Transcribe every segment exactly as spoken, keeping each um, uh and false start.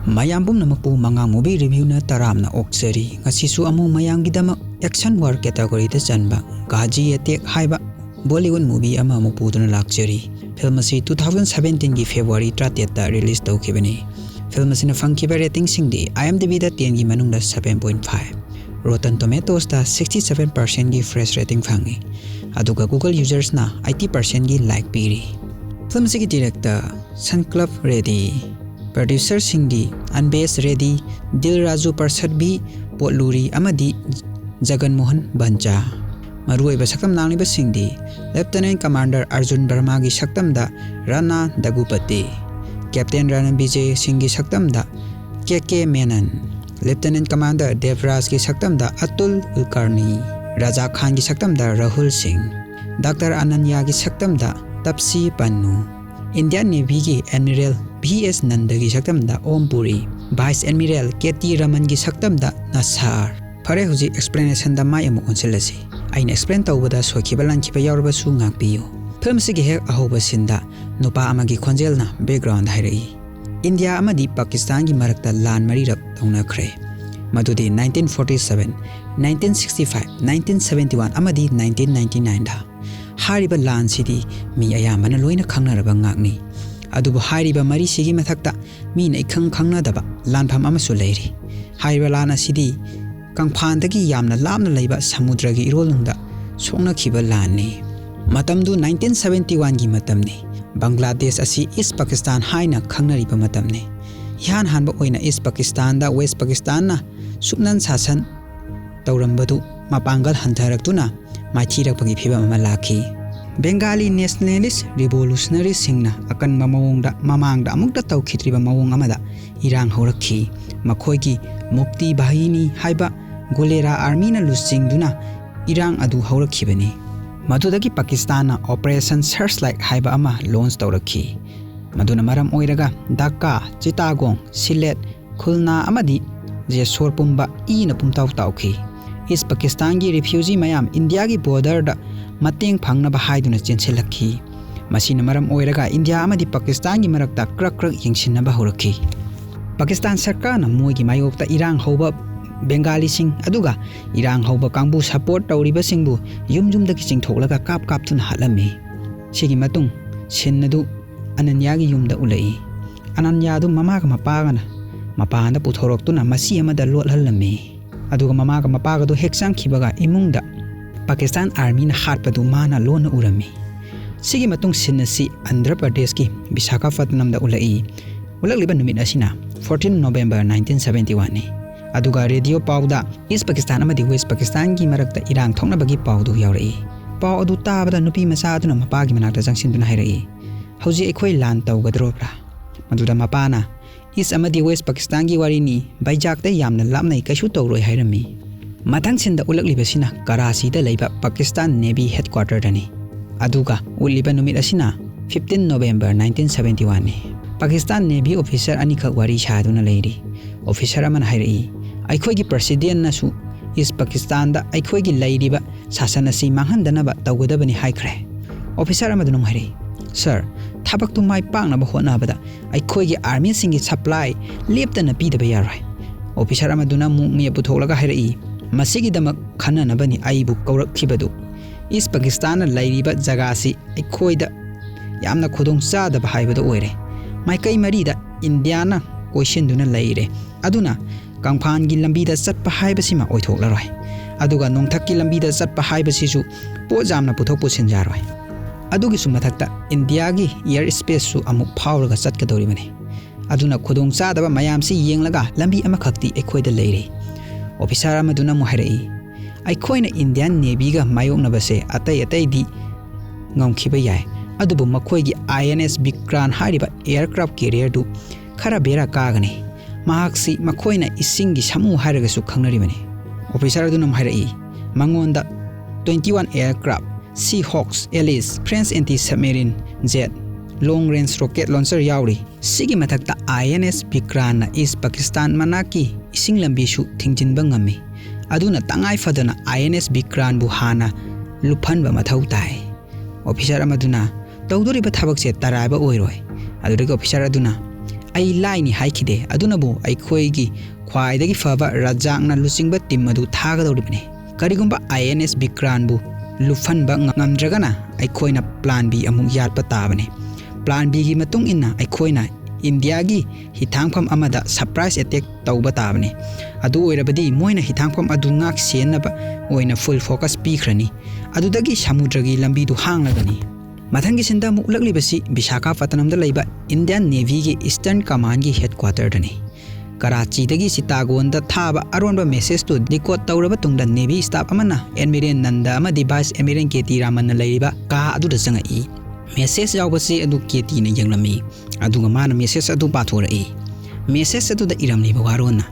ꯃꯌꯥꯝ ꯄꯨꯝꯅꯃꯛꯄꯨ ꯃꯉꯥꯡ movie reviewꯅ ꯇꯔꯥꯝꯅ ꯑꯣꯛꯆꯔꯤ꯫ ꯉꯁꯤꯁꯨ ꯑꯃꯨꯛ ꯃꯌꯥꯝꯒꯤꯗꯃꯛ action war categoryꯗ ꯆꯟꯕ Ghazi Attack ꯍꯥꯏꯕ Bollywood movie ꯑꯃ ꯑꯃꯨꯛ ꯄꯨꯗꯨꯅ ꯂꯥꯛꯆꯔꯤ꯫ Film ꯑꯁꯤ two thousand seventeenꯒꯤ February ꯇꯔꯥꯇꯔꯦꯠꯇ release ꯇꯧꯈꯤꯕꯅꯤ꯫ Film ꯑꯁꯤꯅ ꯐꯪꯈꯤꯕ ratingꯁꯤꯡꯗꯤ IMDbꯗ tenꯒꯤ ꯃꯅꯨꯡꯗ seven point five, Rotten Tomatoesꯇ sixty seven percentꯒꯤ fresh rating ꯐꯪꯉꯤ, ꯑꯗꯨꯒ Google usersꯅ eighty percentꯒꯤ like ꯄꯤꯔꯤ꯫ Film ꯑꯁꯤꯒꯤ director Sankalp Reddy, producerꯁꯤꯡꯗꯤ Anbesh Reddy, Dil Raju Prasad V Polluri ꯑꯃꯗꯤ Jagan Mohan Banja꯫ ꯃꯔꯨꯑꯣꯏꯕ ꯁꯛꯇꯝ ꯂꯥꯡꯂꯤꯕꯁꯤꯡꯗꯤ Lieutenant Commander Arjun Vermaꯒꯤ ꯁꯛꯇꯝꯗ Rana Daggubati, Captain Ranvijay Singhꯒꯤ ꯁꯛꯇꯝꯗ K K Menon, Lieutenant Commander Devrajꯒꯤ ꯁꯛꯇꯝꯗ Atul Kulkarni, Raja Khanꯒꯤ ꯁꯛꯇꯝꯗ Rahul Singh, Doctor Ananyaꯒꯤ ꯁꯛꯇꯝꯗ Taapsee Pannu, Indian Navyꯒꯤ Admiral V S Nandaꯒꯤ ꯁꯛꯇꯝꯗ Om Puri, Vice Admiral K T Ramanꯒꯤ ꯁꯛꯇꯝꯗ Naseer꯫ ꯐꯔꯦ, ꯍꯧꯖꯤꯛ explanationꯗ ꯃꯥꯏ ꯑꯃꯨꯛ ꯑꯣꯟꯁꯤꯜꯂꯁꯤ꯫ ꯑꯩꯅ explain ꯇꯧꯕꯗ ꯁꯣꯏꯈꯤꯕ ꯂꯥꯟꯈꯤꯕ ꯌꯥꯎꯔꯕꯁꯨ ꯉꯥꯛꯄꯤꯌꯨ꯫ Film ꯑꯁꯤꯒꯤ ꯍꯦꯛ ꯑꯍꯧꯕ sceneꯗ ꯅꯨꯄꯥ ꯑꯃꯒꯤ ꯈꯣꯟꯖꯦꯜꯅ background ꯍꯥꯏꯔꯛꯏ꯫ ꯏꯟꯗꯤꯌꯥ ꯑꯃꯗꯤ ꯄꯥꯀꯤꯁꯇꯥꯟꯒꯤ ꯃꯔꯛꯇ ꯂꯥꯟ ꯃꯔꯤꯔꯛ ꯇꯧꯅꯈ꯭ꯔꯦ, ꯃꯗꯨꯗꯤ nineteen forty seven, nineteen sixty five, nineteen seventy one ꯑꯃꯗꯤ nineteen ninety nineꯗ꯫ ꯍꯥꯏꯔꯤꯕ ꯂꯥꯟꯁꯤꯗꯤ ꯃꯤ ꯑꯌꯥꯝꯕꯅ ꯂꯣꯏꯅ ꯈꯪꯅꯔꯕ ꯉꯥꯛꯅꯤ꯫ ꯑꯗꯨꯕꯨ ꯍꯥꯏꯔꯤꯕ ꯃꯔꯤꯁꯤꯒꯤ ꯃꯊꯛꯇ ꯃꯤꯅ ꯏꯈꯪ ꯈꯪꯅꯗꯕ ꯂꯥꯟꯐꯝ ꯑꯃꯁꯨ ꯂꯩꯔꯤ꯫ ꯍꯥꯏꯔꯤꯕ ꯂꯥꯟ ꯑꯁꯤꯗꯤ ꯀꯪꯐꯥꯟꯗꯒꯤ ꯌꯥꯝꯅ ꯂꯥꯞꯅ ꯂꯩꯕ ꯁꯃꯨꯗ꯭ꯔꯒꯤ ꯏꯔꯣꯜꯅꯨꯡꯗ ꯁꯣꯛꯅꯈꯤꯕ ꯂꯥꯟꯅꯤ꯫ ꯃꯇꯝꯗꯨ nineteen seventy oneꯒꯤ ꯃꯇꯝꯅꯤ꯫ ꯕꯪꯒ꯭ꯂꯥꯗꯦꯁ ꯑꯁꯤ East Pakistan ꯍꯥꯏꯅ ꯈꯪꯅꯔꯤꯕ ꯃꯇꯝꯅꯤ꯫ ꯏꯍꯥꯟ ꯍꯥꯟꯕ ꯑꯣꯏꯅ East Pakistanꯗ West Pakistanꯅ ꯁꯨꯞꯅꯟ ꯁꯥꯁꯟ ꯇꯧꯔꯝꯕꯗꯨ ꯃꯄꯥꯡꯒꯜ ꯍꯟꯊꯔꯛꯇꯨꯅ ꯃꯥꯏꯊꯤꯔꯛꯄꯒꯤ ꯐꯤꯚꯝ ꯑꯃ ꯂꯥꯛꯈꯤ꯫ Bengali nationalist revolutionaryꯁꯤꯡꯅ ꯑꯀꯟꯕ ꯃꯑꯣꯡꯗ ꯃꯃꯥꯡꯗ ꯑꯃꯨꯛꯇ ꯇꯧꯈꯤꯗ꯭ꯔꯤꯕ ꯃꯑꯣꯡ ꯑꯃꯗ ꯏꯔꯥꯡ ꯍꯧꯔꯛꯈꯤ꯫ ꯃꯈꯣꯏꯒꯤ ꯃꯨꯛꯇꯤ ꯕꯥꯍꯤꯅꯤ ꯍꯥꯏꯕ ꯒꯨꯂꯦꯔꯥ armyꯅ ꯂꯨꯆꯤꯡꯗꯨꯅ ꯏꯔꯥꯡ ꯑꯗꯨ ꯍꯧꯔꯛꯈꯤꯕꯅꯤ꯫ ꯃꯗꯨꯗꯒꯤ ꯄꯥꯀꯤꯁꯇꯥꯟꯅ Operation Searchlight ꯍꯥꯏꯕ ꯑꯃ launch ꯇꯧꯔꯛꯈꯤ꯫ ꯃꯗꯨꯅ ꯃꯔꯝ ꯑꯣꯏꯔꯒ ꯙꯥꯀꯥ, ꯆꯤꯇꯥꯒꯣꯡ, ꯁꯤꯂꯦꯠ, ꯈꯨꯜꯅꯥ ꯑꯃꯗꯤ ꯖꯦꯁꯣꯔ ꯄꯨꯝꯕ ꯏꯅ ꯄꯨꯝꯇꯥꯎ ꯇꯥꯎꯈꯤ꯫ East Pakistanꯒꯤ refugee ꯃꯌꯥꯝ ꯏꯟꯗꯤꯌꯥꯒꯤ borderꯗ ꯃꯇꯦꯡ ꯐꯪꯅꯕ ꯍꯥꯏꯗꯨꯅ ꯆꯦꯟꯁꯤꯜꯂꯛꯈꯤ꯫ ꯃꯁꯤꯅ ꯃꯔꯝ ꯑꯣꯏꯔꯒ ꯏꯟꯗꯤꯌꯥ ꯑꯃꯗꯤ ꯄꯥꯀꯤꯁꯇꯥꯟꯒꯤ ꯃꯔꯛꯇ ꯀ꯭ꯔꯛ ꯀ꯭ꯔꯛ ꯌꯦꯡꯁꯤꯟꯅꯕ ꯍꯧꯔꯛꯈꯤ꯫ ꯄꯥꯀꯤꯁꯇꯥꯟ ꯁꯔꯀꯥꯔꯅ ꯃꯣꯏꯒꯤ ꯃꯥꯌꯣꯛꯇ ꯏꯔꯥꯡ ꯍꯧꯕ ꯕꯦꯡꯒꯥꯂꯤꯁꯤꯡ ꯑꯗꯨꯒ ꯏꯔꯥꯡ ꯍꯧꯕ ꯀꯥꯡꯕꯨ ꯁꯄꯣꯔꯠ ꯇꯧꯔꯤꯕꯁꯤꯡꯕꯨ ꯌꯨꯝ ꯌꯨꯝꯗꯒꯤ ꯆꯤꯡꯊꯣꯛꯂꯒ ꯀꯥꯞ ꯀꯥꯞꯇꯨꯅ ꯍꯥꯠꯂꯝꯃꯤ꯫ ꯁꯤꯒꯤ ꯃꯇꯨꯡ ꯁꯤꯟ ꯑꯗꯨ ꯑꯅꯟꯌꯥꯒꯤ ꯌꯨꯝꯗ ꯎꯠꯂꯛꯏ꯫ ꯑꯅꯟꯌꯥꯗꯨ ꯃꯃꯥꯒ ꯃꯄꯥꯒꯅ ꯃꯄꯥꯟꯗ ꯄꯨꯊꯣꯔꯛꯇꯨꯅ ꯃꯆꯤ ꯑꯃꯗ ꯂꯣꯠꯍꯜꯂꯝꯃꯤ꯫ ꯑꯗꯨꯒ ꯃꯃꯥꯒ ꯃꯄꯥꯒꯗꯨ ꯍꯦꯛ ꯆꯪꯈꯤꯕꯒ ꯏꯃꯨꯡꯗ ꯄꯥꯀꯤꯁꯇꯥꯟ ꯑꯥꯔꯃꯤꯅ ꯍꯥꯠꯄꯗꯨ ꯃꯥꯅ ꯂꯣꯟꯅ ꯎꯔꯝꯃꯤ꯫ ꯁꯤꯒꯤ ꯃꯇꯨꯡ ꯁꯤꯟ ꯑꯁꯤ ꯑꯟꯙ꯭ꯔ ꯄ꯭ꯔꯗꯦꯁꯀꯤ ꯕꯤꯁꯥꯈꯥꯄꯠꯅꯝꯗ ꯎꯠꯂꯛꯏ꯫ ꯎꯠꯂꯛꯂꯤꯕ ꯅꯨꯃꯤꯠ ꯑꯁꯤꯅ fourteen November nineteen seventy one ꯅꯤ꯫ ꯑꯗꯨꯒ ꯔꯦꯗꯤꯑꯣ ꯄꯥꯎꯗ ꯏꯁ ꯄꯥꯀꯤꯁꯇꯥꯟ ꯑꯃꯗꯤ ꯋꯦꯁ ꯄꯥꯀꯤꯁꯇꯥꯟꯒꯤ ꯃꯔꯛꯇ ꯏꯔꯥꯡ ꯊꯣꯛꯅꯕꯒꯤ ꯄꯥꯎꯗꯨ ꯌꯥꯎꯔꯛꯏ꯫ ꯄꯥꯎ ꯑꯗꯨ ꯇꯥꯕꯗ ꯅꯨꯄꯤ ꯃꯆꯥ ꯑꯗꯨꯅ ꯃꯄꯥꯒꯤ ꯃꯅꯥꯛꯇ ꯆꯪꯁꯤꯟꯗꯨꯅ ꯍꯥꯏꯔꯛꯏ, "ꯍꯧꯖꯤꯛ ꯑꯩꯈꯣꯏ ꯂꯥꯟ ꯇꯧꯒꯗ꯭ꯔꯣꯕ꯭ꯔꯥ?" ꯃꯗꯨꯗ ꯃꯄꯥꯅ, "ꯏꯁ ꯑꯃꯗꯤ ꯋꯦꯁ ꯄꯥꯀꯤꯁꯇꯥꯟꯒꯤ ꯋꯥꯔꯤꯅꯤ, ꯕꯩꯖꯥꯛꯇ ꯌꯥꯝꯅ ꯂꯥꯞꯅꯩ, ꯀꯩꯁꯨ ꯇꯧꯔꯣꯏ" ꯍꯥꯏꯔꯝꯃꯤ꯫ ꯃꯊꯪ ꯁꯤꯟꯗ ꯎꯠꯂꯛꯂꯤꯕꯁꯤꯅ ꯀꯔꯥꯆꯤꯗ ꯂꯩꯕ ꯄꯥꯀꯤꯁꯇꯥꯟ ꯅꯦꯚꯤ ꯍꯦꯗꯀ꯭ꯋꯥꯇꯔꯗꯅꯤ꯫ ꯑꯗꯨꯒ ꯎꯠꯂꯤꯕ ꯅꯨꯃꯤꯠ ꯑꯁꯤꯅ fifteen November nineteen seventy one ꯅꯤ꯫ ꯄꯥꯀꯤꯁꯇꯥꯟ ꯅꯦꯚꯤ ꯑꯣꯐꯤꯁꯔ ꯑꯅꯤꯈꯛ ꯋꯥꯔꯤ ꯁꯥꯗꯨꯅ ꯂꯩꯔꯤ꯫ ꯑꯣꯐꯤꯁꯔ ꯑꯃꯅ ꯍꯥꯏꯔꯛꯏ, "ꯑꯩꯈꯣꯏꯒꯤ ꯄ꯭ꯔꯁꯤꯗꯦꯟꯅꯁꯨ ꯏꯁ ꯄꯥꯀꯤꯁꯇꯥꯟꯗ ꯑꯩꯈꯣꯏꯒꯤ ꯂꯩꯔꯤꯕ ꯁꯥꯁꯟ ꯑꯁꯤ ꯃꯥꯡꯍꯟꯗꯅꯕ ꯇꯧꯒꯗꯕꯅꯤ ꯍꯥꯏꯈ꯭ꯔꯦ꯫" ꯑꯣꯐꯤꯁꯔ ꯑꯃꯗꯨꯅ ꯑꯃꯨꯛ ꯍꯥꯏꯔꯛꯏ, "ꯁꯥꯔ, ꯊꯕꯛꯇꯨ ꯃꯥꯏ ꯄꯥꯛꯅꯕ ꯍꯣꯠꯅꯕꯗ ꯑꯩꯈꯣꯏꯒꯤ ꯑꯥꯔꯃꯤꯁꯤꯡꯒꯤ ꯁꯄ꯭ꯂꯥꯏ ꯂꯦꯞꯇꯅ ꯄꯤꯗꯕ ꯌꯥꯔꯣꯏ꯫" ꯑꯣꯐꯤꯁꯔ ꯑꯃꯗꯨꯅ ꯑꯃꯨꯛ ꯃꯦꯞ ꯄꯨꯊꯣꯛꯂꯒ ꯍꯥꯏꯔꯛꯏ, "ꯃꯁꯤꯒꯤꯗꯃꯛ ꯈꯟꯅꯅꯕꯅꯤ ꯑꯩꯕꯨ ꯀꯧꯔꯛꯈꯤꯕꯗꯨ꯫ ꯏꯁ ꯄꯥꯀꯤꯁꯇꯥꯟꯅ ꯂꯩꯔꯤꯕ ꯖꯒꯥꯁꯤ ꯑꯩꯈꯣꯏꯗ ꯌꯥꯝꯅ ꯈꯨꯗꯣꯡ ꯆꯥꯗꯕ ꯍꯥꯏꯕꯗꯨ ꯑꯣꯏꯔꯦ꯫ ꯃꯥꯏꯀꯩ ꯃꯔꯤꯗ ꯏꯟꯗꯤꯌꯥꯅ ꯀꯣꯏꯁꯤꯟꯗꯨꯅ ꯂꯩꯔꯦ꯫ ꯑꯗꯨꯅ ꯀꯪꯐꯥꯟꯒꯤ ꯂꯝꯕꯤꯗ ꯆꯠꯄ ꯍꯥꯏꯕꯁꯤꯃ ꯑꯣꯏꯊꯣꯛꯂꯔꯣꯏ꯫ ꯑꯗꯨꯒ ꯅꯣꯡꯊꯛꯀꯤ ꯂꯝꯕꯤꯗ ꯆꯠꯄ ꯍꯥꯏꯕꯁꯤꯁꯨ ꯄꯣꯠ ꯌꯥꯝꯅ ꯄꯨꯊꯣꯛ ꯄꯨꯁꯤꯟ ꯌꯥꯔꯣꯏ꯫ ꯑꯗꯨꯒꯤꯁꯨ ꯃꯊꯛꯇ ꯏꯟꯗꯤꯌꯥꯒꯤ ꯏꯌꯔ ꯁ꯭ꯄꯦꯁꯁꯨ ꯑꯃꯨꯛ ꯐꯥꯎꯔꯒ ꯆꯠꯀꯗꯧꯔꯤꯕꯅꯤ꯫ ꯑꯗꯨꯅ ꯈꯨꯗꯣꯡ ꯆꯥꯗꯕ ꯃꯌꯥꯝꯁꯤ ꯌꯦꯡꯂꯒ ꯂꯝꯕꯤ ꯑꯃꯈꯛꯇꯤ ꯑꯩꯈꯣꯏꯗ ꯂꯩꯔꯦ꯫" ꯑꯣꯐꯤꯁꯔ ꯑꯃꯗꯨꯅ ꯑꯃꯨꯛ ꯍꯥꯏꯔꯛꯏ, "ꯑꯩꯈꯣꯏꯅ ꯏꯟꯗꯤꯌꯥꯟ ꯅꯦꯚꯤꯒ ꯃꯥꯌꯣꯛꯅꯕꯁꯦ ꯑꯇꯩ ꯑꯇꯩꯗꯤ ꯉꯝꯈꯤꯕ ꯌꯥꯏ, ꯑꯗꯨꯕꯨ ꯃꯈꯣꯏꯒꯤ ꯑꯥꯏ ꯑꯦꯟ ꯑꯦꯁ ꯕꯤꯀ꯭ꯔꯥꯟ ꯍꯥꯏꯔꯤꯕ ꯑꯦꯌꯔꯀ꯭ꯔꯥꯐ ꯀꯦꯔꯤꯌꯔꯗꯨ ꯈꯔ ꯕꯦꯔꯥ ꯀꯥꯒꯅꯤ꯫ ꯃꯍꯥꯛꯁꯤ ꯃꯈꯣꯏꯅ ꯏꯁꯤꯡꯒꯤ ꯁꯥꯃꯨ ꯍꯥꯏꯔꯒꯁꯨ ꯈꯪꯅꯔꯤꯕꯅꯤ꯫" ꯑꯣꯐꯤꯁꯔ ꯑꯗꯨꯅ ꯑꯃꯨꯛ ꯍꯥꯏꯔꯛꯏ, "ꯃꯉꯣꯟꯗ twenty one aircraft, Sea Hawks, Alice, French anti submarine jet, long range rocket launcher ꯌꯥꯎꯔꯤ꯫ ꯁꯤꯒꯤ ꯃꯊꯛꯇ ꯑꯥꯏ ꯑꯦꯟ ꯑꯦꯁ ꯕꯤꯀ꯭ꯔꯥꯟꯅ ꯏꯁ ꯄꯥꯀꯤꯁꯇꯥꯟ ꯃꯅꯥꯛꯀꯤ ꯏꯁꯤꯡ ꯂꯝꯕꯤꯁꯨ ꯊꯤꯡꯖꯤꯟꯕ ꯉꯝꯃꯤ꯫ ꯑꯗꯨꯅ ꯇꯉꯥꯏ ꯐꯗꯅ ꯑꯥꯏ ꯑꯦꯟ ꯑꯦꯁ ꯕꯤꯀ꯭ꯔꯥꯟꯕꯨ ꯍꯥꯟꯅ ꯂꯨꯞꯍꯟꯕ ꯃꯊꯧ ꯇꯥꯏ꯫" ꯑꯣꯐꯤꯁꯔ ꯑꯃꯗꯨꯅ, "ꯇꯧꯗꯣꯔꯤꯕ ꯊꯕꯛꯁꯦ ꯇꯔꯥꯏꯕ ꯑꯣꯏꯔꯣꯏ꯫" ꯑꯗꯨꯗꯒꯤ ꯑꯣꯐꯤꯁꯔ ꯑꯗꯨꯅ, ꯑꯩ ꯂꯥꯏꯅꯤ ꯍꯥꯏꯈꯤꯗꯦ, ꯑꯗꯨꯅꯕꯨ ꯑꯩꯈꯣꯏꯒꯤ ꯈ꯭ꯋꯥꯏꯗꯒꯤ ꯐꯕ ꯔꯖꯥꯛꯅ ꯂꯨꯆꯤꯡꯕ ꯇꯤꯝ ꯑꯗꯨ ꯊꯥꯒꯗꯧꯔꯤꯕꯅꯤ꯫ ꯀꯔꯤꯒꯨꯝꯕ ꯑꯥꯏ ꯑꯦꯟ ꯑꯦꯁ ꯕꯤꯀ꯭ꯔꯥꯟꯕꯨ ꯂꯨꯞꯍꯟꯕ ꯉ-, ꯉꯝꯗ꯭ꯔꯒꯅ ꯑꯩꯈꯣꯏꯅ ꯄ꯭ꯂꯥꯟ ꯕꯤ ꯑꯃꯨꯛ ꯌꯥꯠꯄ ꯇꯥꯕꯅꯤ꯫ ꯄ꯭ꯂꯥꯟ ꯕꯤꯒꯤ ꯃꯇꯨꯡ ꯏꯟꯅ ꯑꯩꯈꯣꯏꯅ ꯏꯟꯗꯤꯌꯥꯒꯤ ꯍꯤꯊꯥꯡꯐꯝ ꯑꯃꯗ ꯁꯔꯄ꯭ꯔꯥꯏꯖ ꯑꯦꯇꯦꯛ ꯇꯧꯕ ꯇꯥꯕꯅꯤ꯫ ꯑꯗꯨ ꯑꯣꯏꯔꯕꯗꯤ ꯃꯣꯏꯅ ꯍꯤꯊꯥꯡꯐꯝ ꯑꯗꯨ ꯉꯥꯛ ꯁꯦꯟꯅꯕ ꯑꯣꯏꯅ ꯐꯨꯜ ꯐꯣꯀꯁ ꯄꯤꯈ꯭ꯔꯅꯤ꯫ ꯑꯗꯨꯗꯒꯤ ꯁꯃꯨꯗ꯭ꯔꯒꯤ ꯂꯝꯕꯤꯗꯨ ꯍꯥꯡꯂꯒꯅꯤ꯫ ꯃꯊꯪꯒꯤ ꯁꯤꯟꯗ ꯑꯃꯨꯛ ꯎꯠꯂꯛꯂꯤꯕꯁꯤ ꯕꯤꯁꯥꯈꯥꯄꯇꯅꯝꯗ ꯂꯩꯕ ꯏꯟꯗꯤꯌꯥꯟ ꯅꯦꯚꯤꯒꯤ ꯏꯁꯇꯔꯟ ꯀꯃꯥꯟꯒꯤ ꯍꯦꯗꯀ꯭ꯋꯥꯇꯔꯗꯅꯤ꯫ ꯀꯔꯥꯆꯤꯗꯒꯤ ꯆꯤꯇꯥꯒꯣꯟꯗ ꯊꯥꯕ ꯑꯔꯣꯟꯕ ꯃꯦꯁꯦꯖꯇꯨ ꯗꯤꯀꯣꯗ ꯇꯧꯔꯕ ꯇꯨꯡꯗ ꯅꯦꯚꯤ ꯁ꯭ꯇꯥꯐ ꯑꯃꯅ ꯑꯦꯗꯃꯤꯔꯦꯜ ꯅꯟꯗ ꯑꯃꯗꯤ ꯚꯥꯏꯁ ꯑꯦꯗꯃꯤꯔꯦꯜ ꯀꯦ ꯇꯤ ꯔꯥꯃꯟꯅ ꯂꯩꯔꯤꯕ ꯀꯥ ꯑꯗꯨꯗ ꯆꯪꯉꯛꯏ꯫ ꯃꯦꯁꯦꯖ ꯌꯥꯎꯕ ꯆꯦ ꯑꯗꯨ ꯀꯦ ꯇꯤꯅ ꯌꯦꯡꯂꯝꯃꯤ, ꯑꯗꯨꯒ ꯃꯥꯅ ꯃꯦꯁꯦꯖ ꯑꯗꯨ ꯄꯥꯊꯣꯔꯛꯏ꯫ ꯃꯦꯁꯦꯖ ꯑꯗꯨꯗ ꯏꯔꯝꯂꯤꯕ ꯋꯥꯔꯣꯜꯅ,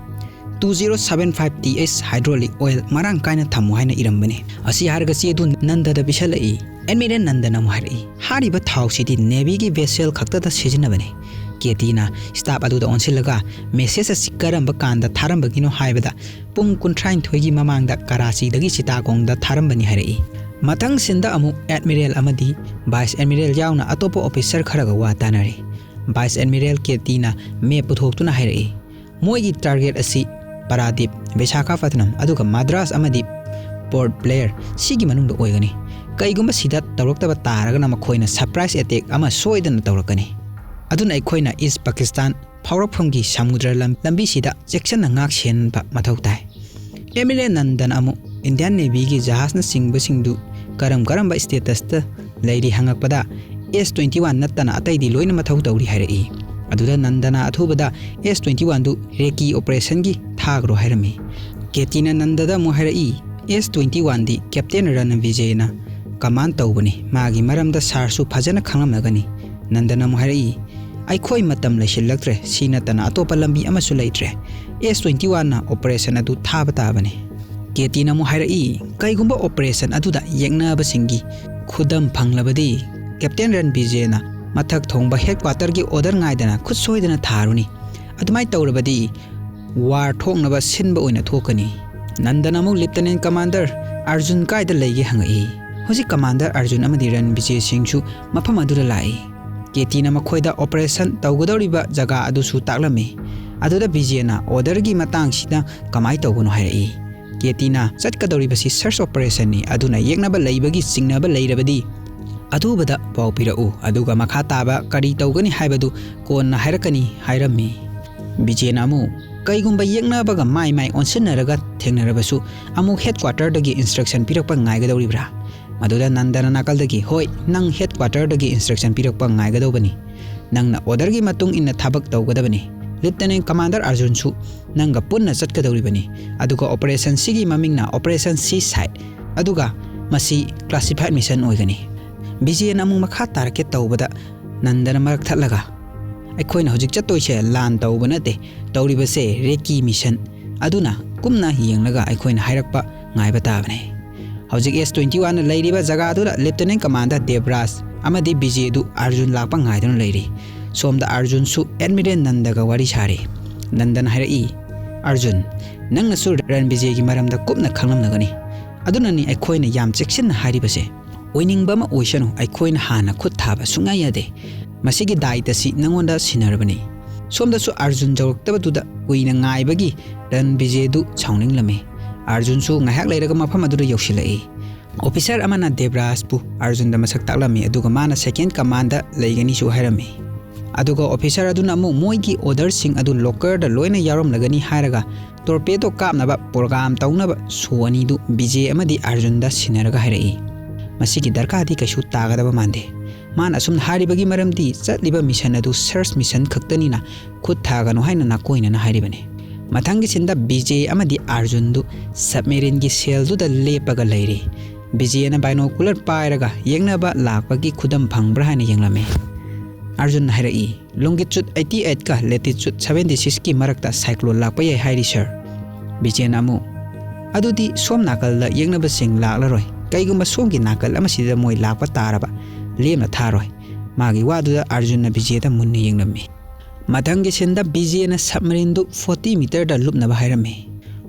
"two zero seven five T H hydraulic oil ꯃꯔꯥꯡ ꯀꯥꯏꯅ ꯊꯝꯃꯨ" ꯍꯥꯏꯅ ꯏꯔꯝꯕꯅꯤ꯫ ꯑꯁꯤ ꯍꯥꯏꯔꯒ ꯆꯦ ꯑꯗꯨ ꯅꯟꯗꯗ ꯄꯤꯁꯜꯂꯛꯏ꯫ ꯑꯦꯗꯃꯤꯔꯦꯜ ꯅꯟꯗꯅ ꯑꯃꯨꯛ ꯍꯥꯏꯔꯛꯏ, "ꯍꯥꯏꯔꯤꯕ ꯊꯥꯎꯁꯤꯗꯤ ꯅꯦꯚꯤꯒꯤ ꯚꯦꯁꯦꯜ ꯈꯛꯇꯗ ꯁꯤꯖꯤꯟꯅꯕꯅꯤ"꯫ ꯀꯦ ꯇꯤꯅ ꯁ꯭ꯇꯥꯐ ꯑꯗꯨꯗ ꯑꯣꯟꯁꯤꯜꯂꯒ ꯃꯦꯁꯦꯖ ꯑꯁꯤ ꯀꯔꯝꯕ ꯀꯥꯟꯗ ꯊꯥꯔꯝꯕꯒꯤꯅꯣ ꯍꯥꯏꯕꯗ, "ꯄꯨꯡ ꯀꯨꯟꯊ꯭ꯔꯥꯅꯤꯊꯣꯏꯒꯤ ꯃꯃꯥꯡꯗ ꯀꯔꯥꯆꯤꯗꯒꯤ ꯆꯤꯇꯥꯒꯣꯡꯗ ꯊꯥꯔꯝꯕꯅꯤ" ꯍꯥꯏꯔꯛꯏ꯫ ꯃꯊꯪ ꯁꯤꯟꯗ ꯑꯃꯨꯛ ꯑꯦꯗꯃꯤꯔꯦꯜ ꯑꯃꯗꯤ ꯚꯥꯏꯁ ꯑꯦꯗꯃꯤꯔꯦꯜ ꯌꯥꯎꯅ ꯑꯇꯣꯞꯄ ꯑꯣꯐꯤꯁꯔ ꯈꯔꯒ ꯋꯥ ꯇꯥꯅꯔꯤ꯫ ꯚꯥꯏꯁ ꯑꯦꯗꯃꯤꯔꯦꯜ ꯀꯦ ꯇꯤꯅ ꯃꯦꯞ ꯄꯨꯊꯣꯛꯇꯨꯅ ꯍꯥꯏꯔꯛꯏ, "ꯃꯣꯏꯒꯤ ꯇꯥꯔꯒꯦꯠ ꯑꯁꯤ ꯄꯔꯥꯗꯤꯞ, ꯕꯤꯁꯥꯈꯥꯄꯇꯅꯝ, ꯑꯗꯨꯒ ꯃꯗ꯭ꯔꯥꯁ ꯑꯃꯗꯤ ꯄꯣꯔꯠ ꯕ꯭ꯂꯦꯌꯔ ꯁꯤꯒꯤ ꯃꯅꯨꯡꯗ ꯑꯣꯏꯒꯅꯤ꯫ ꯀꯩꯒꯨꯝꯕ ꯁꯤꯗ ꯇꯧꯔꯛꯇꯕ ꯇꯥꯔꯒꯅ ꯃꯈꯣꯏꯅ ꯁꯔꯄ꯭ꯔꯥꯏꯖ ꯑꯦꯇꯦꯛ ꯑꯃ ꯁꯣꯏꯗꯅ ꯇꯧꯔꯛꯀꯅꯤ꯫ ꯑꯗꯨꯅ ꯑꯩꯈꯣꯏꯅ ꯏꯁ ꯄꯥꯀꯤꯁꯇꯥꯟ ꯐꯥꯎꯔꯛꯐꯝꯒꯤ ꯁꯃꯨꯗ꯭ꯔ ꯂꯝ-, ꯂꯝꯕꯤꯁꯤꯗ ꯆꯦꯛꯁꯤꯟꯅ ꯉꯥꯛ ꯁꯦꯟꯕ ꯃꯊꯧ ꯇꯥꯏ"꯫ ꯑꯦꯗꯃꯤꯔꯦꯜ ꯅꯟꯗꯟ ꯑꯃꯨꯛ ꯏꯟꯗꯤꯌꯥꯟ ꯅꯦꯚꯤꯒꯤ ꯖꯍꯥꯖꯅꯆꯤꯡꯕꯁꯤꯡꯗꯨ ꯀꯔꯝ ꯀꯔꯝꯕ ꯁ꯭ꯇꯦꯇꯁꯇ ꯂꯩꯔꯤ ꯍꯪꯉꯛꯄꯗ, "ꯑꯦꯁ ꯇ꯭ꯋꯦꯟꯇꯤ ꯋꯥꯟ ꯅꯠꯇꯅ ꯑꯇꯩꯗꯤ ꯂꯣꯏꯅ ꯃꯊꯧ ꯇꯧꯔꯤ" ꯍꯥꯏꯔꯛꯏ꯫ ꯑꯗꯨꯗ ꯅꯟꯗꯅ ꯑꯊꯨꯕꯗ "ꯑꯦꯁ ꯇ꯭ꯋꯦꯟꯇꯤ ꯋꯥꯟꯗꯨ ꯔꯦꯀꯤ ꯑꯣꯄꯔꯦꯁꯟꯒꯤ ꯊꯥꯈ꯭ꯔꯣ" ꯍꯥꯏꯔꯝꯃꯤ꯫ ꯀꯦ ꯇꯤꯅ ꯅꯟꯗꯗ ꯑꯃꯨꯛ ꯍꯥꯏꯔꯛꯏ, "ꯑꯦꯁ ꯇ꯭ꯋꯦꯟꯇꯤ ꯋꯥꯟꯗꯤ ꯀꯦꯞꯇꯦꯟ ꯔꯟꯕꯤꯖꯦꯅ ꯀꯃꯥꯟ ꯇꯧꯕꯅꯤ, ꯃꯥꯒꯤ ꯃꯔꯝꯗ ꯁꯥꯔꯁꯨ ꯐꯖꯅ ꯈꯪꯂꯝꯂꯒꯅꯤ"꯫ ꯅꯟꯗꯅ ꯑꯃꯨꯛ ꯍꯥꯏꯔꯛꯏ, "ꯑꯩꯈꯣꯏ ꯃꯇꯝ ꯂꯩꯁꯤꯜꯂꯛꯇ꯭ꯔꯦ, ꯁꯤ ꯅꯠꯇꯅ ꯑꯇꯣꯞꯄ ꯂꯝꯕꯤ ꯑꯃꯁꯨ ꯂꯩꯇ꯭ꯔꯦ, ꯑꯦꯁ ꯇ꯭ꯋꯦꯟꯇꯤ ꯋꯥꯟꯅ ꯑꯣꯄꯔꯦꯁꯟ ꯑꯗꯨ ꯊꯥꯕ ꯇꯥꯕꯅꯤ"꯫ ꯀꯦ ꯇꯤꯅ ꯑꯃꯨꯛ ꯍꯥꯏꯔꯛꯏ, "ꯀꯩꯒꯨꯝꯕ ꯑꯣꯄꯔꯦꯁꯟ ꯑꯗꯨꯗ ꯌꯦꯛꯅꯕꯁꯤꯡꯒꯤ ꯈꯨꯗꯝ ꯐꯪꯂꯕꯗꯤ, ꯀꯦꯞꯇꯦꯟ ꯔꯟꯕꯤꯖꯦꯅ ꯃꯊꯛ ꯊꯣꯡꯕ ꯍꯦꯗꯀ꯭ꯋꯥꯇꯔꯒꯤ ꯑꯣꯔꯗꯔ ꯉꯥꯏꯗꯅ ꯈꯨꯠ ꯁꯣꯏꯗꯅ ꯊꯥꯔꯨꯅꯤ꯫ ꯑꯗꯨꯃꯥꯏꯅ ꯇꯧꯔꯕꯗꯤ ꯋꯥꯔ ꯊꯣꯛꯅꯕ ꯁꯤꯟꯕ ꯑꯣꯏꯅ ꯊꯣꯛꯀꯅꯤ"꯫ ꯅꯟꯗꯟ ꯑꯃꯨꯛ ꯂꯦꯐꯇꯤꯅꯦꯟ ꯀꯃꯥꯟꯗꯔ ꯑꯔꯖꯨꯟ ꯀꯥꯏꯗ ꯂꯩꯒꯦ ꯍꯪꯉꯛꯏ꯫ ꯍꯧꯖꯤꯛ ꯀꯃꯥꯟꯗꯔ ꯑꯔꯖꯨꯟ ꯑꯃꯗꯤ ꯔꯟꯕꯤꯖꯦ ꯁꯤꯡꯁꯨ ꯃꯐꯝ ꯑꯗꯨꯗ ꯂꯥꯛꯏ꯫ ꯀꯦꯇꯤꯅ ꯃꯈꯣꯏꯗ operation ꯇꯧꯒꯗꯧꯔꯤꯕ ꯖꯒꯥ ꯑꯗꯨꯁꯨ ꯇꯥꯛꯂꯝꯃꯤ꯫ ꯑꯗꯨꯗ ꯕꯤꯖꯦꯅ orderꯒꯤ ꯃꯇꯥꯡꯁꯤꯗ ꯀꯃꯥꯏ ꯇꯧꯕꯅꯣ ꯍꯥꯏꯔꯛꯏ꯫ ꯀꯦꯇꯤꯅ ꯆꯠꯀꯗꯧꯔꯤꯕꯁꯤ search operationꯅꯤ, ꯑꯗꯨꯅ ꯌꯦꯛꯅꯕ ꯂꯩꯕꯒꯤ ꯆꯤꯡꯅꯕ ꯂꯩꯔꯕꯗꯤ ꯑꯊꯨꯕꯗ ꯄꯥꯎ ꯄꯤꯔꯛꯎ, ꯑꯗꯨꯒ ꯃꯈꯥ ꯇꯥꯕ ꯀꯔꯤ ꯇꯧꯒꯅꯤ ꯍꯥꯏꯕꯗꯨ ꯀꯣꯟꯅ ꯍꯥꯏꯔꯛꯀꯅꯤ ꯍꯥꯏꯔꯝꯃꯤ꯫ ꯕꯤꯖꯦꯅ ꯑꯃꯨꯛ, "ꯀꯩꯒꯨꯝꯕ ꯌꯦꯛꯅꯕꯒ ꯃꯥꯏ ꯃꯥꯏ ꯑꯣꯟꯁꯤꯟꯅꯔꯒ ꯊꯦꯡꯅꯔꯕꯁꯨ ꯑꯃꯨꯛ headquarterꯗꯒꯤ instruction ꯄꯤꯔꯛꯄ ꯉꯥꯏꯒꯗꯧꯔꯤꯕ꯭ꯔꯥ?" ꯃꯗꯨꯗ ꯅꯟꯗꯅ ꯅꯥꯀꯜꯗꯒꯤ, "ꯍꯣꯏ, ꯅꯪ headquarterꯗꯒꯤ instruction ꯄꯤꯔꯛꯄ ꯉꯥꯏꯒꯗꯧꯕꯅꯤ꯫ ꯅꯪꯅ orderꯒꯤ ꯃꯇꯨꯡ ꯏꯟꯅ ꯊꯕꯛ ꯇꯧꯒꯗꯕꯅꯤ꯫ Lieutenant Commander ꯑꯔꯖꯨꯟꯁꯨ ꯅꯪꯒ ꯄꯨꯟꯅ ꯆꯠꯀꯗꯧꯔꯤꯕꯅꯤ꯫ ꯑꯗꯨꯒ operationꯁꯤꯒꯤ ꯃꯃꯤꯡꯅ Operation Seaside, ꯑꯗꯨꯒ ꯃꯁꯤ classified mission ꯑꯣꯏꯒꯅꯤ꯫" ꯕꯤꯖꯦꯅ ꯑꯃꯨꯛ ꯃꯈꯥ ꯇꯥꯔꯛꯀꯦ ꯇꯧꯕꯗ ꯅꯟꯗꯅ ꯃꯔꯛ ꯊꯠꯂꯒ, "ꯑꯩꯈꯣꯏꯅ ꯍꯧꯖꯤꯛ ꯆꯠꯇꯣꯏꯁꯦ ꯂꯥꯟ ꯇꯧꯕ ꯅꯠꯇꯦ, ꯇꯧꯔꯤꯕꯁꯦ recce mission꯫ ꯑꯗꯨꯅ ꯀꯨꯞꯅ ꯌꯦꯡꯂꯒ ꯑꯩꯈꯣꯏꯅ ꯍꯥꯏꯔꯛꯄ ꯉꯥꯏꯕ ꯇꯥꯕꯅꯤ꯫" ꯍꯧꯖꯤꯛ S twenty oneꯅ ꯂꯩꯔꯤꯕ ꯖꯒꯥꯗꯨꯗ Lieutenant Commander ꯗꯦꯕ꯭ꯔꯥꯖ ꯑꯃꯗꯤ ꯕꯤꯖꯦꯗꯨ ꯑꯔꯖꯨꯟ ꯂꯥꯛꯄ ꯉꯥꯏꯗꯨꯅ ꯂꯩꯔꯤ꯫ ꯁꯣꯝꯗ ꯑꯔꯖꯨꯟꯁꯨ Admiral ꯅꯟꯗꯒ ꯋꯥꯔꯤ ꯁꯥꯔꯤ꯫ ꯅꯟꯗꯅ ꯍꯥꯏꯔꯛꯏ, "ꯑꯔꯖꯨꯟ, ꯅꯪꯅꯁꯨ ꯔꯟꯕꯤꯖꯦꯒꯤ ꯃꯔꯝꯗ ꯀꯨꯞꯅ ꯈꯪꯂꯝꯂꯒꯅꯤ꯫ ꯑꯗꯨꯅꯅꯤ ꯑꯩꯈꯣꯏꯅ ꯌꯥꯝ ꯆꯦꯛꯁꯤꯟꯅ ꯍꯥꯏꯔꯤꯕꯁꯦ꯫ ꯑꯣꯏꯅꯤꯡꯕ ꯑꯃ ꯑꯣꯏꯁꯅꯨ, ꯑꯩꯈꯣꯏꯅ ꯍꯥꯟꯅ ꯈꯨꯠ ꯊꯥꯕ ꯁꯨꯡꯌꯥ ꯌꯥꯗꯦ꯫ ꯃꯁꯤꯒꯤ ꯗꯥꯏꯇꯁꯤ ꯅꯉꯣꯟꯗ ꯁꯤꯟꯅꯔꯕꯅꯤ꯫" ꯁꯣꯝꯗꯁꯨ ꯑꯔꯖꯨꯟ ꯌꯧꯔꯛꯇꯕꯗꯨꯗ ꯀꯨꯏꯅ ꯉꯥꯏꯕꯒꯤ ꯔꯟꯕꯤꯖꯦꯗꯨ ꯁꯥꯎꯅꯤꯡꯂꯝꯃꯤ꯫ ꯑꯔꯖꯨꯟꯁꯨ ꯉꯥꯏꯍꯥꯛ ꯂꯩꯔꯒ ꯃꯐꯝ ꯑꯗꯨꯗ ꯌꯧꯁꯤꯜꯂꯛꯏ꯫ Officer ꯑꯃꯅ ꯗꯦꯕ꯭ꯔꯥꯖꯄꯨ ꯑꯔꯖꯨꯟꯗ ꯃꯁꯛ ꯇꯥꯛꯂꯝꯃꯤ, ꯑꯗꯨꯒ ꯃꯥꯅ second commandꯗ ꯂꯩꯒꯅꯤꯁꯨ ꯍꯥꯏꯔꯝꯃꯤ꯫ ꯑꯗꯨꯒ officer ꯑꯗꯨꯅ ꯑꯃꯨꯛ ꯃꯣꯏꯒꯤ orderꯁꯤꯡ ꯑꯗꯨ lockerꯗ ꯂꯣꯏꯅ ꯌꯥꯎꯔꯝꯂꯒꯅꯤ ꯍꯥꯏꯔꯒ torpedo ꯀꯥꯞꯅꯕ program ꯇꯧꯅꯕ ꯁꯣ ꯑꯅꯤꯗꯨ ꯕꯤꯖꯦ ꯑꯃꯗꯤ ꯑꯔꯖꯨꯟꯗ ꯁꯤꯟꯅꯔꯒ ꯍꯥꯏꯔꯛꯏ, "ꯃꯁꯤꯒꯤ ꯗꯔꯀꯥꯔꯗꯤ ꯀꯩꯁꯨ ꯇꯥꯒꯗꯕ ꯃꯥꯟꯗꯦ꯫" ꯃꯥꯅ ꯑꯁꯨꯝꯅ ꯍꯥꯏꯔꯤꯕꯒꯤ ꯃꯔꯝꯗꯤ ꯆꯠꯂꯤꯕ mission ꯑꯗꯨ search mission ꯈꯛꯇꯅꯤꯅ ꯈꯨꯠ ꯊꯥꯒꯅꯨ ꯍꯥꯏꯅ ꯅꯥꯀꯣꯏꯅꯅ ꯍꯥꯏꯔꯤꯕꯅꯤ꯫ ꯃꯊꯪꯒꯤ ꯁꯤꯟꯗ ꯕꯤꯖꯦ ꯑꯃꯗꯤ ꯑꯔꯖꯨꯟꯗꯨ submarineꯒꯤ ꯁꯦꯜꯗꯨꯗ ꯂꯦꯞꯄꯒ ꯂꯩꯔꯤ꯫ ꯕꯤꯖꯦꯅ binocular ꯄꯥꯏꯔꯒ ꯌꯦꯛꯅꯕ ꯂꯥꯛꯄꯒꯤ ꯈꯨꯗꯝ ꯐꯪꯕ꯭ꯔꯥ ꯍꯥꯏꯅ ꯌꯦꯡꯂꯝꯃꯤ꯫ ꯑꯔꯖꯨꯟꯅ ꯍꯥꯏꯔꯛꯏ, "Longitude eighty eightꯀ latitude seventy sixꯀꯤ ꯃꯔꯛꯇ cyclone ꯂꯥꯛꯄ ꯌꯥꯏ ꯍꯥꯏꯔꯤ, sir꯫" ꯕꯤꯖꯦꯅ ꯑꯃꯨꯛ, "ꯑꯗꯨꯗꯤ ꯁꯣꯝ ꯅꯥꯀꯜꯗ ꯌꯦꯛꯅꯕꯁꯤꯡ ꯂꯥꯛꯂꯔꯣꯏ꯫ ꯀꯩꯒꯨꯝꯕ ꯁꯣꯝꯒꯤ ꯅꯥꯀꯜ ꯑꯃꯁꯤꯗ ꯃꯣꯏ ꯂꯥꯛꯄ ꯇꯥꯔꯕ, ꯂꯦꯝꯅ ꯊꯥꯔꯣꯏ꯫" ꯃꯥꯒꯤ ꯋꯥꯗꯨꯗ ꯑꯔꯖꯨꯟꯅ ꯕꯤꯖꯦꯗ ꯃꯨꯟꯅ ꯌꯦꯡꯂꯝꯃꯤ꯫ ꯃꯊꯪꯒꯤ ꯁꯤꯟꯗ ꯕꯤꯖꯦꯅ submarineꯗꯨ forty meterꯗ ꯂꯨꯞꯅꯕ ꯍꯥꯏꯔꯝꯃꯤ꯫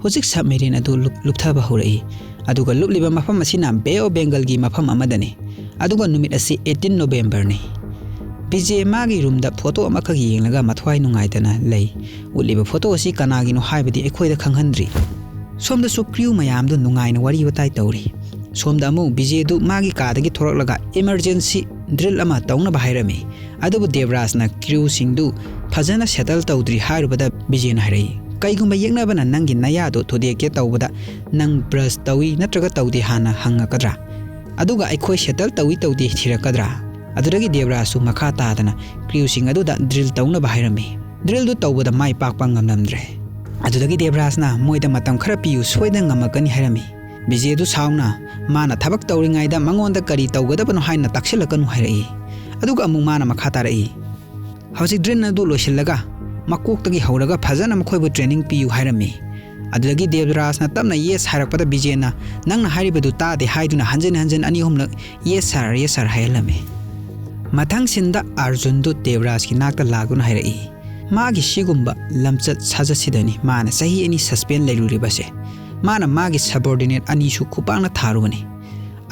ꯍꯧꯖꯤꯛ submarine ꯑꯗꯨ ꯂꯨꯞ-, ꯂꯨꯞꯊꯕ ꯍꯧꯔꯛꯏ, ꯑꯗꯨꯒ ꯂꯨꯞꯂꯤꯕ ꯃꯐꯝ ꯑꯁꯤꯅ Bay of Bengalꯒꯤ ꯃꯐꯝ ꯑꯃꯗꯅꯤ, ꯑꯗꯨꯒ ꯅꯨꯃꯤꯠ ꯑꯁꯤ eighteen Novemberꯅꯤ꯫ ꯕꯤꯖꯦ ꯃꯥꯒꯤ ꯔꯨꯝꯗ ꯐꯣꯇꯣ ꯑꯃꯈꯛ ꯌꯦꯡꯂꯒ ꯃꯊ꯭ꯋꯥꯏ ꯅꯨꯡꯉꯥꯏꯇꯅ ꯂꯩ꯫ ꯎꯠꯂꯤꯕ ꯐꯣꯇꯣ ꯑꯁꯤ ꯀꯅꯥꯒꯤꯅꯣ ꯍꯥꯏꯕꯗꯤ ꯑꯩꯈꯣꯏꯗ ꯈꯪꯍꯟꯗ꯭ꯔꯤ꯫ ꯁꯣꯝꯗꯁꯨ ꯀ꯭ꯔꯤꯌꯨ ꯃꯌꯥꯝꯗꯨ ꯅꯨꯡꯉꯥꯏꯅ ꯋꯥꯔꯤ ꯋꯥꯇꯥꯏ ꯇꯧꯔꯤ꯫ ꯁꯣꯝꯗ ꯑꯃꯨꯛ ꯕꯤꯖꯦꯗꯨ ꯃꯥꯒꯤ ꯀꯥꯗꯒꯤ ꯊꯣꯔꯛꯂꯒ ꯏꯃꯔꯖꯦꯟꯁꯤ ꯗ꯭ꯔꯤꯜ ꯑꯃ ꯇꯧꯅꯕ ꯍꯥꯏꯔꯝꯃꯤ꯫ ꯑꯗꯨꯕꯨ ꯗꯦꯕ꯭ꯔꯥꯖꯅ ꯀ꯭ꯔꯤꯌꯨꯁꯤꯡꯗꯨ ꯐꯖꯅ ꯁꯦꯇꯜ ꯇꯧꯗ꯭ꯔꯤ ꯍꯥꯏꯔꯨꯕꯗ ꯕꯤꯖꯦꯅ ꯍꯥꯏꯔꯛꯏ, "ꯀꯩꯒꯨꯝꯕ ꯌꯦꯛꯅꯕꯅ ꯅꯪꯒꯤ ꯅꯌꯥꯗꯣ ꯊꯨꯗꯦꯛꯀꯦ ꯇꯧꯕꯗ ꯅꯪ ꯕ꯭ꯔꯁ ꯇꯧꯏ ꯅꯠꯇ꯭ꯔꯒ ꯇꯧꯗꯦ ꯍꯥꯟꯅ ꯍꯪꯉꯛꯀꯗ꯭ꯔꯥ? ꯑꯗꯨꯒ ꯑꯩꯈꯣꯏ ꯁꯦꯇꯜ ꯇꯧꯏ ꯇꯧꯗꯦ ꯊꯤꯔꯛꯀꯗ꯭ꯔꯥ?" ꯑꯗꯨꯗꯒꯤ ꯗꯦꯕ꯭ꯔꯥꯖꯁꯨ ꯃꯈꯥ ꯇꯥꯗꯅ ꯀ꯭ꯔꯤꯌꯨꯁꯤꯡ ꯑꯗꯨꯗ ꯗ꯭ꯔꯤꯜ ꯇꯧꯅꯕ ꯍꯥꯏꯔꯝꯃꯤ꯫ ꯗ꯭ꯔꯤꯜꯗꯨ ꯇꯧꯕꯗ ꯃꯥꯏ ꯄꯥꯛꯄ ꯉꯝꯂꯝꯗ꯭ꯔꯦ꯫ ꯑꯗꯨꯗꯒꯤ ꯗꯦꯕ꯭ꯔꯥꯖꯅ ꯃꯣꯏꯗ ꯃꯇꯝ ꯈꯔ ꯄꯤꯌꯨ, ꯁꯣꯏꯗꯅ ꯉꯝꯃꯛꯀꯅꯤ ꯍꯥꯏꯔꯝꯃꯤ꯫ ꯕꯤꯖꯦꯗꯨ ꯁꯥꯎꯅ ꯃꯥꯅ ꯊꯕꯛ ꯇꯧꯔꯤꯉꯩꯗ ꯃꯉꯣꯟꯗ ꯀꯔꯤ ꯇꯧꯒꯗꯕꯅꯣ ꯍꯥꯏꯅ ꯇꯥꯛꯁꯤꯜꯂꯛꯀꯅꯨ ꯍꯥꯏꯔꯛꯏ꯫ ꯑꯗꯨꯒ ꯑꯃꯨꯛ ꯃꯥꯅ ꯃꯈꯥ ꯇꯥꯔꯛꯏ, "ꯍꯧꯖꯤꯛ ꯗ꯭ꯔꯤꯜ ꯑꯗꯨ ꯂꯣꯏꯁꯤꯜꯂꯒ ꯃꯀꯣꯛꯇꯒꯤ ꯍꯧꯔꯒ ꯐꯖꯅ ꯃꯈꯣꯏꯕꯨ ꯇ꯭ꯔꯦꯅꯤꯡ ꯄꯤꯌꯨ" ꯍꯥꯏꯔꯝꯃꯤ꯫ ꯑꯗꯨꯗꯒꯤ ꯗꯦꯕ꯭ꯔꯥꯖꯅ ꯇꯞꯅ "ꯌꯦꯁ" ꯍꯥꯏꯔꯛꯄꯗ ꯕꯤꯖꯦꯅ "ꯅꯪꯅ ꯍꯥꯏꯔꯤꯕꯗꯨ ꯇꯥꯗꯦ" ꯍꯥꯏꯗꯨꯅ ꯍꯟꯖꯤꯟ ꯍꯟꯖꯤꯟ ꯑꯅꯤ ꯑꯍꯨꯝꯂꯛ "ꯌꯦꯁ ꯁꯥꯔ, ꯌꯦꯁ ꯁꯥꯔ" ꯍꯥꯏꯍꯜꯂꯝꯃꯤ꯫ ꯃꯊꯪ ꯁꯤꯟꯗ ꯑꯥꯔꯖꯨꯟꯗꯨ ꯗꯦꯕ꯭ꯔꯥꯖꯀꯤ ꯅꯥꯛꯇ ꯂꯥꯛꯇꯨꯅ ꯍꯥꯏꯔꯛꯏ, ꯃꯥꯒꯤ ꯁꯤꯒꯨꯝꯕ ꯂꯝꯆꯠ ꯁꯥꯖꯠꯁꯤꯗꯅꯤ ꯃꯥꯅ ꯆꯍꯤ ꯑꯅꯤ ꯁꯁꯄꯦꯟ ꯂꯩꯔꯨꯔꯤꯕꯁꯦ꯫ ꯃꯥꯅ ꯃꯥꯒꯤ ꯁꯕꯣꯔꯗꯤꯅꯦꯠ ꯑꯅꯤꯁꯨ ꯈꯨꯄꯥꯛꯅ ꯊꯥꯔꯨꯕꯅꯤ꯫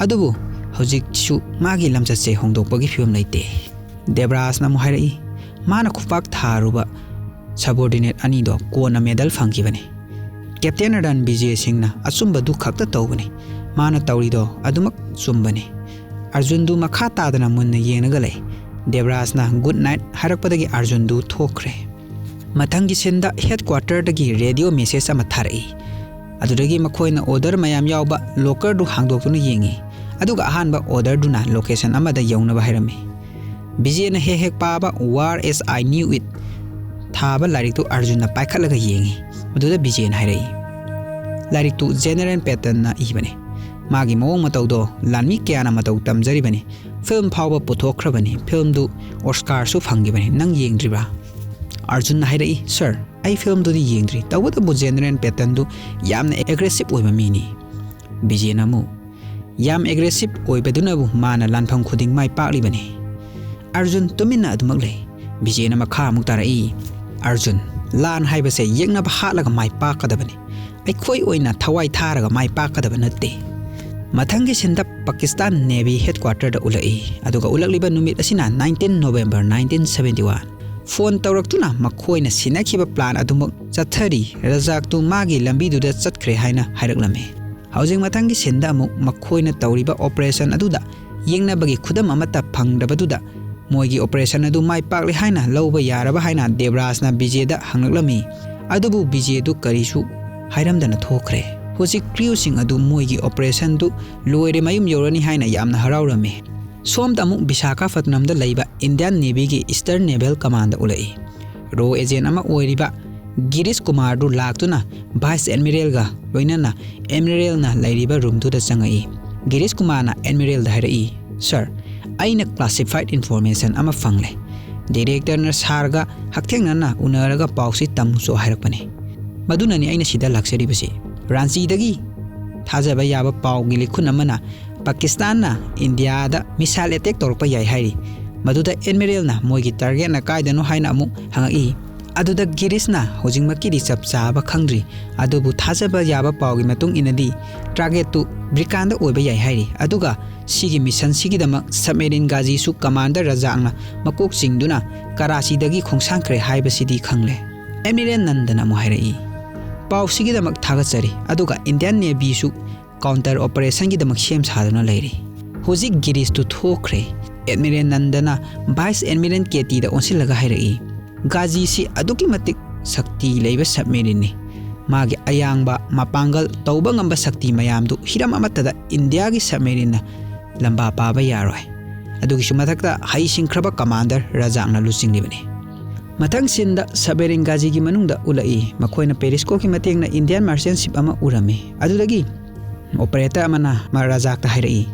ꯑꯗꯨꯕꯨ ꯍꯧꯖꯤꯛꯁꯨ ꯃꯥꯒꯤ ꯂꯝꯆꯠꯁꯦ ꯍꯣꯡꯗꯣꯛꯄꯒꯤ ꯐꯤꯕꯝ ꯂꯩꯇꯦ꯫ ꯗꯦꯕ꯭ꯔꯥꯖꯅ ꯑꯃꯨꯛ ꯍꯥꯏꯔꯛꯏ, ꯃꯥꯅ ꯈꯨꯄꯥꯛ ꯊꯥꯔꯨꯕ ꯁꯕꯣꯔꯗꯤꯅꯦꯠ ꯑꯅꯤꯗꯣ ꯀꯣꯟꯅ ꯃꯦꯗꯜ ꯐꯪꯈꯤꯕꯅꯤ꯫ ꯀꯦꯞꯇꯦꯟ ꯔꯟꯕꯤꯖꯦ ꯁꯤꯡꯅ ꯑꯆꯨꯝꯕꯗꯨ ꯈꯛꯇ ꯇꯧꯕꯅꯤ꯫ ꯃꯥꯅ ꯇꯧꯔꯤꯗꯣ ꯑꯗꯨꯃꯛ ꯆꯨꯝꯕꯅꯤ꯫ ꯑꯥꯔꯖꯨꯟꯗꯨ ꯃꯈꯥ ꯇꯥꯗꯅ ꯃꯨꯟꯅ ꯌꯦꯡꯂꯒ ꯂꯩ꯫ ꯗꯦꯕ꯭ꯔꯥꯖꯅ "ꯒꯨꯗ ꯅꯥꯏꯠ" ꯍꯥꯏꯔꯛꯄꯗꯒꯤ ꯑꯥꯔꯖꯨꯟꯗꯨ ꯊꯣꯛꯈ꯭ꯔꯦ꯫ ꯃꯊꯪꯒꯤ ꯁꯤꯟꯗ ꯍꯦꯗ ꯀ꯭ꯋꯥꯇꯔꯗꯒꯤ ꯔꯦꯗꯤꯑꯣ ꯃꯦꯁꯦꯖ ꯑꯃ ꯊꯥꯔꯛꯏ꯫ ꯑꯗꯨꯗꯒꯤ ꯃꯈꯣꯏꯅ ꯑꯣꯔꯗꯔ ꯃꯌꯥꯝ ꯌꯥꯎꯕ ꯂꯣꯀꯔꯗꯨ ꯍꯥꯡꯗꯣꯛꯇꯨꯅ ꯌꯦꯡꯉꯤ꯫ ꯑꯗꯨꯒ ꯑꯍꯥꯟꯕ ꯑꯣꯔꯗꯔꯗꯨꯅ ꯂꯣꯀꯦꯁꯟ ꯑꯃꯗ ꯌꯧꯅꯕ ꯍꯥꯏꯔꯝꯃꯤ꯫ ꯕꯤꯖꯦꯅ ꯍꯦꯛ ꯍꯦꯛ ꯄꯥꯕ "War as I Knew It" ꯊꯥꯕ ꯂꯥꯏꯔꯤꯛꯇꯨ ꯑꯥꯔꯖꯨꯟꯅ ꯄꯥꯏꯈꯠꯂꯒ ꯌꯦꯡꯉꯤ꯫ ꯃꯗꯨꯗ ꯕꯤꯖꯦꯅ ꯍꯥꯏꯔꯛꯏ, "ꯂꯥꯏꯔꯤꯛꯇꯨ ꯖꯦꯅꯔꯦꯜ ꯄꯦꯇꯟꯅ ꯏꯕꯅꯤ꯫ ꯃꯥꯒꯤ ꯃꯑꯣꯡ ꯃꯇꯧꯗꯣ ꯂꯥꯟꯃꯤ ꯀꯌꯥꯅ ꯃꯇꯧ ꯇꯝꯖꯔꯤꯕꯅꯤ꯫ ꯐꯤꯜꯝ ꯐꯥꯎꯕ ꯄꯨꯊꯣꯛꯈ꯭ꯔꯕꯅꯤ꯫ ꯐꯤꯜꯝꯗꯨ ꯑꯣꯁꯀꯥꯔꯁꯨ ꯐꯪꯈꯤꯕꯅꯤ꯫ ꯅꯪ ꯌꯦꯡꯗ꯭ꯔꯤꯕ꯭ꯔꯥ?" ꯑꯥꯔꯖꯨꯟꯅ ꯍꯥꯏꯔꯛꯏ, "ꯁꯥꯔ, ꯑꯩ ꯐꯤꯜꯝꯗꯨꯗꯤ ꯌꯦꯡꯗ꯭ꯔꯤ꯫ ꯇꯧꯕꯇꯕꯨ ꯖꯦꯅꯔꯦꯜ ꯄꯦꯇꯟꯗꯨ ꯌꯥꯝꯅ ꯑꯦꯒ꯭ꯔꯦꯁꯤꯞ ꯑꯣꯏꯕ ꯃꯤꯅꯤ꯫" ꯕꯤꯖꯦꯅ ꯑꯃꯨꯛ, "ꯌꯥꯝ ꯑꯦꯒ꯭ꯔꯦꯁꯤꯞ ꯑꯣꯏꯕꯗꯨꯅꯕꯨ ꯃꯥꯅ ꯂꯥꯟꯐꯝ ꯈꯨꯗꯤꯡ ꯃꯥꯏ ꯄꯥꯛꯂꯤꯕꯅꯤ꯫" ꯑꯥꯔꯖꯨꯟ ꯇꯨꯃꯤꯟꯅ ꯑꯗꯨꯃꯛ ꯂꯩ꯫ ꯕꯤꯖꯦꯅ ꯃꯈꯥ ꯑꯃꯨꯛ ꯇꯥꯔꯛꯏ, "ꯑꯥꯔꯖꯨꯟ, ꯂꯥꯟ ꯍꯥꯏꯕꯁꯦ ꯌꯦꯛꯅꯕ ꯍꯥꯠꯂꯒ ꯃꯥꯏ ꯄꯥꯛꯀꯗꯕꯅꯤ꯫ ꯑꯩꯈꯣꯏ ꯑꯣꯏꯅ ꯊꯋꯥꯏ ꯊꯥꯔꯒ ꯃꯥꯏ ꯄꯥꯛꯀꯗꯕ ꯅꯠꯇꯦ꯫ ꯃꯊꯪꯒꯤ ꯁꯤꯟꯗ ꯄꯥꯀꯤꯁꯇꯥꯟ ꯅꯦꯚꯤ ꯍꯦꯗꯀ꯭ꯋꯥꯇꯔꯗ ꯎꯠꯂꯛꯏ, ꯑꯗꯨꯒ ꯎꯠꯂꯛꯂꯤꯕ ꯅꯨꯃꯤꯠ ꯑꯁꯤꯅ nineteen November nineteen seventy one꯫ Phone ꯇꯧꯔꯛꯇꯨꯅ ꯃꯈꯣꯏꯅ ꯁꯤꯟꯅꯈꯤꯕ ꯄ꯭ꯂꯥꯟ ꯑꯗꯨꯃꯛ ꯆꯠꯊꯔꯤ, ꯔꯖꯥꯛꯇꯨ ꯃꯥꯒꯤ ꯂꯝꯕꯤꯗꯨꯗ ꯆꯠꯈ꯭ꯔꯦ ꯍꯥꯏꯅ ꯍꯥꯏꯔꯛꯂꯝꯃꯤ꯫ ꯍꯧꯖꯤꯛ ꯃꯊꯪꯒꯤ ꯁꯤꯟꯗ ꯑꯃꯨꯛ ꯃꯈꯣꯏꯅ ꯇꯧꯔꯤꯕ ꯑꯣꯄꯔꯦꯁꯟ ꯑꯗꯨꯗ ꯌꯦꯡꯅꯕꯒꯤ ꯈꯨꯗꯝ ꯑꯃꯠꯇ ꯐꯪꯗꯕꯗꯨꯗ ꯃꯣꯏꯒꯤ ꯑꯣꯄꯔꯦꯁꯟ ꯑꯗꯨ ꯃꯥꯏ ꯄꯥꯛꯂꯦ ꯍꯥꯏꯅ ꯂꯧꯕ ꯌꯥꯔꯕ ꯍꯥꯏꯅ ꯗꯦꯕ꯭ꯔꯥꯖꯅ ꯕꯤꯖꯦꯗ ꯍꯪꯂꯛꯂꯝꯃꯤ꯫ ꯑꯗꯨꯕꯨ ꯕꯤꯖꯦꯗꯨ ꯀꯔꯤꯁꯨ ꯍꯥꯏꯔꯝꯗꯅ ꯊꯣꯛꯈ꯭ꯔꯦ꯫ ꯍꯧꯖꯤꯛ ꯀ꯭ꯔꯤꯌꯨꯁꯤꯡ ꯑꯗꯨ ꯃꯣꯏꯒꯤ ꯑꯣꯄꯔꯦꯁꯟꯗꯨ ꯂꯣꯏꯔꯦ, ꯃꯌꯨꯝ ꯌꯧꯔꯅꯤ ꯍꯥꯏꯅ ꯌꯥꯝꯅ ꯍꯔꯥꯎꯔꯝꯃꯤ꯫ ꯁꯣꯝꯗ ꯑꯃꯨꯛ ꯕꯤꯁꯥꯈꯥꯄꯠꯅꯝꯗ ꯂꯩꯕ ꯏꯟꯗꯤꯌꯥꯟ ꯅꯦꯚꯤꯒꯤ ꯏꯁꯇꯔꯟ ꯅꯦꯚꯦꯜ ꯀꯃꯥꯟꯗ ꯎꯠꯂꯛꯏ꯫ ꯔꯣ ꯑꯦꯖꯦꯟ ꯑꯃ ꯑꯣꯏꯔꯤꯕ ꯒꯤꯔꯤꯁ ꯀꯨꯃꯥꯔꯗꯨ ꯂꯥꯛꯇꯨꯅ ꯚꯥꯏꯁ ꯑꯦꯗꯃꯤꯔꯦꯜꯒ ꯂꯣꯏꯅꯅ ꯑꯦꯗꯃꯤꯔꯦꯜꯅ ꯂꯩꯔꯤꯕ ꯔꯨꯝꯗꯨꯗ ꯆꯪꯉꯛꯏ꯫ ꯒꯤꯔꯤꯁ ꯀꯨꯃꯥꯔꯅ ꯑꯦꯗꯃꯤꯔꯦꯜꯗ ꯍꯥꯏꯔꯛꯏ, "ꯁꯥꯔ, ꯑꯩꯅ ꯀ꯭ꯂꯥꯁꯤꯐꯥꯏꯗ ꯏꯟꯐꯣꯔꯃꯦꯁꯟ ꯑꯃ ꯐꯪꯂꯦ꯫ ꯗꯤꯔꯦꯛꯇꯔꯅ ꯁꯥꯔꯒ ꯍꯛꯊꯦꯡꯅꯅ ꯎꯅꯔꯒ ꯄꯥꯎꯁꯤ ꯇꯝꯃꯨꯁꯨ ꯍꯥꯏꯔꯛꯄꯅꯤ꯫ ꯃꯗꯨꯅꯅꯤ ꯑꯩꯅ ꯁꯤꯗ ꯂꯥꯛꯆꯔꯤꯕꯁꯤ꯫ ꯔꯥꯟꯆꯤꯗꯒꯤ ꯊꯥꯖꯕ ꯌꯥꯕ ꯄꯥꯎꯒꯤ ꯂꯤꯈꯨꯟ ꯑꯃꯅ ꯄꯥꯀꯤꯁꯇꯥꯟꯅ ꯏꯟꯗꯤꯌꯥꯗ ꯃꯤꯁꯥꯏꯜ ꯑꯦꯇꯦꯛ ꯇꯧꯔꯛꯄ ꯌꯥꯏ ꯍꯥꯏꯔꯤ꯫ ꯃꯗꯨꯗ ꯑꯦꯗꯃꯤꯔꯦꯜꯅ ꯃꯣꯏꯒꯤ ꯇꯥꯔꯒꯦꯠꯅ ꯀꯥꯏꯗꯅꯣ ꯍꯥꯏꯅ ꯑꯃꯨꯛ ꯍꯪꯉꯛꯏ꯫ ꯑꯗꯨꯗ ꯒꯤꯔꯤꯁꯅ ꯍꯧꯖꯤꯛꯃꯛꯀꯤꯗꯤ ꯆꯞ ꯆꯥꯕ ꯈꯪꯗ꯭ꯔꯤ, ꯑꯗꯨꯕꯨ ꯊꯥꯖꯕ ꯌꯥꯕ ꯄꯥꯎꯒꯤ ꯃꯇꯨꯡ ꯏꯟꯅꯗꯤ ꯇꯥꯔꯒꯦꯠꯇꯨ ꯕ꯭ꯔꯤꯀꯥꯟꯗ ꯑꯣꯏꯕ ꯌꯥꯏ ꯍꯥꯏꯔꯤ꯫ ꯑꯗꯨꯒ ꯁꯤꯒꯤ ꯃꯤꯁꯟꯁꯤꯒꯤꯗꯃꯛ ꯁꯕꯃꯦꯔꯤꯟ ꯒꯥꯖꯤꯁꯨ ꯀꯃꯥꯟꯗꯔ ꯔꯖꯥꯛꯅ ꯃꯀꯣꯛ ꯆꯤꯡꯗꯨꯅ ꯀꯔꯥꯆꯤꯗꯒꯤ ꯈꯣꯡꯁꯥꯟꯈ꯭ꯔꯦ ꯍꯥꯏꯕꯁꯤꯗꯤ ꯈꯪꯂꯦ꯫" ꯑꯦꯗꯃꯤꯔꯦꯜ ꯅꯟꯗꯅ ꯑꯃꯨꯛ ꯍꯥꯏꯔꯛꯏ, "ꯄꯥꯎꯁꯤꯒꯤꯗꯃꯛ ꯊꯥꯒꯠꯆꯔꯤ, ꯑꯗꯨꯒ ꯏꯟꯗꯤꯌꯥꯟ ꯅꯦꯚꯤꯁꯨ ꯀꯥꯎꯟꯇꯔ ꯑꯣꯄꯔꯦꯁꯟꯒꯤꯗꯃꯛ ꯁꯦꯝ ꯁꯥꯗꯨꯅ ꯂꯩꯔꯤ꯫" ꯍꯧꯖꯤꯛ ꯒꯤꯔꯤꯁꯇꯨ ꯊꯣꯛꯈ꯭ꯔꯦ꯫ ꯑꯦꯗꯃꯤꯔꯦꯜ ꯅꯟꯗꯅ ꯚꯥꯏꯁ ꯑꯦꯗꯃꯤꯔꯦꯜ ꯀꯦꯇꯤꯗ ꯑꯣꯟꯁꯤꯜꯂꯒ ꯍꯥꯏꯔꯛꯏ, "ꯒꯥꯖꯤꯁꯤ ꯑꯗꯨꯛꯀꯤ ꯃꯇꯤꯛ ꯁꯛꯇꯤ ꯂꯩꯕ ꯁꯕꯃꯦꯔꯤꯟꯅꯤ꯫ ꯃꯥꯒꯤ ꯑꯌꯥꯡꯕ, ꯃꯄꯥꯡꯒꯜ, ꯇꯧꯕ ꯉꯝꯕ ꯁꯛꯇꯤ ꯃꯌꯥꯝꯗꯨ ꯍꯤꯔꯝ ꯑꯃꯠꯇꯗ ꯏꯟꯗꯤꯌꯥꯒꯤ ꯁꯕꯃꯦꯔꯤꯟꯅ ꯂꯝꯕꯥ ꯄꯥꯕ ꯌꯥꯔꯣꯏ꯫ ꯑꯗꯨꯒꯤꯁꯨ ꯃꯊꯛꯇ ꯍꯩꯁꯤꯡꯈ꯭ꯔꯕ ꯀꯃꯥꯟꯗꯔ ꯔꯖꯥꯛꯅ ꯂꯨꯆꯤꯡꯂꯤꯕꯅꯤ꯫" ꯃꯊꯪ ꯁꯤꯟꯗ ꯁꯕꯃꯦꯔꯤꯟ ꯒꯥꯖꯤꯒꯤ ꯃꯅꯨꯡꯗ ꯎꯠꯂꯛꯏ꯫ ꯃꯈꯣꯏꯅ ꯄꯦꯔꯤꯁꯀꯣꯞꯀꯤ ꯃꯇꯦꯡꯅ ꯏꯟꯗꯤꯌꯥꯟ ꯃꯥꯔꯆꯦꯟ ꯁꯤꯞ ꯑꯃ ꯎꯔꯝꯃꯤ꯫ ꯑꯗꯨꯗꯒꯤ ꯑꯣꯄꯔꯦꯇꯔ ꯑꯃꯅ ꯃ-, ꯔꯖꯥꯛꯇ ꯍꯥꯏꯔꯛꯏ,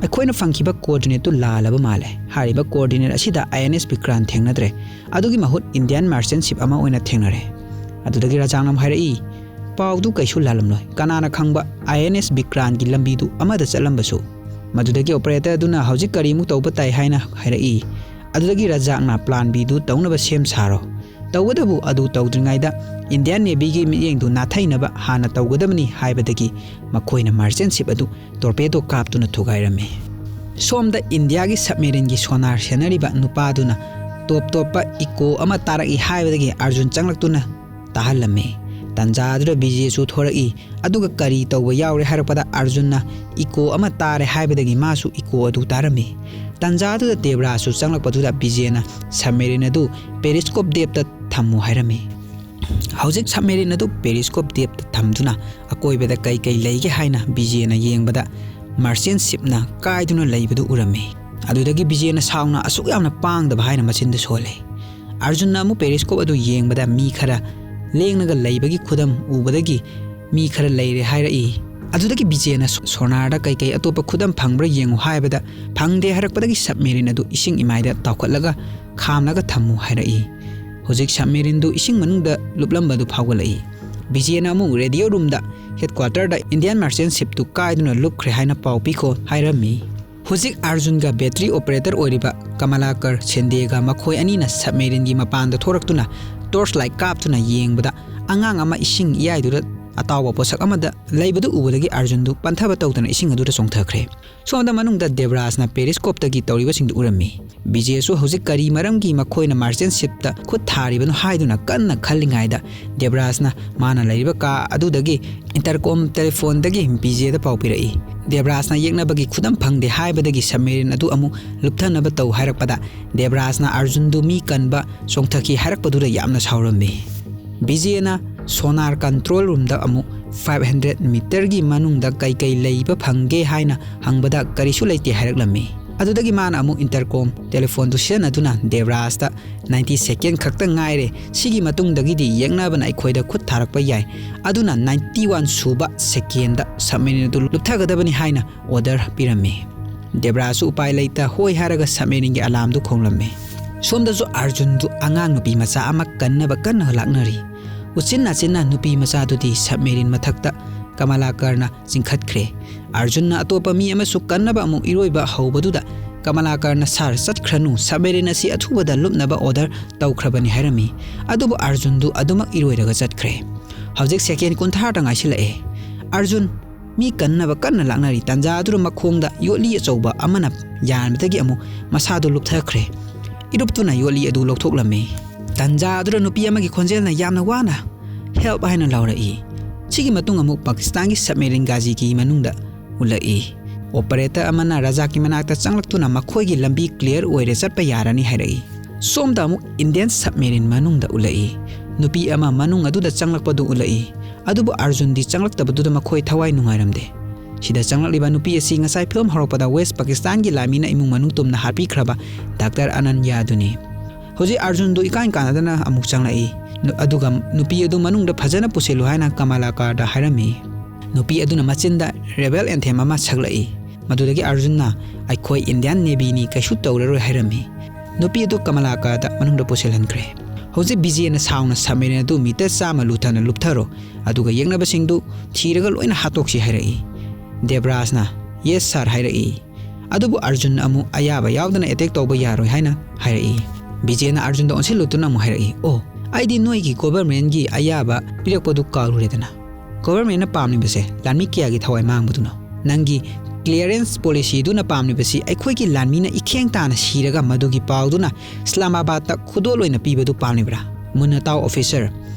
"ꯑꯩꯈꯣꯏꯅ ꯐꯪꯈꯤꯕ ꯀꯣꯑꯣꯔꯗꯤꯅꯦꯠꯇꯨ ꯂꯥꯜꯂꯕ ꯃꯥꯜꯂꯦ꯫ ꯍꯥꯏꯔꯤꯕ ꯀꯣꯑꯣꯔꯗꯤꯅꯦꯠ ꯑꯁꯤꯗ ꯑꯥꯏ ꯑꯦꯟ ꯑꯦꯁ ꯕꯤꯀ꯭ꯔꯥꯟ ꯊꯦꯡꯅꯗ꯭ꯔꯦ꯫ ꯑꯗꯨꯒꯤ ꯃꯍꯨꯠ ꯏꯟꯗꯤꯌꯥꯟ ꯃꯥꯔꯆꯦꯟ ꯁꯤꯞ ꯑꯃ ꯑꯣꯏꯅ ꯊꯦꯡꯅꯔꯦ꯫" ꯑꯗꯨꯗꯒꯤ ꯔꯖꯥꯛꯅ ꯑꯃꯨꯛ ꯍꯥꯏꯔꯛꯏ, "ꯄꯥꯎꯗꯨ ꯀꯩꯁꯨ ꯂꯥꯜꯂꯝꯂꯣꯏ꯫ ꯀꯅꯥꯅ ꯈꯪꯕ ꯑꯥꯏ ꯑꯦꯟ ꯑꯦꯁ ꯕꯤꯀ꯭ꯔꯥꯟꯒꯤ ꯂꯝꯕꯤꯗꯨ ꯑꯃꯗ ꯆꯠꯂꯝꯕꯁꯨ꯫" ꯃꯗꯨꯗꯒꯤ ꯑꯣꯄꯔꯦꯇꯔ ꯑꯗꯨꯅ ꯍꯧꯖꯤꯛ ꯀꯔꯤꯃꯨꯛ ꯇꯧꯕ ꯇꯥꯏ ꯍꯥꯏꯅ ꯍꯥꯏꯔꯛꯏ꯫ ꯑꯗꯨꯗꯒꯤ ꯔꯖꯥꯛꯅ ꯄ꯭ꯂꯥꯟ ꯕꯤꯗꯨ ꯇꯧꯅꯕ ꯁꯦꯝ ꯁꯥꯔꯣ꯫ ꯇꯧꯒꯗꯕꯨ ꯑꯗꯨ ꯇꯧꯗ꯭ꯔꯤꯉꯩꯗ Indian Navyꯒꯤ ꯃꯤꯠꯌꯦꯡꯗꯨ ꯅꯥꯊꯩꯅꯕ ꯍꯥꯟꯅ ꯇꯧꯒꯗꯕꯅꯤ ꯍꯥꯏꯕꯗꯒꯤ ꯃꯈꯣꯏꯅ merchant ship ꯑꯗꯨ torpedo ꯀꯥꯞꯇꯨꯅ ꯊꯨꯒꯥꯏꯔꯝꯃꯤ꯫ ꯁꯣꯝꯗ ꯏꯟꯗꯤꯌꯥꯒꯤ submarineꯒꯤ sonar ꯁꯦꯟꯅꯔꯤꯕ ꯅꯨꯄꯥꯗꯨꯅ ꯇꯣꯞ ꯇꯣꯞꯄ echo ꯑꯃ ꯇꯥꯔꯛꯏ ꯍꯥꯏꯕꯗꯒꯤ ꯑꯔꯖꯨꯟ ꯆꯪꯂꯛꯇꯨꯅ ꯇꯥꯍꯜꯂꯝꯃꯤ꯫ ꯇꯟꯖꯥ ꯑꯗꯨꯗ ꯕꯤꯖꯦꯁꯨ ꯊꯣꯔꯛꯏ꯫ ꯑꯗꯨꯒ ꯀꯔꯤ ꯇꯧꯕ ꯌꯥꯎꯔꯦ ꯍꯥꯏꯔꯛꯄꯗ ꯑꯔꯖꯨꯟꯅ echo ꯑꯃ ꯇꯥꯔꯦ ꯍꯥꯏꯕꯗꯒꯤ ꯃꯥꯁꯨ echo ꯑꯗꯨ ꯇꯥꯔꯝꯃꯤ꯫ ꯇꯟꯖꯥ ꯑꯗꯨꯗ ꯗꯦꯕ꯭ꯔꯥꯖꯁꯨ ꯆꯪꯂꯛꯄꯗꯨꯗ ꯕꯤꯖꯦꯅ submarine ꯑꯗꯨ periscope depthꯇ ꯊꯝꯃꯨ ꯍꯥꯏꯔꯝꯃꯤ꯫ ꯍꯧꯖꯤꯛ submarine ꯑꯗꯨ periscope depthꯇ ꯊꯝꯗꯨꯅ ꯑꯀꯣꯏꯕꯗ ꯀꯩ ꯀꯩ ꯂꯩꯒꯦ ꯍꯥꯏꯅ ꯕꯤꯖꯦꯅ ꯌꯦꯡꯕꯗ merchant shipꯅ ꯀꯥꯏꯗꯨꯅ ꯂꯩꯕꯗꯨ ꯎꯔꯝꯃꯤ꯫ ꯑꯗꯨꯗꯒꯤ ꯕꯤꯖꯦꯅ ꯁꯥꯎꯅ ꯑꯁꯨꯛ ꯌꯥꯝꯅ ꯄꯥꯡꯗꯕ ꯍꯥꯏꯅ ꯃꯆꯤꯟꯗ ꯁꯣꯜꯂꯦ꯫ ꯑꯔꯖꯨꯟꯅ ꯑꯃꯨꯛ periscope ꯑꯗꯨ ꯌꯦꯡꯕꯗ ꯃꯤ ꯈꯔ ꯂꯦꯡꯂꯒ ꯂꯩꯕꯒꯤ ꯈꯨꯗꯝ ꯎꯕꯗꯒꯤ ꯃꯤ ꯈꯔ ꯂꯩꯔꯦ ꯍꯥꯏꯔꯛꯏ꯫ ꯑꯗꯨꯗꯒꯤ ꯕꯤꯖꯦꯅ sonarꯗ ꯀꯩꯀꯩ ꯑꯇꯣꯞꯄ ꯈꯨꯗꯝ ꯐꯪꯕ꯭ꯔꯥ ꯌꯦꯡꯉꯨ ꯍꯥꯏꯕꯗ ꯐꯪꯗꯦ ꯍꯥꯏꯔꯛꯄꯗꯒꯤ submarine ꯑꯗꯨ ꯏꯁꯤꯡ ꯏꯃꯥꯏꯗ ꯇꯥꯎꯈꯠꯂꯒ ꯈꯥꯝꯂꯒ ꯊꯝꯃꯨ ꯍꯥꯏꯔꯛꯏ꯫ ꯍꯧꯖꯤꯛ submarineꯗꯨ ꯏꯁꯤꯡ ꯃꯅꯨꯡꯗ ꯂꯨꯞꯂꯝꯕꯗꯨ ꯐꯥꯎꯒꯠꯂꯛꯏ꯫ ꯕꯤꯖꯦꯅ ꯑꯃꯨꯛ radio roomꯗ headquarterꯗ Indian merchant shipꯇꯨ ꯀꯥꯏꯗꯨꯅ ꯂꯨꯞꯈ꯭ꯔꯦ ꯍꯥꯏꯅ ꯄꯥꯎ ꯄꯤꯈꯣ ꯍꯥꯏꯔꯝꯃꯤ꯫ ꯍꯧꯖꯤꯛ ꯑꯔꯖꯨꯟꯒ battery operator ꯑꯣꯏꯔꯤꯕ ꯀꯃꯂꯥꯀꯔ ꯁꯦꯟꯗꯦꯒ ꯃꯈꯣꯏ ꯑꯅꯤꯅ submarineꯒꯤ ꯃꯄꯥꯟꯗ ꯊꯣꯔꯛꯇꯨꯅ torch light ꯀꯥꯞꯇꯨꯅ ꯌꯦꯡꯕꯗ ꯑꯉꯥꯡ ꯑꯃ ꯏꯁꯤꯡ ꯏꯌꯥꯏꯗꯨꯗ ꯑꯇꯥꯎꯕ ꯄꯣꯠꯁꯛ ꯑꯃꯗ ꯂꯩꯕꯗꯨ ꯎꯕꯗꯒꯤ ꯑꯔꯖꯨꯟꯗꯨ ꯄꯟꯊꯕ ꯇꯧꯗꯅ ꯏꯁꯤꯡ ꯑꯗꯨꯗ ꯆꯣꯡꯊꯈ꯭ꯔꯦ꯫ ꯁꯣꯝꯗ ꯃꯅꯨꯡꯗ ꯗꯦꯕ꯭ꯔꯥꯖꯅ periscopeꯇꯒꯤ ꯇꯧꯔꯤꯕꯁꯤꯡꯗꯨ ꯎꯔꯝꯃꯤ꯫ ꯕꯤꯖꯦꯁꯨ ꯍꯧꯖꯤꯛ ꯀꯔꯤ ꯃꯔꯝꯒꯤ ꯃꯈꯣꯏꯅ merchant shipꯇ ꯈꯨꯠ ꯊꯥꯔꯤꯕꯅꯣ ꯍꯥꯏꯗꯨꯅ ꯀꯟꯅ ꯈꯜꯂꯤꯉꯩꯗ ꯗꯦꯕ꯭ꯔꯥꯖꯅ ꯃꯥꯅ ꯂꯩꯔꯤꯕ ꯀꯥ ꯑꯗꯨꯗꯒꯤ intercom telephoneꯗꯒꯤ ꯕꯤꯖꯦꯗ ꯄꯥꯎ ꯄꯤꯔꯛꯏ꯫ ꯗꯦꯕ꯭ꯔꯥꯖꯅ ꯌꯦꯛꯅꯕꯒꯤ ꯈꯨꯗꯝ ꯐꯪꯗꯦ ꯍꯥꯏꯕꯗꯒꯤ submarine ꯑꯗꯨ ꯑꯃꯨꯛ ꯂꯨꯞꯊꯅꯕ ꯇꯧ ꯍꯥꯏꯔꯛꯄꯗ ꯗꯦꯕ꯭ꯔꯥꯖꯅ ꯑꯔꯖꯨꯟꯗꯨ ꯃꯤ ꯀꯟꯕ ꯆꯣꯡꯊꯈꯤ ꯍꯥꯏꯔꯛꯄꯗꯨꯗ ꯌꯥꯝꯅ ꯁꯥꯎꯔꯝꯃꯤ꯫ ꯕꯤꯖꯦꯅ sonar control roomꯗ ꯑꯃꯨꯛ five hundred meterꯒꯤ ꯃꯅꯨꯡꯗ ꯀꯩꯀꯩ ꯂꯩꯕ ꯐꯪꯒꯦ ꯍꯥꯏꯅ ꯍꯪꯕꯗ ꯀꯔꯤꯁꯨ ꯂꯩꯇꯦ ꯍꯥꯏꯔꯛꯂꯝꯃꯤ꯫ ꯑꯗꯨꯗꯒꯤ ꯃꯥꯅ ꯑꯃꯨꯛ intercom telephoneꯗꯨ ꯁꯤꯖꯤꯟꯅꯗꯨꯅ ꯗꯦꯕ꯭ꯔꯥꯖꯇ ninety second ꯈꯛꯇ ꯉꯥꯏꯔꯦ, ꯁꯤꯒꯤ ꯃꯇꯨꯡꯗꯒꯤꯗꯤ ꯌꯦꯛꯅꯕꯅ ꯑꯩꯈꯣꯏꯗ ꯈꯨꯠ ꯊꯥꯔꯛꯄ ꯌꯥꯏ, ꯑꯗꯨꯅ ninety one ꯁꯨꯕ secondꯗ submarine ꯑꯗꯨ ꯂꯨꯞꯊꯒꯗꯕꯅꯤ ꯍꯥꯏꯅ order ꯄꯤꯔꯝꯃꯤ꯫ ꯗꯦꯕ꯭ꯔꯥꯖꯁꯨ ꯎꯄꯥꯏ ꯂꯩꯇ ꯍꯣꯏ ꯍꯥꯏꯔꯒ submarineꯒꯤ alarmꯗꯨ ꯈꯣꯡꯂꯝꯃꯤ꯫ ꯁꯣꯝꯗꯁꯨ ꯑꯔꯖꯨꯟꯗꯨ ꯑꯉꯥꯡ ꯅꯨꯄꯤ ꯃꯆꯥ ꯑꯃ ꯀꯟꯅꯕ ꯀꯟꯅ ꯂꯥꯛꯅꯔꯤ꯫ ꯎꯆꯤꯟ ꯅꯥꯆꯤꯟꯅ ꯅꯨꯄꯤ ꯃꯆꯥꯗꯨꯗꯤ submarine ꯃꯊꯛꯇ ꯀꯃꯂꯥꯀꯔꯅ ꯆꯤꯡꯈꯠꯈ꯭ꯔꯦ꯫ ꯑꯔꯖꯨꯟꯅ ꯑꯇꯣꯞꯄ ꯃꯤ ꯑꯃꯁꯨ ꯀꯟꯅꯕ ꯑꯃꯨꯛ ꯏꯔꯣꯏꯕ ꯍꯧꯕꯗꯨꯗ ꯀꯃꯂꯥꯀꯔꯅ "ꯁꯥꯔ, ꯆꯠꯈ꯭ꯔꯅꯨ, ꯁꯕꯃꯦꯔꯤꯟ ꯑꯁꯤ ꯑꯊꯨꯕꯗ ꯂꯨꯞꯅꯕ ꯑꯣꯔꯗꯔ ꯇꯧꯈ꯭ꯔꯕꯅꯤ" ꯍꯥꯏꯔꯝꯃꯤ꯫ ꯑꯗꯨꯕꯨ ꯑꯥꯔꯖꯨꯟꯗꯨ ꯑꯗꯨꯃꯛ ꯏꯔꯣꯏꯔꯒ ꯆꯠꯈ꯭ꯔꯦ꯫ ꯍꯧꯖꯤꯛ ꯁꯦꯀꯦꯟ ꯀꯨꯟꯊ꯭ꯔꯥꯗ ꯉꯥꯏꯁꯤꯜꯂꯛꯑꯦ꯫ ꯑꯥꯔꯖꯨꯟ ꯃꯤ ꯀꯟꯅꯕ ꯀꯟꯅ ꯂꯥꯛꯅꯔꯤ꯫ ꯇꯥꯟꯖꯥ ꯑꯗꯨꯗ ꯃꯈꯣꯡꯗ ꯌꯣꯠꯂꯤ ꯑꯆꯧꯕ ꯑꯃꯅ ꯌꯥꯟꯕꯗꯒꯤ ꯑꯃꯨꯛ ꯃꯁꯥꯗꯨ ꯂꯨꯞꯊꯈ꯭ꯔꯦ꯫ ꯏꯔꯨꯞꯇꯨꯅ ꯌꯣꯠꯂꯤ ꯑꯗꯨ ꯂꯧꯊꯣꯛꯂꯝꯃꯤ꯫ ꯇꯥꯟꯖꯥ ꯑꯗꯨꯗ ꯅꯨꯄꯤ ꯑꯃꯒꯤ ꯈꯣꯟꯖꯦꯜꯅ ꯌꯥꯝꯅ ꯋꯥꯅ "ꯍꯦꯜꯞ" ꯍꯥꯏꯅ ꯂꯥꯎꯔꯛꯏ꯫ ꯁꯤꯒꯤ ꯃꯇꯨꯡ ꯑꯃꯨꯛ ꯄꯥꯀꯤꯁꯇꯥꯟꯒꯤ ꯁꯕꯃꯦꯔꯤꯟ ꯒꯥꯖꯤꯒꯤ ꯃꯅꯨꯡꯗ ꯎꯠꯂꯛꯏ꯫ ꯑꯣꯄꯔꯦꯇꯔ ꯑꯃꯅ ꯔꯖꯥꯛꯀꯤ ꯃꯅꯥꯛꯇ ꯆꯪꯂꯛꯇꯨꯅ ꯃꯈꯣꯏꯒꯤ ꯂꯝꯕꯤ ꯀ꯭ꯂꯤꯌꯔ ꯑꯣꯏꯔꯦ, ꯆꯠꯄ ꯌꯥꯔꯅꯤ ꯍꯥꯏꯔꯛꯏ꯫ ꯁꯣꯝꯗ ꯑꯃꯨꯛ ꯏꯟꯗꯤꯌꯟ ꯁꯕꯃꯦꯔꯤꯟ ꯃꯅꯨꯡꯗ ꯎꯠꯂꯛꯏ꯫ ꯅꯨꯄꯤ ꯑꯃ ꯃꯅꯨꯡ ꯑꯗꯨꯗ ꯆꯪꯂꯛꯄꯗꯨ ꯎꯠꯂꯛꯏ꯫ ꯑꯗꯨꯕꯨ ꯑꯥꯔꯖꯨꯟꯗꯤ ꯆꯪꯂꯛꯇꯕꯗꯨꯗ ꯃꯈꯣꯏ ꯊꯋꯥꯏ ꯅꯨꯡꯉꯥꯏꯔꯝꯗꯦ꯫ ꯁꯤꯗ ꯆꯪꯂꯛꯂꯤꯕ ꯅꯨꯄꯤ ꯑꯁꯤ ꯉꯁꯥꯏ ꯐꯤꯂꯝ ꯍꯧꯔꯛꯄꯗ ꯋꯦꯁ ꯄꯥꯀꯤꯁꯇꯥꯟꯒꯤ ꯂꯥꯟꯃꯤꯅ ꯏꯃꯨꯡ ꯃꯅꯨꯡ ꯇꯨꯝꯅ ꯍꯥꯠꯄꯤꯈ꯭ꯔꯕ ꯗꯥꯛꯇꯔ ꯑꯅꯟꯌꯥꯗꯨꯅꯤ꯫ ꯍꯧꯖꯤꯛ ꯑꯥꯔꯖꯨꯟꯗꯨ ꯏꯀꯥꯏ ꯀꯥꯟꯅꯗꯅ ꯑꯃꯨꯛ ꯆꯪꯂꯛꯏ꯫ ꯅꯨ-, ꯑꯗꯨꯒ ꯅꯨꯄꯤ ꯑꯗꯨ ꯃꯅꯨꯡꯗ ꯐꯖꯅ ꯄꯨꯁꯤꯜꯂꯨ ꯍꯥꯏꯅ ꯀꯃꯂꯥꯀꯥꯔꯗ ꯍꯥꯏꯔꯝꯃꯤ꯫ ꯅꯨꯄꯤ ꯑꯗꯨꯅ ꯃꯆꯤꯟꯗ ꯔꯦꯕꯦꯜ ꯑꯦꯟꯊꯦꯝ ꯑꯃ ꯁꯛꯂꯛꯏ꯫ ꯃꯗꯨꯗꯒꯤ ꯑꯥꯔꯖꯨꯟꯅ "ꯑꯩꯈꯣꯏ ꯏꯟꯗꯤꯌꯥꯟ ꯅꯦꯚꯤꯅꯤ, ꯀꯩꯁꯨ ꯇꯧꯔꯔꯣꯏ" ꯍꯥꯏꯔꯝꯃꯤ꯫ ꯅꯨꯄꯤ ꯑꯗꯨ ꯀꯃꯂꯥꯀꯥꯔꯗ ꯃꯅꯨꯡꯗ ꯄꯨꯁꯤꯜꯍꯟꯈ꯭ꯔꯦ꯫ ꯍꯧꯖꯤꯛ ꯕꯤꯖꯦꯅ ꯁꯥꯎꯅ "ꯁꯕꯃꯦꯔꯤꯟ ꯑꯗꯨ ꯃꯤꯇꯔ ꯆꯥꯝꯃ ꯂꯨꯊꯅ ꯂꯨꯞꯊꯔꯣ, ꯑꯗꯨꯒ ꯌꯦꯛꯅꯕꯁꯤꯡꯗꯨ ꯊꯤꯔꯒ ꯂꯣꯏꯅ ꯍꯥꯠꯇꯣꯛꯁꯤ" ꯍꯥꯏꯔꯛꯏ꯫ ꯗꯦꯕ꯭ꯔꯥꯖꯅ "ꯌꯦꯁ ꯁꯥꯔ" ꯍꯥꯏꯔꯛꯏ꯫ ꯑꯗꯨꯕꯨ ꯑꯥꯔꯖꯨꯟꯅ ꯑꯃꯨꯛ "ꯑꯌꯥꯕ ꯌꯥꯎꯗꯅ ꯑꯦꯇꯦꯛ ꯇꯧꯕ ꯌꯥꯔꯣꯏ" ꯍꯥꯏꯅ ꯍꯥꯏꯔꯛꯏ꯫ ꯕꯤꯖꯦꯅ ꯑꯥꯔꯖꯨꯟꯗ ꯑꯣꯟꯁꯤꯜꯂꯨꯗꯨꯅ ꯑꯃꯨꯛ ꯍꯥꯏꯔꯛꯏ, "ꯑꯣ, ꯑꯩꯗꯤ ꯅꯣꯏꯒꯤ ꯒꯣꯚꯔꯃꯦꯟꯒꯤ ꯑꯌꯥꯕ ꯄꯤꯔꯛꯄꯗꯨ ꯀꯥꯎꯔꯨꯔꯦꯗꯅ꯫ ꯒꯣꯚꯔꯃꯦꯟꯅ ꯄꯥꯝꯂꯤꯕꯁꯦ ꯂꯥꯟꯃꯤ ꯀꯌꯥꯒꯤ ꯊꯋꯥꯏ ꯃꯥꯡꯕꯗꯨꯅꯣ? ꯅꯪꯒꯤ ꯀ꯭ꯂꯤꯌꯔꯦꯟꯁ ꯄꯣꯂꯤꯁꯤꯗꯨꯅ ꯄꯥꯝꯂꯤꯕꯁꯤ ꯑꯩꯈꯣꯏꯒꯤ ꯂꯥꯟꯃꯤꯅ ꯏꯈꯦꯡ ꯇꯥꯅ ꯁꯤꯔꯒ ꯃꯗꯨꯒꯤ ꯄꯥꯎꯗꯨꯅ ꯏꯁꯂꯥꯃꯥꯕꯥꯗꯇ ꯈꯨꯗꯣꯜ ꯑꯣꯏꯅ ꯄꯤꯕꯗꯨ ꯄꯥꯝꯂꯤꯕ꯭ꯔꯥ? ꯃꯨꯟꯅ ꯇꯥꯎ ꯑꯣꯐꯤꯁꯔ,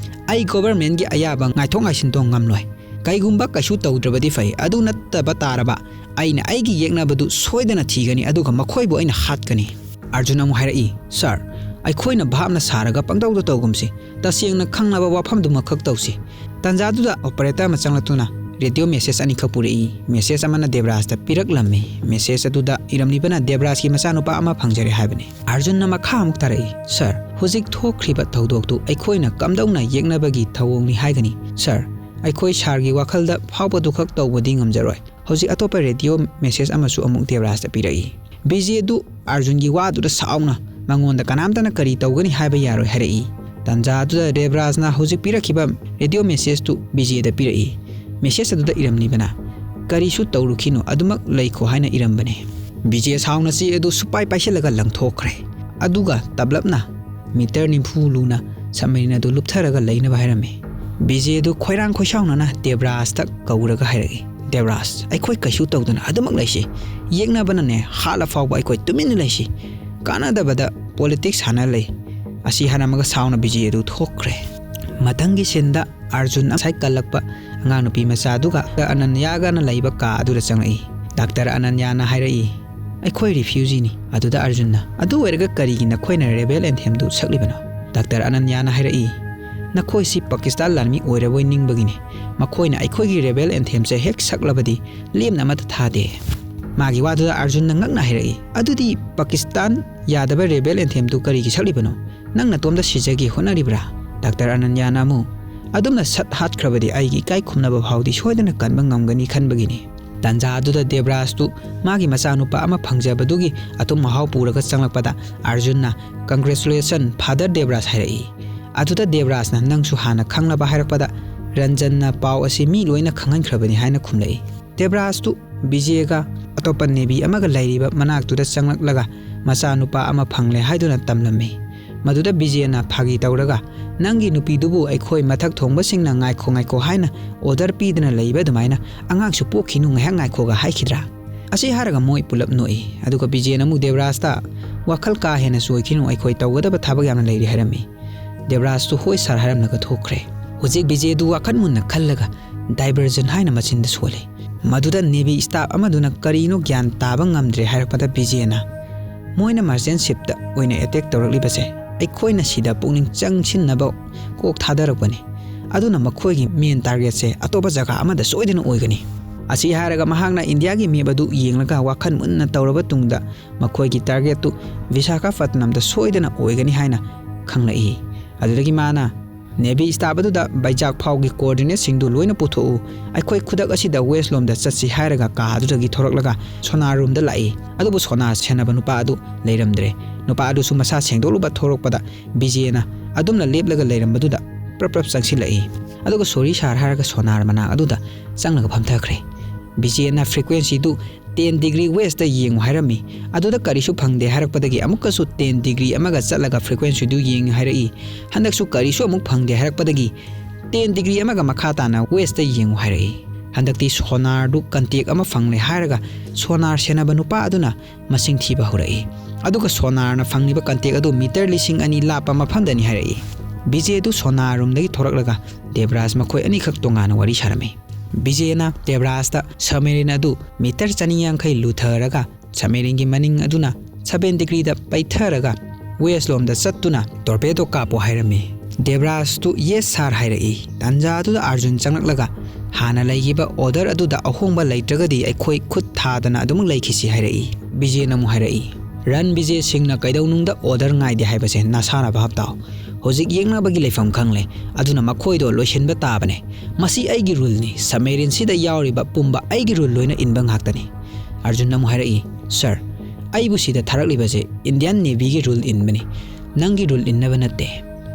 ꯑꯩ ꯒꯣꯚꯔꯃꯦꯟꯒꯤ ꯑꯌꯥꯕ ꯉꯥꯏꯊꯣꯛ ꯉꯥꯏꯁꯤꯟ ꯇꯧ ꯉꯝꯂꯣꯏ꯫ ꯀꯩꯒꯨꯝꯕ ꯀꯩꯁꯨ ꯇꯧꯗ꯭ꯔꯕꯗꯤ ꯐꯩ, ꯑꯗꯨ ꯅꯠꯇꯕ ꯇꯥꯔꯕ ꯑꯩꯅ ꯑꯩꯒꯤ ꯌꯦꯛꯅꯕꯗꯨ ꯁꯣꯏꯗꯅ ꯊꯤꯒꯅꯤ, ꯑꯗꯨꯒ ꯃꯈꯣꯏꯕꯨ ꯑꯩꯅ ꯍꯥꯠꯀꯅꯤ"꯫ ꯑꯥꯔꯖꯨꯟ ꯑꯃꯨꯛ ꯍꯥꯏꯔꯛꯏ, "ꯁꯥꯔ, ꯑꯩꯈꯣꯏꯅ ꯚꯥꯞꯅ ꯁꯥꯔꯒ ꯄꯪꯇꯧꯗ ꯇꯧꯒꯨꯝꯁꯤ꯫ ꯇꯁꯦꯡꯅ ꯈꯪꯅꯕ ꯋꯥꯐꯝꯗꯨꯃꯈꯛ ꯇꯧꯁꯤ"꯫ ꯇꯥꯟꯖꯥꯗꯨꯗ ꯑꯣꯄꯔꯦꯇꯔ ꯑꯃ ꯆꯪꯂꯛꯇꯨꯅ ꯔꯦꯗꯤꯑꯣ ꯃꯦꯁꯦꯖ ꯑꯅꯤꯈꯛ ꯄꯨꯔꯛꯏ꯫ ꯃꯦꯁꯦꯖ ꯑꯃꯅ ꯗꯦꯕ꯭ꯔꯥꯖꯇ ꯄꯤꯔꯛꯂꯝꯃꯤ꯫ ꯃꯦꯁꯦꯖ ꯑꯗꯨꯗ ꯏꯔꯝꯂꯤꯕꯅ ꯗꯦꯕ꯭ꯔꯥꯖꯀꯤ ꯃꯆꯥꯅꯨꯄꯥ ꯑꯃ ꯐꯪꯖꯔꯦ ꯍꯥꯏꯕꯅꯤ꯫ ꯑꯥꯔꯖꯨꯟꯅ ꯃꯈꯥ ꯑꯃꯨꯛ ꯇꯥꯔꯛꯏ, "ꯁꯥꯔ, ꯍꯧꯖꯤꯛ ꯊꯣꯛꯈ꯭ꯔꯤꯕ ꯊꯧꯗꯣꯛꯇꯨ ꯑꯩꯈꯣꯏꯅ ꯀꯝꯗꯧꯅ ꯌꯦꯛꯅꯕꯒꯤ ꯊꯧꯑꯣꯡꯅꯤ ꯍꯥꯏꯒꯅꯤ? ꯁꯥꯔ, ꯑꯩꯈꯣꯏ ꯁꯥꯔꯒꯤ ꯋꯥꯈꯜꯗ ꯐꯥꯎꯕꯗꯨꯈꯛ ꯇꯧꯕꯗꯤ ꯉꯝꯖꯔꯣꯏ"꯫ ꯍꯧꯖꯤꯛ ꯑꯇꯣꯞꯄ ꯔꯦꯗꯤꯑꯣ ꯃꯦꯁꯦꯖ ꯑꯃꯁꯨ ꯑꯃꯨꯛ ꯗꯦꯕ꯭ꯔꯥꯖꯇ ꯄꯤꯔꯛꯏ꯫ ꯕꯤꯖꯦꯗꯨ ꯑꯥꯔꯖꯨꯟꯒꯤ ꯋꯥꯗꯨꯗ ꯁꯥꯎꯅ ꯃꯉꯣꯟꯗ ꯀꯅꯥꯝꯇꯅ ꯀꯔꯤ ꯇꯧꯒꯅꯤ ꯍꯥꯏꯕ ꯌꯥꯔꯣꯏ ꯍꯥꯏꯔꯛꯏ꯫ ꯇꯥꯟꯖꯥꯗꯨꯗ ꯗꯦꯕ꯭ꯔꯥꯖꯅ ꯍꯧꯖꯤꯛ ꯄꯤꯔꯛꯈꯤꯕ ꯔꯦꯗꯤꯑꯣ ꯃꯦꯁꯦꯖꯇꯨ ꯕꯤꯖꯦꯗ ꯄꯤꯔꯛꯏ꯫ ꯃꯦꯁꯦꯖ ꯑꯗꯨꯗ ꯏꯔꯝꯂꯤꯕꯅ, "ꯀꯔꯤꯁꯨ ꯇꯧꯔꯨꯈꯤꯅꯨ, ꯑꯗꯨꯃꯛ ꯂꯩꯈꯣ" ꯍꯥꯏꯅ ꯏꯔꯝꯕꯅꯤ꯫ ꯕꯤꯖꯦ ꯁꯥꯎꯅ ꯆꯦ ꯑꯗꯨ ꯁꯨꯄꯥꯏ ꯄꯥꯏꯁꯤꯜꯂꯒ ꯂꯪꯊꯣꯛꯈ꯭ꯔꯦ꯫ ꯑꯗꯨꯒ ꯇꯞꯂꯞꯅ ꯃꯤꯇꯔ ꯅꯤꯐꯨ ꯂꯨꯅ ꯁꯕꯃꯔꯤꯟ ꯑꯗꯨ ꯂꯨꯞꯊꯔꯒ ꯂꯩꯅꯕ ꯍꯥꯏꯔꯝꯃꯤ꯫ ꯕꯤꯖꯦ ꯑꯗꯨ ꯈꯣꯏꯔꯥꯡ ꯈꯣꯏꯁꯥꯎꯅꯅ ꯗꯦꯕ꯭ꯔꯥꯖꯇ ꯀꯧꯔꯒ ꯍꯥꯏꯔꯛꯏ, "ꯗꯦꯕ꯭ꯔꯥꯖ, ꯑꯩꯈꯣꯏ ꯀꯩꯁꯨ ꯇꯧꯗꯅ ꯑꯗꯨꯃꯛ ꯂꯩꯁꯤ꯫ ꯌꯦꯛꯅꯕꯅꯅꯦ ꯍꯥꯠꯂ ꯐꯥꯎꯕ ꯑꯩꯈꯣꯏ ꯇꯨꯃꯤꯟꯅ ꯂꯩꯁꯤ꯫ ꯀꯥꯟꯅꯗꯕꯗ ꯄꯣꯂꯤꯇꯤꯛꯁ ꯁꯥꯟꯅ ꯂꯩ꯫" ꯑꯁꯤ ꯍꯥꯏꯔꯝꯃꯒ ꯁꯥꯎꯅ ꯕꯤꯖꯦ ꯑꯗꯨ ꯊꯣꯛꯈ꯭ꯔꯦ꯫ ꯃꯊꯪꯒꯤ ꯁꯤꯟꯗ ꯑꯥꯔꯖꯨꯟ ꯉꯁꯥꯏ ꯀꯜꯂꯛꯄ ꯑꯉꯥꯡ ꯅꯨꯄꯤ ꯃꯆꯥꯗꯨꯒ ꯑꯅꯟꯌꯥꯒꯅ ꯂꯩꯕ ꯀꯥ ꯑꯗꯨꯗ ꯆꯪꯂꯛꯏ꯫ ꯗꯥꯛꯇꯔ ꯑꯅꯟꯌꯥꯅ ꯍꯥꯏꯔꯛꯏ, "ꯑꯩꯈꯣꯏ ꯔꯤꯐ꯭ꯌꯨꯖꯤꯅꯤ꯫" ꯑꯗꯨꯗ ꯑꯥꯔꯖꯨꯟꯅ, "ꯑꯗꯨ ꯑꯣꯏꯔꯒ ꯀꯔꯤꯒꯤ ꯅꯈꯣꯏꯅ ꯔꯦꯕꯦꯜ ꯑꯦꯟꯊꯦꯝꯗꯨ ꯁꯛꯂꯤꯕꯅꯣ?" ꯗꯥꯛꯇꯔ ꯑꯅꯟꯌꯥꯅ ꯍꯥꯏꯔꯛꯏ, "ꯅꯈꯣꯏꯁꯤ ꯄꯥꯀꯤꯁꯇꯥꯟ ꯂꯥꯟꯃꯤ ꯑꯣꯏꯔꯕꯣꯏ ꯅꯤꯡꯕꯒꯤꯅꯤ꯫ ꯃꯈꯣꯏꯅ ꯑꯩꯈꯣꯏꯒꯤ ꯔꯦꯕꯦꯜ ꯑꯦꯟꯊꯦꯝꯁꯦ ꯍꯦꯛ ꯁꯛꯂꯕꯗꯤ ꯂꯦꯝꯅ ꯑꯃꯠꯇ ꯊꯥꯗꯦ꯫" ꯃꯥꯒꯤ ꯋꯥꯗꯨꯗ ꯑꯥꯔꯖꯨꯟꯅ ꯉꯛꯅ ꯍꯥꯏꯔꯛꯏ, "ꯑꯗꯨꯗꯤ ꯄꯥꯀꯤꯁꯇꯥꯟ ꯌꯥꯗꯕ ꯔꯦꯕꯦꯜ ꯑꯦꯟꯊꯦꯝꯗꯨ ꯀꯔꯤꯒꯤ ꯁꯛꯂꯤꯕꯅꯣ? ꯅꯪ ꯅꯇꯣꯝꯇ ꯁꯤꯖꯒꯦ ꯍꯣꯠꯅꯔꯤꯕ꯭ꯔꯥ?" ꯗꯥꯛꯇꯔ ꯑꯅꯟꯌꯥꯅ ꯑꯃꯨꯛ, "ꯑꯗꯨꯝꯅ ꯁꯠ ꯍꯥꯠꯈ꯭ꯔꯕꯗꯤ ꯑꯩꯒꯤ ꯏꯀꯥꯏ ꯈꯨꯝꯅꯕ ꯐꯥꯎꯗꯤ ꯁꯣꯏꯗꯅ ꯀꯟꯕ ꯉꯝꯒꯅꯤ ꯈꯟꯕꯒꯤꯅꯤ꯫" ꯇꯥꯟꯖꯥ ꯑꯗꯨꯗ ꯗꯦꯕ꯭ꯔꯥꯖꯇꯨ ꯃꯥꯒꯤ ꯃꯆꯥꯅꯨꯄꯥ ꯑꯃ ꯐꯪꯖꯕꯗꯨꯒꯤ ꯑꯊꯨꯝ ꯑꯍꯥꯎ ꯄꯨꯔꯒ ꯆꯪꯂꯛꯄꯗ ꯑꯥꯔꯖꯨꯟꯅ, "Congratulation, Father ꯗꯦꯕ꯭ꯔꯥꯖ" ꯍꯥꯏꯔꯛꯏ꯫ ꯑꯗꯨꯗ ꯗꯦꯕ꯭ꯔꯥꯖꯅ, "ꯅꯪꯁꯨ ꯍꯥꯟꯅ ꯈꯪꯂꯕ?" ꯍꯥꯏꯔꯛꯄꯗ ꯔꯟꯖꯟꯅ ꯄꯥꯎ ꯑꯁꯤ ꯃꯤ ꯂꯣꯏꯅ ꯈꯪꯍꯟꯈ꯭ꯔꯕꯅꯤ ꯍꯥꯏꯅ ꯈꯨꯝꯂꯛꯏ꯫ ꯗꯦꯕ꯭ꯔꯥꯖꯇꯨ ꯕꯤꯖꯦꯒ ꯑꯇꯣꯞꯄ ꯅꯦꯚꯤ ꯑꯃꯒ ꯂꯩꯔꯤꯕ ꯃꯅꯥꯛꯇꯨꯗ ꯆꯪꯂꯛꯂꯒ ꯃꯆꯥꯅꯨꯄꯥ ꯑꯃ ꯐꯪꯂꯦ ꯍꯥꯏꯗꯨꯅ ꯇꯝꯂꯝꯃꯤ꯫ ꯃꯗꯨꯗ ꯕꯤꯖꯦꯅ ꯐꯥꯒꯤ ꯇꯧꯔꯒ, "ꯅꯪꯒꯤ ꯅꯨꯄꯤꯗꯨꯕꯨ ꯑꯩꯈꯣꯏ ꯃꯊꯛ ꯊꯣꯡꯕꯁꯤꯡꯅ ꯉꯥꯏꯈꯣ ꯉꯥꯏꯈꯣ ꯍꯥꯏꯅ ꯑꯣꯔꯗꯔ ꯄꯤꯗꯨꯅ ꯂꯩꯕ ꯑꯗꯨꯃꯥꯏꯅ ꯑꯉꯥꯡꯁꯨ ꯄꯣꯛꯈꯤꯅꯨ, ꯉꯥꯏꯍꯥꯛ ꯉꯥꯏꯈꯣꯒ ꯍꯥꯏꯈꯤꯗ꯭ꯔꯥ?" ꯑꯁꯤ ꯍꯥꯏꯔꯒ ꯃꯣꯏ ꯄꯨꯂꯞ ꯅꯣꯛꯏ꯫ ꯑꯗꯨꯒ ꯕꯤꯖꯦꯅ ꯑꯃꯨꯛ ꯗꯦꯕ꯭ꯔꯥꯖꯇ, "ꯋꯥꯈꯜ ꯀꯥ ꯍꯦꯟꯅ ꯆꯣꯏꯈꯤꯅꯨ, ꯑꯩꯈꯣꯏ ꯇꯧꯒꯗꯕ ꯊꯕꯛ ꯌꯥꯝꯅ ꯂꯩꯔꯤ" ꯍꯥꯏꯔꯝꯃꯤ꯫ ꯗꯦꯕ꯭ꯔꯥꯖꯇꯨ "ꯍꯣꯏ ꯁꯥꯔ" ꯍꯥꯏꯔꯝꯂꯒ ꯊꯣꯛꯈ꯭ꯔꯦ꯫ ꯍꯧꯖꯤꯛ ꯕꯤꯖꯦꯗꯨ ꯋꯥꯈꯜ ꯃꯨꯟꯅ ꯈꯜꯂꯒ ꯗꯥꯏꯚꯔꯖꯟ ꯍꯥꯏꯅ ꯃꯆꯤꯟꯗ ꯁꯣꯜꯂꯤ꯫ ꯃꯗꯨꯗ ꯅꯦꯚꯤ ꯁ꯭ꯇꯥꯐ ꯑꯃꯗꯨꯅ ꯀꯔꯤꯅꯣ ꯒ꯭ꯌꯥꯟ ꯇꯥꯕ ꯉꯝꯗ꯭ꯔꯦ ꯍꯥꯏꯔꯛꯄꯗ ꯕꯤꯖꯦꯅ, "ꯃꯣꯏꯅ ꯃꯔꯆꯦꯟ ꯁꯤꯞꯇ ꯑꯣꯏꯅ ꯑꯦꯇꯦꯛ ꯇꯧꯔꯛꯂꯤꯕꯁꯦ ꯑꯩꯈꯣꯏꯅ ꯁꯤꯗ ꯄꯨꯛꯅꯤꯡ ꯆꯪꯁꯤꯟꯅꯕ ꯀꯣꯛ ꯊꯥꯗꯔꯛꯄꯅꯤ꯫ ꯑꯗꯨꯅ ꯃꯈꯣꯏꯒꯤ ꯃꯦꯟ ꯇꯥꯔꯒꯦꯠꯁꯦ ꯑꯇꯣꯞꯄ ꯖꯒꯥ ꯑꯃꯗ ꯁꯣꯏꯗꯅ ꯑꯣꯏꯒꯅꯤ꯫" ꯑꯁꯤ ꯍꯥꯏꯔꯒ ꯃꯍꯥꯛꯅ ꯏꯟꯗꯤꯌꯥꯒꯤ ꯃꯦꯞ ꯑꯗꯨ ꯌꯦꯡꯂꯒ ꯋꯥꯈꯜ ꯃꯨꯟꯅ ꯇꯧꯔꯕ ꯇꯨꯡꯗ ꯃꯈꯣꯏꯒꯤ ꯇꯥꯔꯒꯦꯠꯇꯨ ꯚꯤꯁꯥꯈꯥꯄꯠꯅꯝꯗ ꯁꯣꯏꯗꯅ ꯑꯣꯏꯒꯅꯤ ꯍꯥꯏꯅ ꯈꯪꯂꯛꯏ꯫ ꯑꯗꯨꯗꯒꯤ ꯃꯥꯅ ꯅꯦꯚꯤ ꯁ꯭ꯇꯥꯐ ꯑꯗꯨꯗ ꯕꯩꯖꯥꯛ ꯐꯥꯎꯒꯤ ꯀꯣꯑꯣꯔꯗꯤꯅꯦꯠꯁꯤꯡꯗꯨ ꯂꯣꯏꯅ ꯄꯨꯊꯣꯛꯎ, ꯑꯩꯈꯣꯏ ꯈꯨꯗꯛ ꯑꯁꯤꯗ ꯋꯦꯁ ꯂꯣꯝꯗ ꯆꯠꯁꯤ ꯍꯥꯏꯔꯒ ꯀꯥ ꯑꯗꯨꯗꯒꯤ ꯊꯣꯔꯛꯂꯒ ꯁꯣꯅꯥ ꯔꯨꯝꯗ ꯂꯥꯛꯏ꯫ ꯑꯗꯨꯕꯨ ꯁꯣꯅꯥ ꯁꯦꯟꯅꯕ ꯅꯨꯄꯥ ꯑꯗꯨ ꯂꯩꯔꯝꯗ꯭ꯔꯦ꯫ ꯅꯨꯄꯥ ꯑꯗꯨꯁꯨ ꯃꯁꯥ ꯁꯦꯡꯗꯣꯛꯂꯨꯕ ꯊꯣꯔꯛꯄꯗ ꯕꯤꯖꯦꯅ ꯑꯗꯨꯝꯅ ꯂꯦꯞꯂꯒ ꯂꯩꯔꯝꯕꯗꯨꯗ ꯄ꯭ꯔꯞ ꯄ꯭ꯔꯞ ꯆꯪꯁꯤꯜꯂꯛꯏ꯫ ꯑꯗꯨꯒ "ꯁꯣꯔꯤ ꯁꯥꯔ" ꯍꯥꯏꯔꯒ ꯁꯣꯅꯥꯔ ꯃꯅꯥꯛ ꯑꯗꯨꯗ ꯆꯪꯂꯒ ꯐꯝꯊꯈ꯭ꯔꯦ꯫ ꯕꯤꯖꯦꯅ frequencyꯗꯨ ten degree westꯇ ꯌꯦꯡꯉꯨ ꯍꯥꯏꯔꯝꯃꯤ꯫ ꯑꯗꯨꯗ ꯀꯔꯤꯁꯨ ꯐꯪꯗꯦ ꯍꯥꯏꯔꯛꯄꯗꯒꯤ ꯑꯃꯨꯛꯀꯁꯨ ten degree ꯑꯃꯒ ꯆꯠꯂꯒ frequencyꯗꯨ ꯌꯦꯡꯉꯨ ꯍꯥꯏꯔꯛꯏ꯫ ꯍꯟꯗꯛꯁꯨ ꯀꯔꯤꯁꯨ ꯑꯃꯨꯛ ꯐꯪꯗꯦ ꯍꯥꯏꯔꯛꯄꯗꯒꯤ ten degree ꯑꯃꯒ ꯃꯈꯥ ꯇꯥꯅ westꯇ ꯌꯦꯡꯉꯨ ꯍꯥꯏꯔꯛꯏ꯫ ꯍꯟꯗꯛꯇꯤ sonarꯗꯨ contact ꯑꯃ ꯐꯪꯂꯦ ꯍꯥꯏꯔꯒ sonar ꯁꯦꯟꯅꯕ ꯅꯨꯄꯥ ꯑꯗꯨꯅ ꯃꯁꯤꯡ ꯊꯤꯕ ꯍꯧꯔꯛꯏ꯫ ꯑꯗꯨꯒ sonarꯅ ꯐꯪꯂꯤꯕ contact ꯑꯗꯨ meter ꯂꯤꯁꯤꯡ ꯑꯅꯤ ꯂꯥꯞꯄ ꯃꯐꯝꯗꯅꯤ ꯍꯥꯏꯔꯛꯏ꯫ ꯕꯤꯖꯦꯗꯨ sonar roomꯗꯒꯤ ꯊꯣꯔꯛꯂꯒ ꯗꯦꯕ꯭ꯔꯥꯖ ꯃꯈꯣꯏ ꯑꯅꯤꯈꯛ ꯇꯣꯉꯥꯟꯅ ꯋꯥꯔꯤ ꯁꯥꯔꯝꯃꯤ꯫ ꯕꯤꯖꯦꯅ ꯗꯦꯕ꯭ꯔꯥꯖꯇ submarine ꯑꯗꯨ meter ꯆꯅꯤ ꯌꯥꯡꯈꯩ ꯂꯨꯊꯔꯒ submarineꯒꯤ ꯃꯅꯤꯡ ꯑꯗꯨꯅ seven degreeꯗ ꯄꯩꯊꯔꯒ west ꯂꯣꯝꯗ ꯆꯠꯇꯨꯅ torpedo ꯀꯥꯞꯄꯣ ꯍꯥꯏꯔꯝꯃꯤ꯫ ꯗꯦꯕ꯭ꯔꯥꯖꯇꯨ yes sir ꯍꯥꯏꯔꯛꯏ꯫ ꯇꯥꯟꯖꯥ ꯑꯗꯨꯗ ꯑꯥꯔꯖꯨꯟ ꯆꯪꯂꯛꯂꯒ ꯍꯥꯟꯅ ꯂꯩꯈꯤꯕ order ꯑꯗꯨꯗ ꯑꯍꯣꯡꯕ ꯂꯩꯇ꯭ꯔꯒꯗꯤ ꯑꯩꯈꯣꯏ ꯈꯨꯠ ꯊꯥꯗꯅ ꯑꯗꯨꯃꯛ ꯂꯩꯈꯤꯁꯤ ꯍꯥꯏꯔꯛꯏ꯫ ꯕꯤꯖꯦꯅ ꯑꯃꯨꯛ ꯍꯥꯏꯔꯛꯏ, ꯔꯟ ꯕꯤꯖꯦ ꯁꯤꯡꯅ ꯀꯩꯗꯧꯅꯨꯡꯗ order ꯉꯥꯏꯗꯦ ꯍꯥꯏꯕꯁꯦ ꯅꯁꯥꯅ ꯚꯥꯞ ꯇꯥꯎ꯫ ꯍꯧꯖꯤꯛ ꯌꯦꯛꯅꯕꯒꯤ ꯂꯩꯐꯝ ꯈꯪꯂꯦ, ꯑꯗꯨꯅ ꯃꯈꯣꯏꯗꯣ ꯂꯣꯏꯁꯤꯟꯕ ꯇꯥꯕꯅꯦ꯫ ꯃꯁꯤ ꯑꯩꯒꯤ ruleꯅꯤ꯫ Submarineꯁꯤꯗ ꯌꯥꯎꯔꯤꯕ ꯄꯨꯝꯕ ꯑꯩꯒꯤ rule ꯂꯣꯏꯅ ꯏꯟꯕ ꯉꯥꯛꯇꯅꯤ꯫ ꯑꯥꯔꯖꯨꯟꯅ ꯑꯃꯨꯛ ꯍꯥꯏꯔꯛꯏ, ꯁꯔ, ꯑꯩꯕꯨ ꯁꯤꯗ ꯊꯥꯔꯛꯂꯤꯕꯁꯦ Indian Navyꯒꯤ rule ꯏꯟꯕꯅꯤ, ꯅꯪꯒꯤ rule ꯏꯟꯅꯕ ꯅꯠꯇꯦ꯫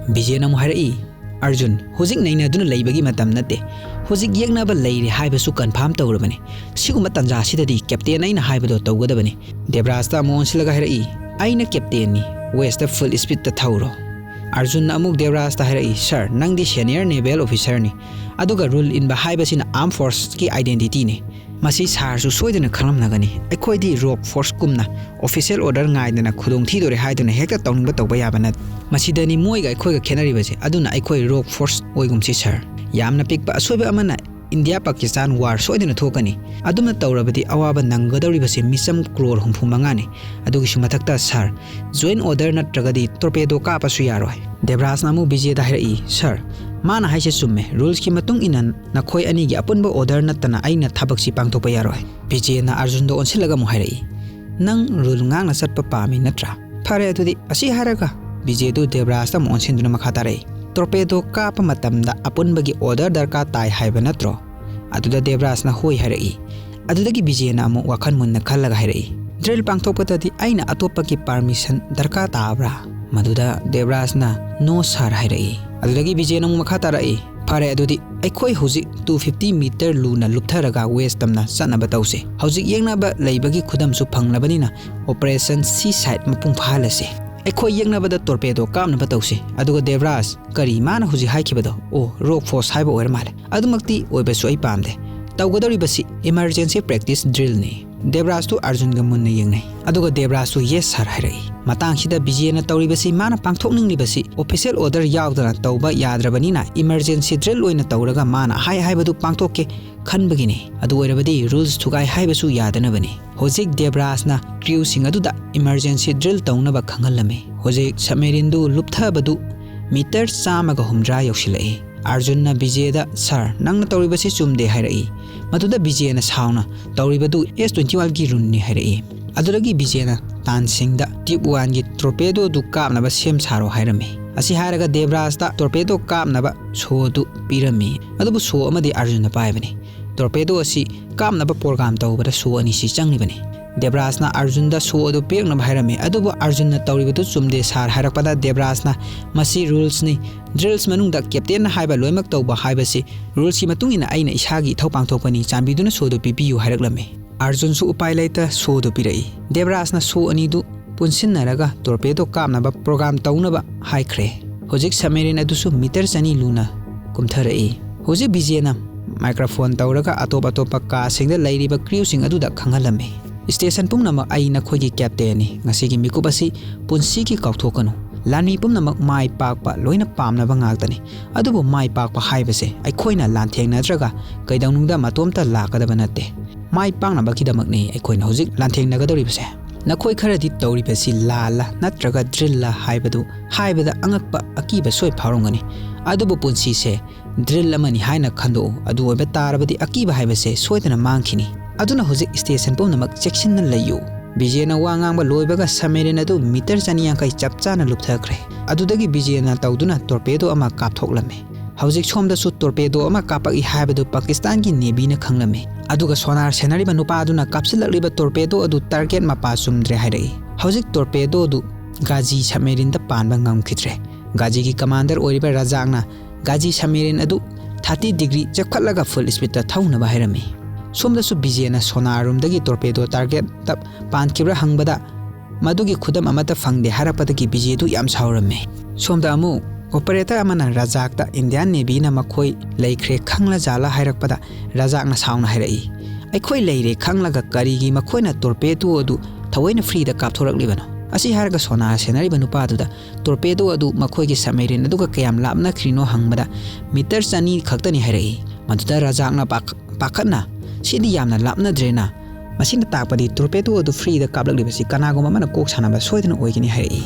ꯕꯤꯖꯦꯅ ꯑꯃꯨꯛ ꯍꯥꯏꯔꯛꯏ, ꯑꯥꯔꯖꯨꯟ, ꯍꯧꯖꯤꯛ ꯅꯩꯅꯗꯨꯅ ꯂꯩꯕꯒꯤ ꯃꯇꯝ ꯅꯠꯇꯦ꯫ ꯍꯧꯖꯤꯛ ꯌꯦꯛꯅꯕ ꯂꯩꯔꯦ ꯍꯥꯏꯕꯁꯨ confirm ꯇꯧꯔꯕꯅꯤ꯫ ꯁꯤꯒꯨꯝꯕ ꯇꯥꯟꯖꯥꯁꯤꯗꯗꯤ captain ꯑꯩꯅ ꯍꯥꯏꯕꯗꯣ ꯇꯧꯒꯗꯕꯅꯤ꯫ ꯗꯦꯕ꯭ꯔꯥꯖꯇ ꯑꯃꯨꯛ ꯑꯣꯟꯁꯤꯜꯂꯒ ꯍꯥꯏꯔꯛꯏ, ꯑꯩꯅ captainꯅꯤ, westꯇ full speedꯇ ꯊꯧꯔꯣ꯫ ꯑꯥꯔꯖꯨꯟꯅ ꯑꯃꯨꯛ ꯗꯦꯕ꯭ꯔꯥꯖꯇ ꯍꯥꯏꯔꯛꯏ, ꯁꯔ, ꯅꯪꯗꯤ senior naval officerꯅꯤ, ꯑꯗꯨꯒ rule ꯏꯟꯕ ꯍꯥꯏꯕꯁꯤꯅ armed forcesꯀꯤ identityꯅꯤ꯫ ꯃꯁꯤ ꯁꯥꯔꯁꯨ ꯁꯣꯏꯗꯅ ꯈꯪꯂꯝꯂꯒꯅꯤ꯫ ꯑꯩꯈꯣꯏꯗꯤ rogue forceꯀꯨꯝꯅ official order ꯉꯥꯏꯗꯅ ꯈꯨꯗꯣꯡ ꯊꯤꯗꯣꯔꯦ ꯍꯥꯏꯗꯨꯅ ꯍꯦꯛꯇ ꯇꯧꯅꯤꯡꯕ ꯇꯧꯕ ꯌꯥꯕ ꯅꯠꯇꯦ꯫ ꯃꯁꯤꯗꯅꯤ ꯃꯣꯏꯒ ꯑꯩꯈꯣꯏꯒ ꯈꯦꯠꯅꯔꯤꯕꯁꯦ꯫ ꯑꯗꯨꯅ ꯑꯩꯈꯣꯏ rogue force ꯑꯣꯏꯒꯨꯝꯁꯤ ꯁꯥꯔ꯫ ꯌꯥꯝꯅ ꯄꯤꯛꯄ ꯑꯁꯣꯏꯕ ꯑꯃꯅ ꯏꯟꯗꯤꯌꯥ ꯄꯥꯀꯤꯁꯇꯥꯟ war ꯁꯣꯏꯗꯅ ꯊꯣꯛꯀꯅꯤ꯫ ꯑꯗꯨꯝꯅ ꯇꯧꯔꯕꯗꯤ ꯑꯋꯥꯕ ꯅꯪꯒꯗꯧꯔꯤꯕꯁꯦ ꯃꯤꯆꯝ crore ꯍꯨꯝꯐꯨ ꯃꯉꯥꯅꯤ꯫ ꯑꯗꯨꯒꯤꯁꯨ ꯃꯊꯛꯇ ꯁꯥꯔ, joint order ꯅꯠꯇ꯭ꯔꯒꯗꯤ torpedo ꯀꯥꯞꯄꯁꯨ ꯌꯥꯔꯣꯏ꯫ ꯗꯦꯕ꯭ꯔꯥꯖꯅ ꯑꯃꯨꯛ ꯕꯤꯖꯦꯗ ꯍꯥꯏꯔꯛꯏ, ꯁꯥꯔ, ꯃꯥꯅ ꯍꯥꯏꯁꯦ ꯆꯨꯝꯃꯦ꯫ Rulesꯀꯤ ꯃꯇꯨꯡ ꯏꯟꯅ ꯅꯈꯣꯏ ꯑꯅꯤꯒꯤ ꯑꯄꯨꯟꯕ order ꯅꯠꯇꯅ ꯑꯩꯅ ꯊꯕꯛꯁꯤ ꯄꯥꯡꯊꯣꯛꯄ ꯌꯥꯔꯣꯏ꯫ ꯕꯤꯖꯦꯅ ꯑꯥꯔꯖꯨꯟꯗ ꯑꯣꯟꯁꯤꯜꯂꯒ ꯑꯃꯨꯛ ꯍꯥꯏꯔꯛꯏ, ꯅꯪ rule ꯉꯥꯛꯅ ꯆꯠꯄ ꯄꯥꯝꯃꯤ ꯅꯠꯇ꯭ꯔꯥ? ꯐꯔꯦ ꯑꯗꯨꯗꯤ꯫ ꯑꯁꯤ ꯍꯥꯏꯔꯒ ꯕꯤꯖꯦꯗꯨ ꯗꯦꯕ꯭ꯔꯥꯖꯇ ꯑꯃꯨꯛ ꯑꯣꯟꯁꯤꯟꯗꯨꯅ ꯃꯈꯥ ꯇꯥꯔꯛꯏ, torpedo ꯀꯥꯞꯄ ꯃꯇꯝꯗ ꯑꯄꯨꯟꯕꯒꯤ order ꯗꯔꯀꯥꯔ ꯇꯥꯏ ꯍꯥꯏꯕ ꯅꯠꯇ꯭ꯔꯣ? ꯑꯗꯨꯗ ꯗꯦꯕ꯭ꯔꯥꯖꯅ ꯍꯣꯏ ꯍꯥꯏꯔꯛꯏ꯫ ꯑꯗꯨꯗꯒꯤ ꯕꯤꯖꯦꯅ ꯑꯃꯨꯛ ꯋꯥꯈꯜ ꯃꯨꯟꯅ ꯈꯜꯂꯒ ꯍꯥꯏꯔꯛꯏ, drill ꯄꯥꯡꯊꯣꯛꯄꯗꯗꯤ ꯑꯩꯅ ꯑꯇꯣꯞꯄꯒꯤ permission ꯗꯔꯀꯥꯔ ꯇꯥꯕ꯭ꯔꯥ? ꯃꯗꯨꯗ ꯗꯦꯕ꯭ꯔꯥꯖꯅ no sir ꯍꯥꯏꯔꯛꯏ꯫ ꯑꯗꯨꯗꯒꯤ ꯕꯤꯖꯦꯅ ꯑꯃꯨꯛ ꯃꯈꯥ ꯇꯥꯔꯛꯏ, "ꯐꯔꯦ, ꯑꯗꯨꯗꯤ ꯑꯩꯈꯣꯏ ꯍꯧꯖꯤꯛ two fifty meter ꯂꯨꯅ ꯂꯨꯞꯊꯔꯒ west ꯇꯝꯅ ꯆꯠꯅꯕ ꯇꯧꯁꯦ꯫ ꯍꯧꯖꯤꯛ ꯌꯦꯛꯅꯕ ꯂꯩꯕꯒꯤ ꯈꯨꯗꯝꯁꯨ ꯐꯪꯂꯕꯅꯤꯅ Operation Seaside ꯃꯄꯨꯡ ꯐꯥꯍꯜꯂꯁꯤ꯫ ꯑꯩꯈꯣꯏ ꯌꯦꯛꯅꯕꯗ torpedo ꯀꯥꯞꯅꯕ ꯇꯧꯁꯤ꯫ ꯑꯗꯨꯒ ꯗꯦꯕ꯭ꯔꯥꯖ, ꯀꯔꯤ ꯃꯥꯅ ꯍꯧꯖꯤꯛ ꯍꯥꯏꯈꯤꯕꯗꯣ? ꯑꯣ, rock force ꯍꯥꯏꯕ ꯑꯣꯏꯔ ꯃꯥꯜꯂꯦ꯫ ꯑꯗꯨꯃꯛꯇꯤ ꯑꯣꯏꯕꯁꯨ ꯑꯩ ꯄꯥꯝꯗꯦ꯫ ꯇꯧꯒꯗꯧꯔꯤꯕꯁꯤ emergency practice drill ꯅꯤ꯫" ꯗꯦꯕ꯭ꯔꯥꯖꯇꯨ ꯑꯔꯖꯨꯟꯒ ꯃꯨꯟꯅ ꯌꯦꯡꯅꯩ꯫ ꯑꯗꯨꯒ ꯗꯦꯕ꯭ꯔꯥꯖꯇꯨ "Yes sir" ꯍꯥꯏꯔꯛꯏ꯫ ꯃꯇꯥꯡꯁꯤꯗ ꯕꯤꯖꯦꯅ ꯇꯧꯔꯤꯕꯁꯤ, ꯃꯥꯅ ꯄꯥꯡꯊꯣꯛꯅꯤꯡꯂꯤꯕꯁꯤ official order ꯌꯥꯎꯗꯅ ꯇꯧꯕ ꯌꯥꯗ꯭ꯔꯕꯅꯤꯅ emergency drill ꯑꯣꯏꯅ ꯇꯧꯔꯒ ꯃꯥꯅ ꯍꯥꯏ ꯍꯥꯏꯕꯗꯨ ꯄꯥꯡꯊꯣꯛꯀꯦ ꯈꯟꯕꯒꯤꯅꯤ꯫ ꯑꯗꯨ ꯑꯣꯏꯔꯕꯗꯤ rules ꯊꯨꯒꯥꯏ ꯍꯥꯏꯕꯁꯨ ꯌꯥꯗꯅꯕꯅꯤ꯫ ꯍꯧꯖꯤꯛ ꯗꯦꯕ꯭ꯔꯥꯖꯅ crewꯁꯤꯡ ꯑꯗꯨꯗ emergency drill ꯇꯧꯅꯕ ꯈꯪꯍꯜꯂꯝꯃꯤ꯫ ꯍꯧꯖꯤꯛ submarineꯗꯨ ꯂꯨꯞꯊꯕꯗꯨ meter ꯆꯥꯝꯃꯒ ꯍꯨꯝꯗ꯭ꯔꯥ ꯌꯧꯁꯤꯜꯂꯛꯏ꯫ ꯑꯔꯖꯨꯟꯅ ꯕꯤꯖꯦꯗ, "Sir, ꯅꯪꯅ ꯇꯧꯔꯤꯕꯁꯤ ꯆꯨꯝꯗꯦ" ꯍꯥꯏꯔꯛꯏ꯫ ꯃꯗꯨꯗ ꯕꯤꯖꯦꯅ ꯁꯥꯎꯅ, "ꯇꯧꯔꯤꯕꯗꯨ S twenty oneꯒꯤ ruleꯅꯤ" ꯍꯥꯏꯔꯛꯏ꯫ ꯑꯗꯨꯗꯒꯤ ꯕꯤꯖꯦꯅ ꯇꯥꯟꯁꯤꯡꯗ tube oneꯒꯤ torpedoꯗꯨ ꯀꯥꯞꯅꯕ ꯁꯦꯝ ꯁꯥꯔꯣ ꯍꯥꯏꯔꯝꯃꯤ꯫ ꯑꯁꯤ ꯍꯥꯏꯔꯒ ꯗꯦꯕ꯭ꯔꯥꯖꯇ torpedo ꯀꯥꯞꯅꯕ ꯁꯣꯗꯨ ꯄꯤꯔꯝꯃꯤ꯫ ꯑꯗꯨꯕꯨ ꯁꯣ ꯑꯃꯗꯤ ꯑꯔꯖꯨꯟꯅ ꯄꯥꯏꯕꯅꯤ꯫ Torpedo ꯑꯁꯤ ꯀꯥꯞꯅꯕ program ꯇꯧꯕꯗ ꯁꯣ ꯑꯅꯤꯁꯤ ꯆꯪꯂꯤꯕꯅꯤ꯫ ꯗꯦꯕ꯭ꯔꯥꯖꯅ ꯑꯔꯖꯨꯟꯗ ꯁꯣ ꯑꯗꯨ ꯄꯤꯔꯛꯅꯕ ꯍꯥꯏꯔꯝꯃꯤ, ꯑꯗꯨꯕꯨ ꯑꯔꯖꯨꯟꯅ "ꯇꯧꯔꯤꯕꯗꯨ ꯆꯨꯝꯗꯦ sir" ꯍꯥꯏꯔꯛꯄꯗ ꯗꯦꯕ꯭ꯔꯥꯖꯅ, "ꯃꯁꯤ rulesꯅꯤ꯫ Drills ꯃꯅꯨꯡꯗ captainꯅ ꯍꯥꯏꯕ ꯂꯣꯏꯅꯃꯛ ꯇꯧꯕ ꯍꯥꯏꯕꯁꯤ rulesꯀꯤ ꯃꯇꯨꯡ ꯏꯟꯅ ꯑꯩꯅ ꯏꯁꯥꯒꯤ ꯏꯊꯧ ꯄꯥꯡꯊꯣꯛꯄꯅꯤ, ꯆꯥꯟꯕꯤꯗꯨꯅ ꯁꯣꯗꯨ ꯄꯤꯕꯤꯌꯨ" ꯍꯥꯏꯔꯛꯂꯝꯃꯤ꯫ ꯑꯔꯖꯨꯟꯁꯨ ꯎꯄꯥꯏ ꯂꯩꯇ ꯁꯣꯗꯨ ꯄꯤꯔꯛꯏ꯫ ꯗꯦꯕ꯭ꯔꯥꯖꯅ ꯁꯣ ꯑꯅꯤꯗꯨ ꯄꯨꯟꯁꯤꯟꯅꯔꯒ torpedo ꯀꯥꯞꯅꯕ program ꯇꯧꯅꯕ ꯍꯥꯏꯈ꯭ꯔꯦ꯫ ꯍꯧꯖꯤꯛ submarine ꯑꯗꯨꯁꯨ meter ꯆꯅꯤ ꯂꯨꯅ ꯀꯨꯝꯊꯔꯛꯏ꯫ ꯍꯧꯖꯤꯛ ꯕꯤꯖꯦꯅ microphone ꯇꯧꯔꯒ ꯑꯇꯣꯞ ꯑꯇꯣꯞꯄ ꯀꯥꯁꯤꯡꯗ ꯂꯩꯔꯤꯕ crewꯁꯤꯡ ꯑꯗꯨꯗ ꯈꯪꯍꯜꯂꯝꯃꯤ, "Station ꯄꯨꯝꯅꯃꯛ, ꯑꯩ ꯅꯈꯣꯏꯒꯤ captainꯅꯤ꯫ ꯉꯁꯤꯒꯤ ꯃꯤꯀꯨꯞ ꯑꯁꯤ ꯄꯨꯟꯁꯤꯒꯤ ꯀꯥꯎꯊꯣꯛꯀꯅꯨ꯫ ꯂꯥꯟꯃꯤ ꯄꯨꯝꯅꯃꯛ ꯃꯥꯏ ꯄꯥꯛꯄ ꯂꯣꯏꯅ ꯄꯥꯝꯅꯕ ꯉꯥꯛꯇꯅꯤ꯫ ꯑꯗꯨꯕꯨ ꯃꯥꯏ ꯄꯥꯛꯄ ꯍꯥꯏꯕꯁꯦ ꯑꯩꯈꯣꯏꯅ ꯂꯥꯟꯊꯦꯡꯅꯗ꯭ꯔꯒ ꯀꯩꯗꯧꯅꯨꯡꯗ ꯃꯇꯣꯝꯇ ꯂꯥꯛꯀꯗꯕ ꯅꯠꯇꯦ꯫ ꯃꯥꯏ ꯄꯥꯛꯅꯕꯒꯤꯗꯃꯛꯅꯤ ꯑꯩꯈꯣꯏꯅ ꯍꯧꯖꯤꯛ ꯂꯥꯟꯊꯦꯡꯅꯒꯗꯧꯔꯤꯕꯁꯦ꯫ ꯅꯈꯣꯏ ꯈꯔꯗꯤ ꯇꯧꯔꯤꯕꯁꯤ ꯂꯥꯜꯂ ꯅꯠꯇ꯭ꯔꯒ drillꯂ ꯍꯥꯏꯕꯗꯨ ꯍꯥꯏꯕꯗ ꯑꯉꯛꯄ ꯑꯀꯤꯕ ꯁꯣꯏ ꯐꯥꯎꯔꯝꯒꯅꯤ꯫ ꯑꯗꯨꯕꯨ ꯄꯨꯟꯁꯤꯁꯦ drill ꯑꯃꯅꯤ ꯍꯥꯏꯅ ꯈꯟꯗꯣꯛꯎ꯫ ꯑꯗꯨ ꯑꯣꯏꯕ ꯇꯥꯔꯕꯗꯤ ꯑꯀꯤꯕ ꯍꯥꯏꯕꯁꯦ ꯁꯣꯏꯗꯅ ꯃꯥꯡꯈꯤꯅꯤ꯫ ꯑꯗꯨꯅ ꯍꯧꯖꯤꯛ station ꯄꯨꯝꯅꯃꯛ ꯆꯦꯛꯁꯤꯟꯅ ꯂꯩꯌꯨ꯫" ꯕꯤꯖꯦꯅ ꯋꯥ ꯉꯥꯡꯕ ꯂꯣꯏꯕꯒ submarine ꯑꯗꯨ meter ꯆꯅꯤ ꯌꯥꯡꯈꯩ ꯆꯞ ꯆꯥꯅ ꯂꯨꯞꯊꯈ꯭ꯔꯦ꯫ ꯑꯗꯨꯗꯒꯤ ꯕꯤꯖꯦꯅ ꯇꯧꯗꯨꯅ torpedo ꯑꯃ ꯀꯥꯞꯊꯣꯛꯂꯝꯃꯤ꯫ ꯍꯧꯖꯤꯛ ꯁꯣꯝꯗꯁꯨ torpedo ꯑꯃ ꯀꯥꯞꯄꯛꯏ ꯍꯥꯏꯕꯗꯨ ꯄꯥꯀꯤꯁꯇꯥꯟꯒꯤ Navyꯅ ꯈꯪꯂꯝꯃꯤ꯫ ꯑꯗꯨꯒ sonar ꯁꯦꯟꯅꯔꯤꯕ ꯅꯨꯄꯥ ꯑꯗꯨꯅ ꯀꯥꯞꯁꯤꯜꯂꯛꯂꯤꯕ torpedo ꯑꯗꯨ target ꯃꯄꯥ ꯆꯨꯝꯗ꯭ꯔꯦ ꯍꯥꯏꯔꯛꯏ꯫ ꯍꯧꯖꯤꯛ torpedoꯗꯨ ꯒꯥꯖꯤ submarineꯗ ꯄꯥꯟꯕ ꯉꯝꯈꯤꯗ꯭ꯔꯦ꯫ ꯒꯥꯖꯤꯒꯤ commander ꯑꯣꯏꯔꯤꯕ ꯔꯖꯥꯛꯅ ꯒꯥꯖꯤ submarine ꯑꯗꯨ thirty degree ꯆꯞꯈꯠꯂꯒ full speedꯇ ꯊꯧꯅꯕ ꯍꯥꯏꯔꯝꯃꯤ꯫ ꯁꯣꯝꯗꯁꯨ ꯕꯤꯖꯦꯅ sonar roomꯗꯒꯤ torpedo targetꯇ ꯄꯥꯟꯈꯤꯕ꯭ꯔꯥ ꯍꯪꯕꯗ ꯃꯗꯨꯒꯤ ꯈꯨꯗꯝ ꯑꯃꯠꯇ ꯐꯪꯗꯦ ꯍꯥꯏꯔꯛꯄꯗꯒꯤ ꯕꯤꯖꯦꯗꯨ ꯌꯥꯝ ꯁꯥꯎꯔꯝꯃꯤ꯫ ꯁꯣꯝꯗ ꯑꯃꯨꯛ operator ꯑꯃꯅ ꯔꯖꯥꯛꯇ Indian Navyꯅ ꯃꯈꯣꯏ ꯂꯩꯈ꯭ꯔꯦ ꯈꯪꯂꯖꯥꯠꯂꯥ ꯍꯥꯏꯔꯛꯄꯗ ꯔꯖꯥꯛꯅ ꯁꯥꯎꯅ ꯍꯥꯏꯔꯛꯏ, "ꯑꯩꯈꯣꯏ ꯂꯩꯔꯦ ꯈꯪꯂꯒ ꯀꯔꯤꯒꯤ ꯃꯈꯣꯏꯅ torpedo ꯑꯗꯨ ꯊꯑꯣꯏꯅ freeꯗ ꯀꯥꯞꯊꯣꯔꯛꯂꯤꯕꯅꯣ?" ꯑꯁꯤ ꯍꯥꯏꯔꯒ sonar ꯁꯦꯟꯅꯔꯤꯕ ꯅꯨꯄꯥꯗꯨꯗ torpedo ꯑꯗꯨ ꯃꯈꯣꯏꯒꯤ submarine ꯑꯗꯨꯒ ꯀꯌꯥꯝ ꯂꯥꯞꯅꯈ꯭ꯔꯤꯅꯣ ꯍꯪꯕꯗ meter ꯆꯅꯤ ꯈꯛꯇꯅꯤ ꯍꯥꯏꯔꯛꯏ꯫ ꯃꯗꯨꯗ ꯔꯖꯥꯛꯅ ꯄꯥꯈ-, ꯄꯥꯈꯠꯅ, "ꯁꯤꯗꯤ ꯌꯥꯝꯅ ꯂꯥꯞꯅꯗ꯭ꯔꯦꯅ꯫ ꯃꯁꯤꯅ ꯇꯥꯛꯄꯗꯤ torpedo ꯑꯗꯨ freeꯗ ꯀꯥꯞꯂꯛꯂꯤꯕꯁꯤ ꯀꯅꯥꯒꯨꯝꯕ ꯑꯃꯅ ꯀꯣꯛ ꯁꯥꯟꯅꯕ ꯁꯣꯏꯗꯅ ꯑꯣꯏꯒꯅꯤ" ꯍꯥꯏꯔꯛꯏ꯫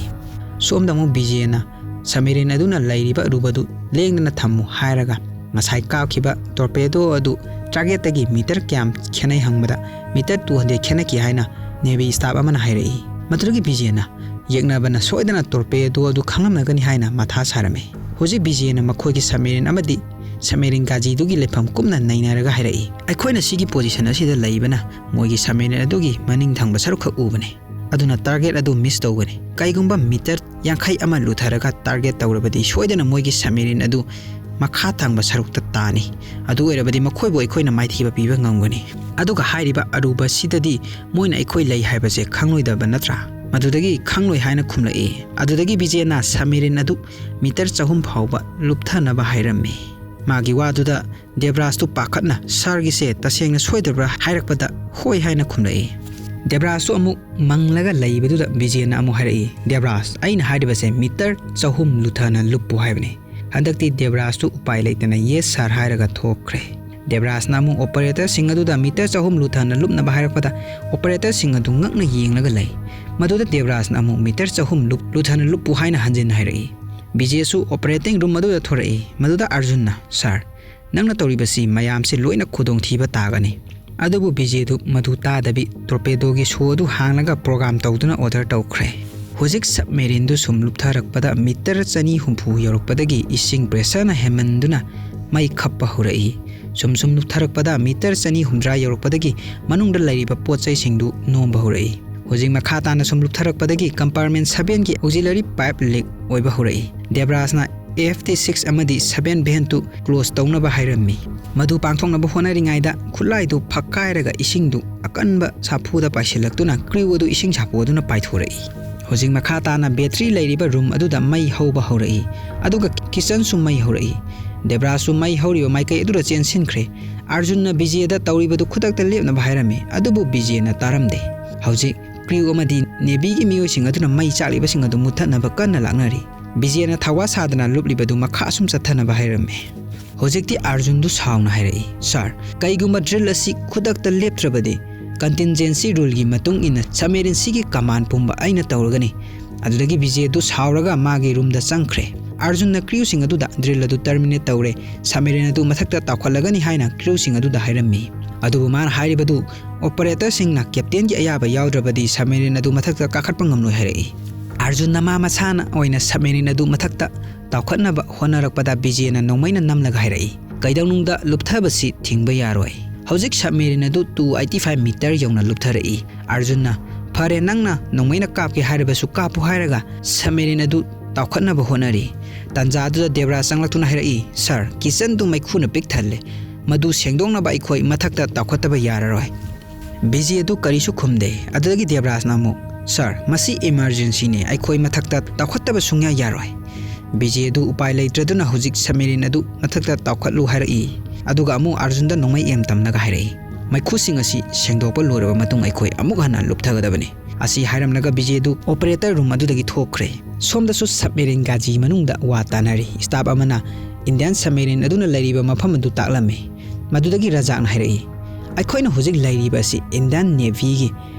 ꯁꯣꯝꯗ ꯑꯃꯨꯛ ꯕꯤꯖꯦꯅ submarine ꯑꯗꯨꯅ ꯂꯩꯔꯤꯕ ꯑꯔꯨꯕꯗꯨ ꯂꯦꯡꯗꯅ ꯊꯝꯃꯨ ꯍꯥꯏꯔꯒ ꯉꯁꯥꯏ ꯀꯥꯞꯈꯤꯕ torpedo ꯑꯗꯨ targetꯇꯒꯤ meter ꯀꯌꯥꯝ ꯈꯦꯠꯅꯩ ꯍꯪꯕꯗ meter two hundred ꯈꯦꯠꯅꯈꯤ ꯍꯥꯏꯅ Navy staff ꯑꯃꯅ ꯍꯥꯏꯔꯛꯏ꯫ ꯃꯗꯨꯗꯒꯤ ꯕꯤꯖꯦꯅ ꯌꯦꯛꯅꯕꯅ ꯁꯣꯏꯗꯅ torpedo ꯑꯗꯨ ꯈꯪꯂꯝꯂꯒꯅꯤ ꯍꯥꯏꯅ ꯃꯊꯥ ꯁꯥꯔꯝꯃꯤ꯫ ꯍꯧꯖꯤꯛ ꯕꯤꯖꯦꯅ ꯃꯈꯣꯏꯒꯤ submarine ꯑꯃꯗꯤ submarine ꯒꯥꯖꯤꯗꯨꯒꯤ ꯂꯩꯐꯝ ꯀꯨꯞꯅ ꯅꯩꯅꯔꯒ ꯍꯥꯏꯔꯛꯏ, "ꯑꯩꯈꯣꯏꯅ ꯁꯤꯒꯤ position ꯑꯁꯤꯗ ꯂꯩꯕꯅ ꯃꯣꯏꯒꯤ submarine ꯑꯗꯨꯒꯤ ꯃꯅꯤꯡ ꯊꯪꯕ ꯁꯔꯨꯛꯈꯛ ꯎꯕꯅꯤ꯫ ꯑꯗꯨꯅ target ꯑꯗꯨ miss ꯇꯧꯒꯅꯤ꯫ ꯀꯩꯒꯨꯝꯕ meter ꯌꯥꯡꯈꯩ ꯑꯃ ꯂꯨꯊꯔꯒ target ꯇꯧꯔꯕꯗꯤ ꯁꯣꯏꯗꯅ ꯃꯣꯏꯒꯤ submarine ꯑꯗꯨ ꯃꯈꯥ ꯊꯪꯕ ꯁꯔꯨꯛꯇ ꯇꯥꯅꯤ꯫ ꯑꯗꯨ ꯑꯣꯏꯔꯕꯗꯤ ꯃꯈꯣꯏꯕꯨ ꯑꯩꯈꯣꯏꯅ ꯃꯥꯏꯊꯤꯕ ꯄꯤꯕ ꯉꯝꯒꯅꯤ꯫ ꯑꯗꯨꯒ ꯍꯥꯏꯔꯤꯕ ꯑꯔꯨꯕꯁꯤꯗꯗꯤ ꯃꯣꯏꯅ ꯑꯩꯈꯣꯏ ꯂꯩ ꯍꯥꯏꯕꯁꯦ ꯈꯪꯂꯣꯏꯗꯕ ꯅꯠꯇ꯭ꯔꯥ?" ꯃꯗꯨꯗꯒꯤ ꯈꯪꯂꯣꯏ ꯍꯥꯏꯅ ꯈꯨꯝꯂꯛꯏ꯫ ꯑꯗꯨꯗꯒꯤ ꯕꯤꯖꯦꯅ submarine ꯑꯗꯨ meter ꯆꯍꯨꯝ ꯐꯥꯎꯕ ꯂꯨꯞꯊꯅꯕ ꯍꯥꯏꯔꯝꯃꯤ꯫ ꯃꯥꯒꯤ ꯋꯥꯗꯨꯗ ꯗꯦꯕ꯭ꯔꯥꯖꯇꯨ ꯄꯥꯈꯠꯅ, "ꯁꯥꯔꯒꯤꯁꯦ ꯇꯁꯦꯡꯅ ꯁꯣꯏꯗꯕ꯭ꯔꯥ?" ꯍꯥꯏꯔꯛꯄꯗ, "ꯍꯣꯏ" ꯍꯥꯏꯅ ꯈꯨꯝꯂꯛꯏ꯫ ꯗꯦꯕ꯭ꯔꯥꯖꯇꯨ ꯑꯃꯨꯛ ꯃꯪꯂꯒ ꯂꯩꯕꯗꯨꯗ ꯕꯤꯖꯦꯅ ꯑꯃꯨꯛ ꯍꯥꯏꯔꯛꯏ, "ꯗꯦꯕ꯭ꯔꯥꯖ, ꯑꯩꯅ ꯍꯥꯏꯔꯤꯕꯁꯦ meter ꯆꯍꯨꯝ ꯂꯨꯊꯅ ꯂꯨꯞꯄꯨ ꯍꯥꯏꯕꯅꯤ"꯫ ꯍꯟꯗꯛꯇꯤ ꯗꯦꯕ꯭ꯔꯥꯖꯇꯨ ꯎꯄꯥꯏ ꯂꯩꯇꯅ "Yes sir" ꯍꯥꯏꯔꯒ ꯊꯣꯛꯈ꯭ꯔꯦ꯫ ꯗꯦꯕ꯭ꯔꯥꯖꯅ ꯑꯃꯨꯛ operatorꯁꯤꯡ ꯑꯗꯨꯗ meter ꯆꯍꯨꯝ ꯂꯨꯊꯅ ꯂꯨꯞꯅꯕ ꯍꯥꯏꯔꯛꯄꯗ operatorꯁꯤꯡ ꯑꯗꯨ ꯉꯛꯅ ꯌꯦꯡꯂꯒ ꯂꯩ꯫ ꯃꯗꯨꯗ ꯗꯦꯕ꯭ꯔꯥꯖꯅ ꯑꯃꯨꯛ "Meter ꯆꯍꯨꯝ ꯂꯨꯞ-, ꯂꯨꯊꯅ ꯂꯨꯞꯄꯨ" ꯍꯥꯏꯅ ꯍꯟꯖꯤꯟꯅ ꯍꯥꯏꯔꯛꯏ꯫ ꯕꯤꯖꯦꯁꯨ operating room ꯑꯗꯨꯗ ꯊꯣꯔꯛꯏ꯫ ꯃꯗꯨꯗ ꯑꯔꯖꯨꯟꯅ, "Sir, ꯅꯪꯅ ꯇꯧꯔꯤꯕꯁꯤ ꯃꯌꯥꯝꯁꯤ ꯂꯣꯏꯅ ꯈꯨꯗꯣꯡꯊꯤꯕ ꯇꯥꯒꯅꯤ"꯫ ꯑꯗꯨꯕꯨ ꯕꯤꯖꯦꯗꯨ ꯃꯗꯨ ꯇꯥꯗꯕꯤ torpedoꯒꯤ show ꯑꯗꯨ ꯍꯥꯡꯂꯒ program ꯇꯧꯗꯨꯅ order ꯇꯧꯈ꯭ꯔꯦ꯫ ꯍꯧꯖꯤꯛ submarineꯗꯨ ꯁꯨꯝ ꯂꯨꯞꯊꯔꯛꯄꯗ meter ꯆꯅꯤ ꯍꯨꯝꯐꯨ ꯌꯧꯔꯛꯄꯗꯒꯤ ꯏꯁꯤꯡ pressureꯅ ꯍꯦꯟꯃꯟꯗꯨꯅ ꯃꯩ ꯈꯞꯄ ꯍꯧꯔꯛꯏ꯫ ꯁꯨꯝ ꯁꯨꯝ ꯂꯨꯞꯊꯔꯛꯄꯗ meter ꯆꯅꯤ ꯍꯨꯝꯗ꯭ꯔꯥ ꯌꯧꯔꯛꯄꯗꯒꯤ ꯃꯅꯨꯡꯗ ꯂꯩꯔꯤꯕ ꯄꯣꯠ ꯆꯩꯁꯤꯡꯗꯨ ꯅꯣꯝꯕ ꯍꯧꯔꯛꯏ꯫ ꯍꯧꯖꯤꯛ ꯃꯈꯥ ꯇꯥꯅ ꯁꯨꯝ ꯂꯨꯞꯊꯔꯛꯄꯗꯒꯤ compartment sevenꯒꯤ auxiliary pipe leak ꯑꯣꯏꯕ ꯍꯧꯔꯛꯏ꯫ ꯗꯦꯕ꯭ꯔꯥꯖꯅ ꯑꯦꯐ ꯇꯤ ꯁꯤꯛꯁ ꯑꯃꯗꯤ ꯁꯚꯦꯟ ꯚꯦꯟꯇꯨ ꯀ꯭ꯂꯣꯖ ꯇꯧꯅꯕ ꯍꯥꯏꯔꯝꯃꯤ꯫ ꯃꯗꯨ ꯄꯥꯡꯊꯣꯛꯅꯕ ꯍꯣꯠꯅꯔꯤꯉꯩꯗ ꯈꯨꯠꯂꯥꯏꯗꯨ ꯐꯛꯀꯥꯏꯔꯒ ꯏꯁꯤꯡꯗꯨ ꯑꯀꯟꯕ ꯁꯥꯐꯨꯗ ꯄꯥꯏꯁꯤꯜꯂꯛꯇꯨꯅ ꯀ꯭ꯔꯤꯎ ꯑꯗꯨ ꯏꯁꯤꯡ ꯁꯥꯐꯨ ꯑꯗꯨꯅ ꯄꯥꯏꯊꯣꯔꯛꯏ꯫ ꯍꯧꯖꯤꯛ ꯃꯈꯥ ꯇꯥꯅ ꯕꯦꯇ꯭ꯔꯤ ꯂꯩꯔꯤꯕ ꯔꯨꯝ ꯑꯗꯨꯗ ꯃꯩ ꯍꯧꯕ ꯍꯧꯔꯛꯏ, ꯑꯗꯨꯒ ꯀꯤꯆꯟꯁꯨ ꯃꯩ ꯍꯧꯔꯛꯏ꯫ ꯗꯦꯕ꯭ꯔꯥꯁꯁꯨ ꯃꯩ ꯍꯧꯔꯤꯕ ꯃꯥꯏꯀꯩ ꯑꯗꯨꯗ ꯆꯦꯟꯁꯤꯟꯈ꯭ꯔꯦ꯫ ꯑꯥꯔꯖꯨꯟꯅ ꯕꯤꯖꯦꯗ ꯇꯧꯔꯤꯕꯗꯨ ꯈꯨꯗꯛꯇ ꯂꯦꯞꯅꯕ ꯍꯥꯏꯔꯝꯃꯤ, ꯑꯗꯨꯕꯨ ꯕꯤꯖꯦꯅ ꯇꯥꯔꯝꯗꯦ꯫ ꯍꯧꯖꯤꯛ ꯀ꯭ꯔꯤꯎ ꯑꯃꯗꯤ ꯅꯦꯚꯤꯒꯤ ꯃꯤꯑꯣꯏꯁꯤꯡ ꯑꯗꯨꯅ ꯃꯩ ꯆꯥꯛꯂꯤꯕꯁꯤꯡ ꯑꯗꯨ ꯃꯨꯠꯊꯠꯅꯕ ꯀꯟꯅ ꯂꯥꯛꯅꯔꯤ꯫ ꯕꯤꯖꯦꯅ ꯊꯧꯋꯥ ꯁꯥꯗꯅ ꯂꯨꯞꯂꯤꯕꯗꯨ ꯃꯈꯥ ꯑꯁꯨꯝ ꯆꯠꯊꯅꯕ ꯍꯥꯏꯔꯝꯃꯤ꯫ ꯍꯧꯖꯤꯛꯇꯤ ꯑꯥꯔꯖꯨꯟꯗꯨ ꯁꯥꯎꯅ ꯍꯥꯏꯔꯛꯏ, "ꯁꯥꯔ, ꯀꯩꯒꯨꯝꯕ ꯗ꯭ꯔꯤꯜ ꯑꯁꯤ ꯈꯨꯗꯛꯇ ꯂꯦꯞꯇ꯭ꯔꯕꯗꯤ, ꯀꯟꯇꯤꯟꯖꯦꯟꯁꯤ ꯔꯨꯜꯒꯤ ꯃꯇꯨꯡ ꯏꯟꯅ ꯁꯕꯃꯦꯔꯤꯟꯁꯤꯒꯤ ꯀꯃꯥꯟ ꯄꯨꯝꯕ ꯑꯩꯅ ꯇꯧꯔꯒꯅꯤ꯫" ꯑꯗꯨꯗꯒꯤ ꯕꯤꯖꯦꯗꯨ ꯁꯥꯎꯔꯒ ꯃꯥꯒꯤ ꯔꯨꯝꯗ ꯆꯪꯈ꯭ꯔꯦ꯫ ꯑꯥꯔꯖꯨꯟꯅ ꯀ꯭ꯔꯤꯎꯁꯤꯡ ꯑꯗꯨꯗ ꯗ꯭ꯔꯤꯜ ꯑꯗꯨ ꯇꯔꯃꯤꯅꯦꯠ ꯇꯧꯔꯦ, ꯁꯕꯃꯦꯔꯤꯟ ꯑꯗꯨ ꯃꯊꯛꯇ ꯇꯥꯎꯈꯠꯂꯒꯅꯤ ꯍꯥꯏꯅ ꯀ꯭ꯔꯤꯎꯁꯤꯡ ꯑꯗꯨꯗ ꯍꯥꯏꯔꯝꯃꯤ꯫ ꯑꯗꯨꯕꯨ ꯃꯥꯅ ꯍꯥꯏꯔꯤꯕꯗꯨ ꯑꯣꯄꯔꯦꯇꯔꯁꯤꯡꯅ ꯀꯦꯞꯇꯦꯟꯒꯤ ꯑꯌꯥꯕ ꯌꯥꯎꯗ꯭ꯔꯕꯗꯤ ꯁꯕꯃꯦꯔꯤꯟ ꯑꯗꯨ ꯃꯊꯛꯇ ꯀꯥꯈꯠꯄ ꯉꯝꯂꯣꯏ ꯍꯥꯏꯔꯛꯏ꯫ ꯑꯥꯔꯖꯨꯟꯅ ꯃꯥ ꯃꯁꯥꯅ ꯑꯣꯏꯅ ꯁꯕꯃꯦꯔꯤꯟ ꯑꯗꯨ ꯃꯊꯛꯇ ꯇꯥꯎꯈꯠꯅꯕ ꯍꯣꯠꯅꯔꯛꯄꯗ ꯕꯤꯖꯦꯅ ꯅꯣꯡꯃꯩꯅ ꯅꯝꯂꯒ ꯍꯥꯏꯔꯛꯏ, "ꯀꯩꯗꯧꯅꯨꯡꯗ ꯂꯨꯞꯊꯕꯁꯤ ꯊꯤꯡꯕ ꯌꯥꯔꯣꯏ꯫" ꯍꯧꯖꯤꯛ ꯁꯕꯃꯦꯔꯤꯟ ꯑꯗꯨ ꯇꯨ ꯑꯩꯠꯇꯤ ꯐꯥꯏꯚ ꯃꯤꯇꯔ ꯌꯧꯅ ꯂꯨꯞꯊꯔꯛꯏ꯫ ꯑꯥꯔꯖꯨꯟꯅ, "ꯐꯔꯦ, ꯅꯪꯅ ꯅꯣꯡꯃꯩꯅ ꯀꯥꯞꯀꯦ ꯍꯥꯏꯔꯕꯁꯨ ꯀꯥꯞꯄꯨ" ꯍꯥꯏꯔꯒ ꯁꯕꯃꯦꯔꯤꯟ ꯑꯗꯨ ꯇꯥꯎꯈꯠꯅꯕ ꯍꯣꯠꯅꯔꯤ꯫ ꯇꯥꯟꯖꯥ ꯑꯗꯨꯗ ꯗꯦꯕ꯭ꯔꯥ ꯆꯪꯂꯛꯇꯨꯅ ꯍꯥꯏꯔꯛꯏ, "ꯁꯥꯔ, ꯀꯤꯆꯟꯗꯨ ꯃꯩꯈꯨꯅ ꯄꯤꯛ ꯊꯜꯂꯦ꯫ ꯃꯗꯨ ꯁꯦꯡꯗꯣꯛꯅꯕ ꯑꯩꯈꯣꯏ ꯃꯊꯛꯇ ꯇꯥꯎꯈꯠꯇꯕ ꯌꯥꯔꯔꯣꯏ꯫" ꯕꯤꯖꯦ ꯑꯗꯨ ꯀꯔꯤꯁꯨ ꯈꯨꯝꯗꯦ꯫ ꯑꯗꯨꯗꯒꯤ ꯗꯦꯕ꯭ꯔꯥꯖꯅ ꯑꯃꯨꯛ, "ꯁꯥꯔ, ꯃꯁꯤ ꯏꯃꯥꯔꯖꯦꯟꯁꯤꯅꯤ, ꯑꯩꯈꯣꯏ ꯃꯊꯛꯇ ꯇꯥꯎꯈꯠꯇꯕ ꯁꯨꯡꯌꯥ ꯌꯥꯔꯣꯏ꯫" ꯕꯤꯖꯦ ꯑꯗꯨ ꯎꯄꯥꯏ ꯂꯩꯇ꯭ꯔꯗꯨꯅ ꯍꯧꯖꯤꯛ ꯁꯕꯃꯦꯔꯤꯟ ꯑꯗꯨ ꯃꯊꯛꯇ ꯇꯥꯎꯈꯠꯂꯨ ꯍꯥꯏꯔꯛꯏ꯫ ꯑꯗꯨꯒ ꯑꯃꯨꯛ ꯑꯥꯔꯖꯨꯟꯗ ꯅꯣꯡꯃꯩ ꯑꯦꯝ ꯇꯝꯂꯒ ꯍꯥꯏꯔꯛꯏ, "ꯃꯩꯈꯨꯁꯤꯡ ꯑꯁꯤ ꯁꯦꯡꯗꯣꯛꯄ ꯂꯣꯏꯔꯕ ꯃꯇꯨꯡ ꯑꯩꯈꯣꯏ ꯑꯃꯨꯛ ꯍꯟꯅ ꯂꯨꯞꯊꯒꯗꯕꯅꯤ꯫" ꯑꯁꯤ ꯍꯥꯏꯔꯝꯂꯒ ꯕꯤꯖꯦ ꯑꯗꯨ ꯑꯣꯄꯔꯦꯇꯔ ꯔꯨꯝ ꯑꯗꯨꯗꯒꯤ ꯊꯣꯛꯈ꯭ꯔꯦ꯫ ꯁꯣꯝꯗꯁꯨ ꯁꯕꯃꯦꯔꯤꯟ ꯒꯥꯖꯤ ꯃꯅꯨꯡꯗ ꯋꯥ ꯇꯥꯅꯔꯤ꯫ ꯁ꯭ꯇꯥꯐ ꯑꯃꯅ ꯏꯟꯗꯤꯌꯟ ꯁꯕꯃꯦꯔꯤꯟ ꯑꯗꯨꯅ ꯂꯩꯔꯤꯕ ꯃꯐꯝ ꯑꯗꯨ ꯇꯥꯛꯂꯝꯃꯤ꯫ ꯃꯗꯨꯗꯒꯤ ꯔꯖꯥꯛꯅ ꯍꯥꯏꯔꯛꯏ, "ꯑꯩꯈꯣꯏꯅ ꯍꯧꯖꯤꯛ ꯂꯩꯔꯤꯕ ꯑꯁꯤ ꯏꯟꯗꯤꯌꯟ ꯅꯦꯚꯤꯒꯤ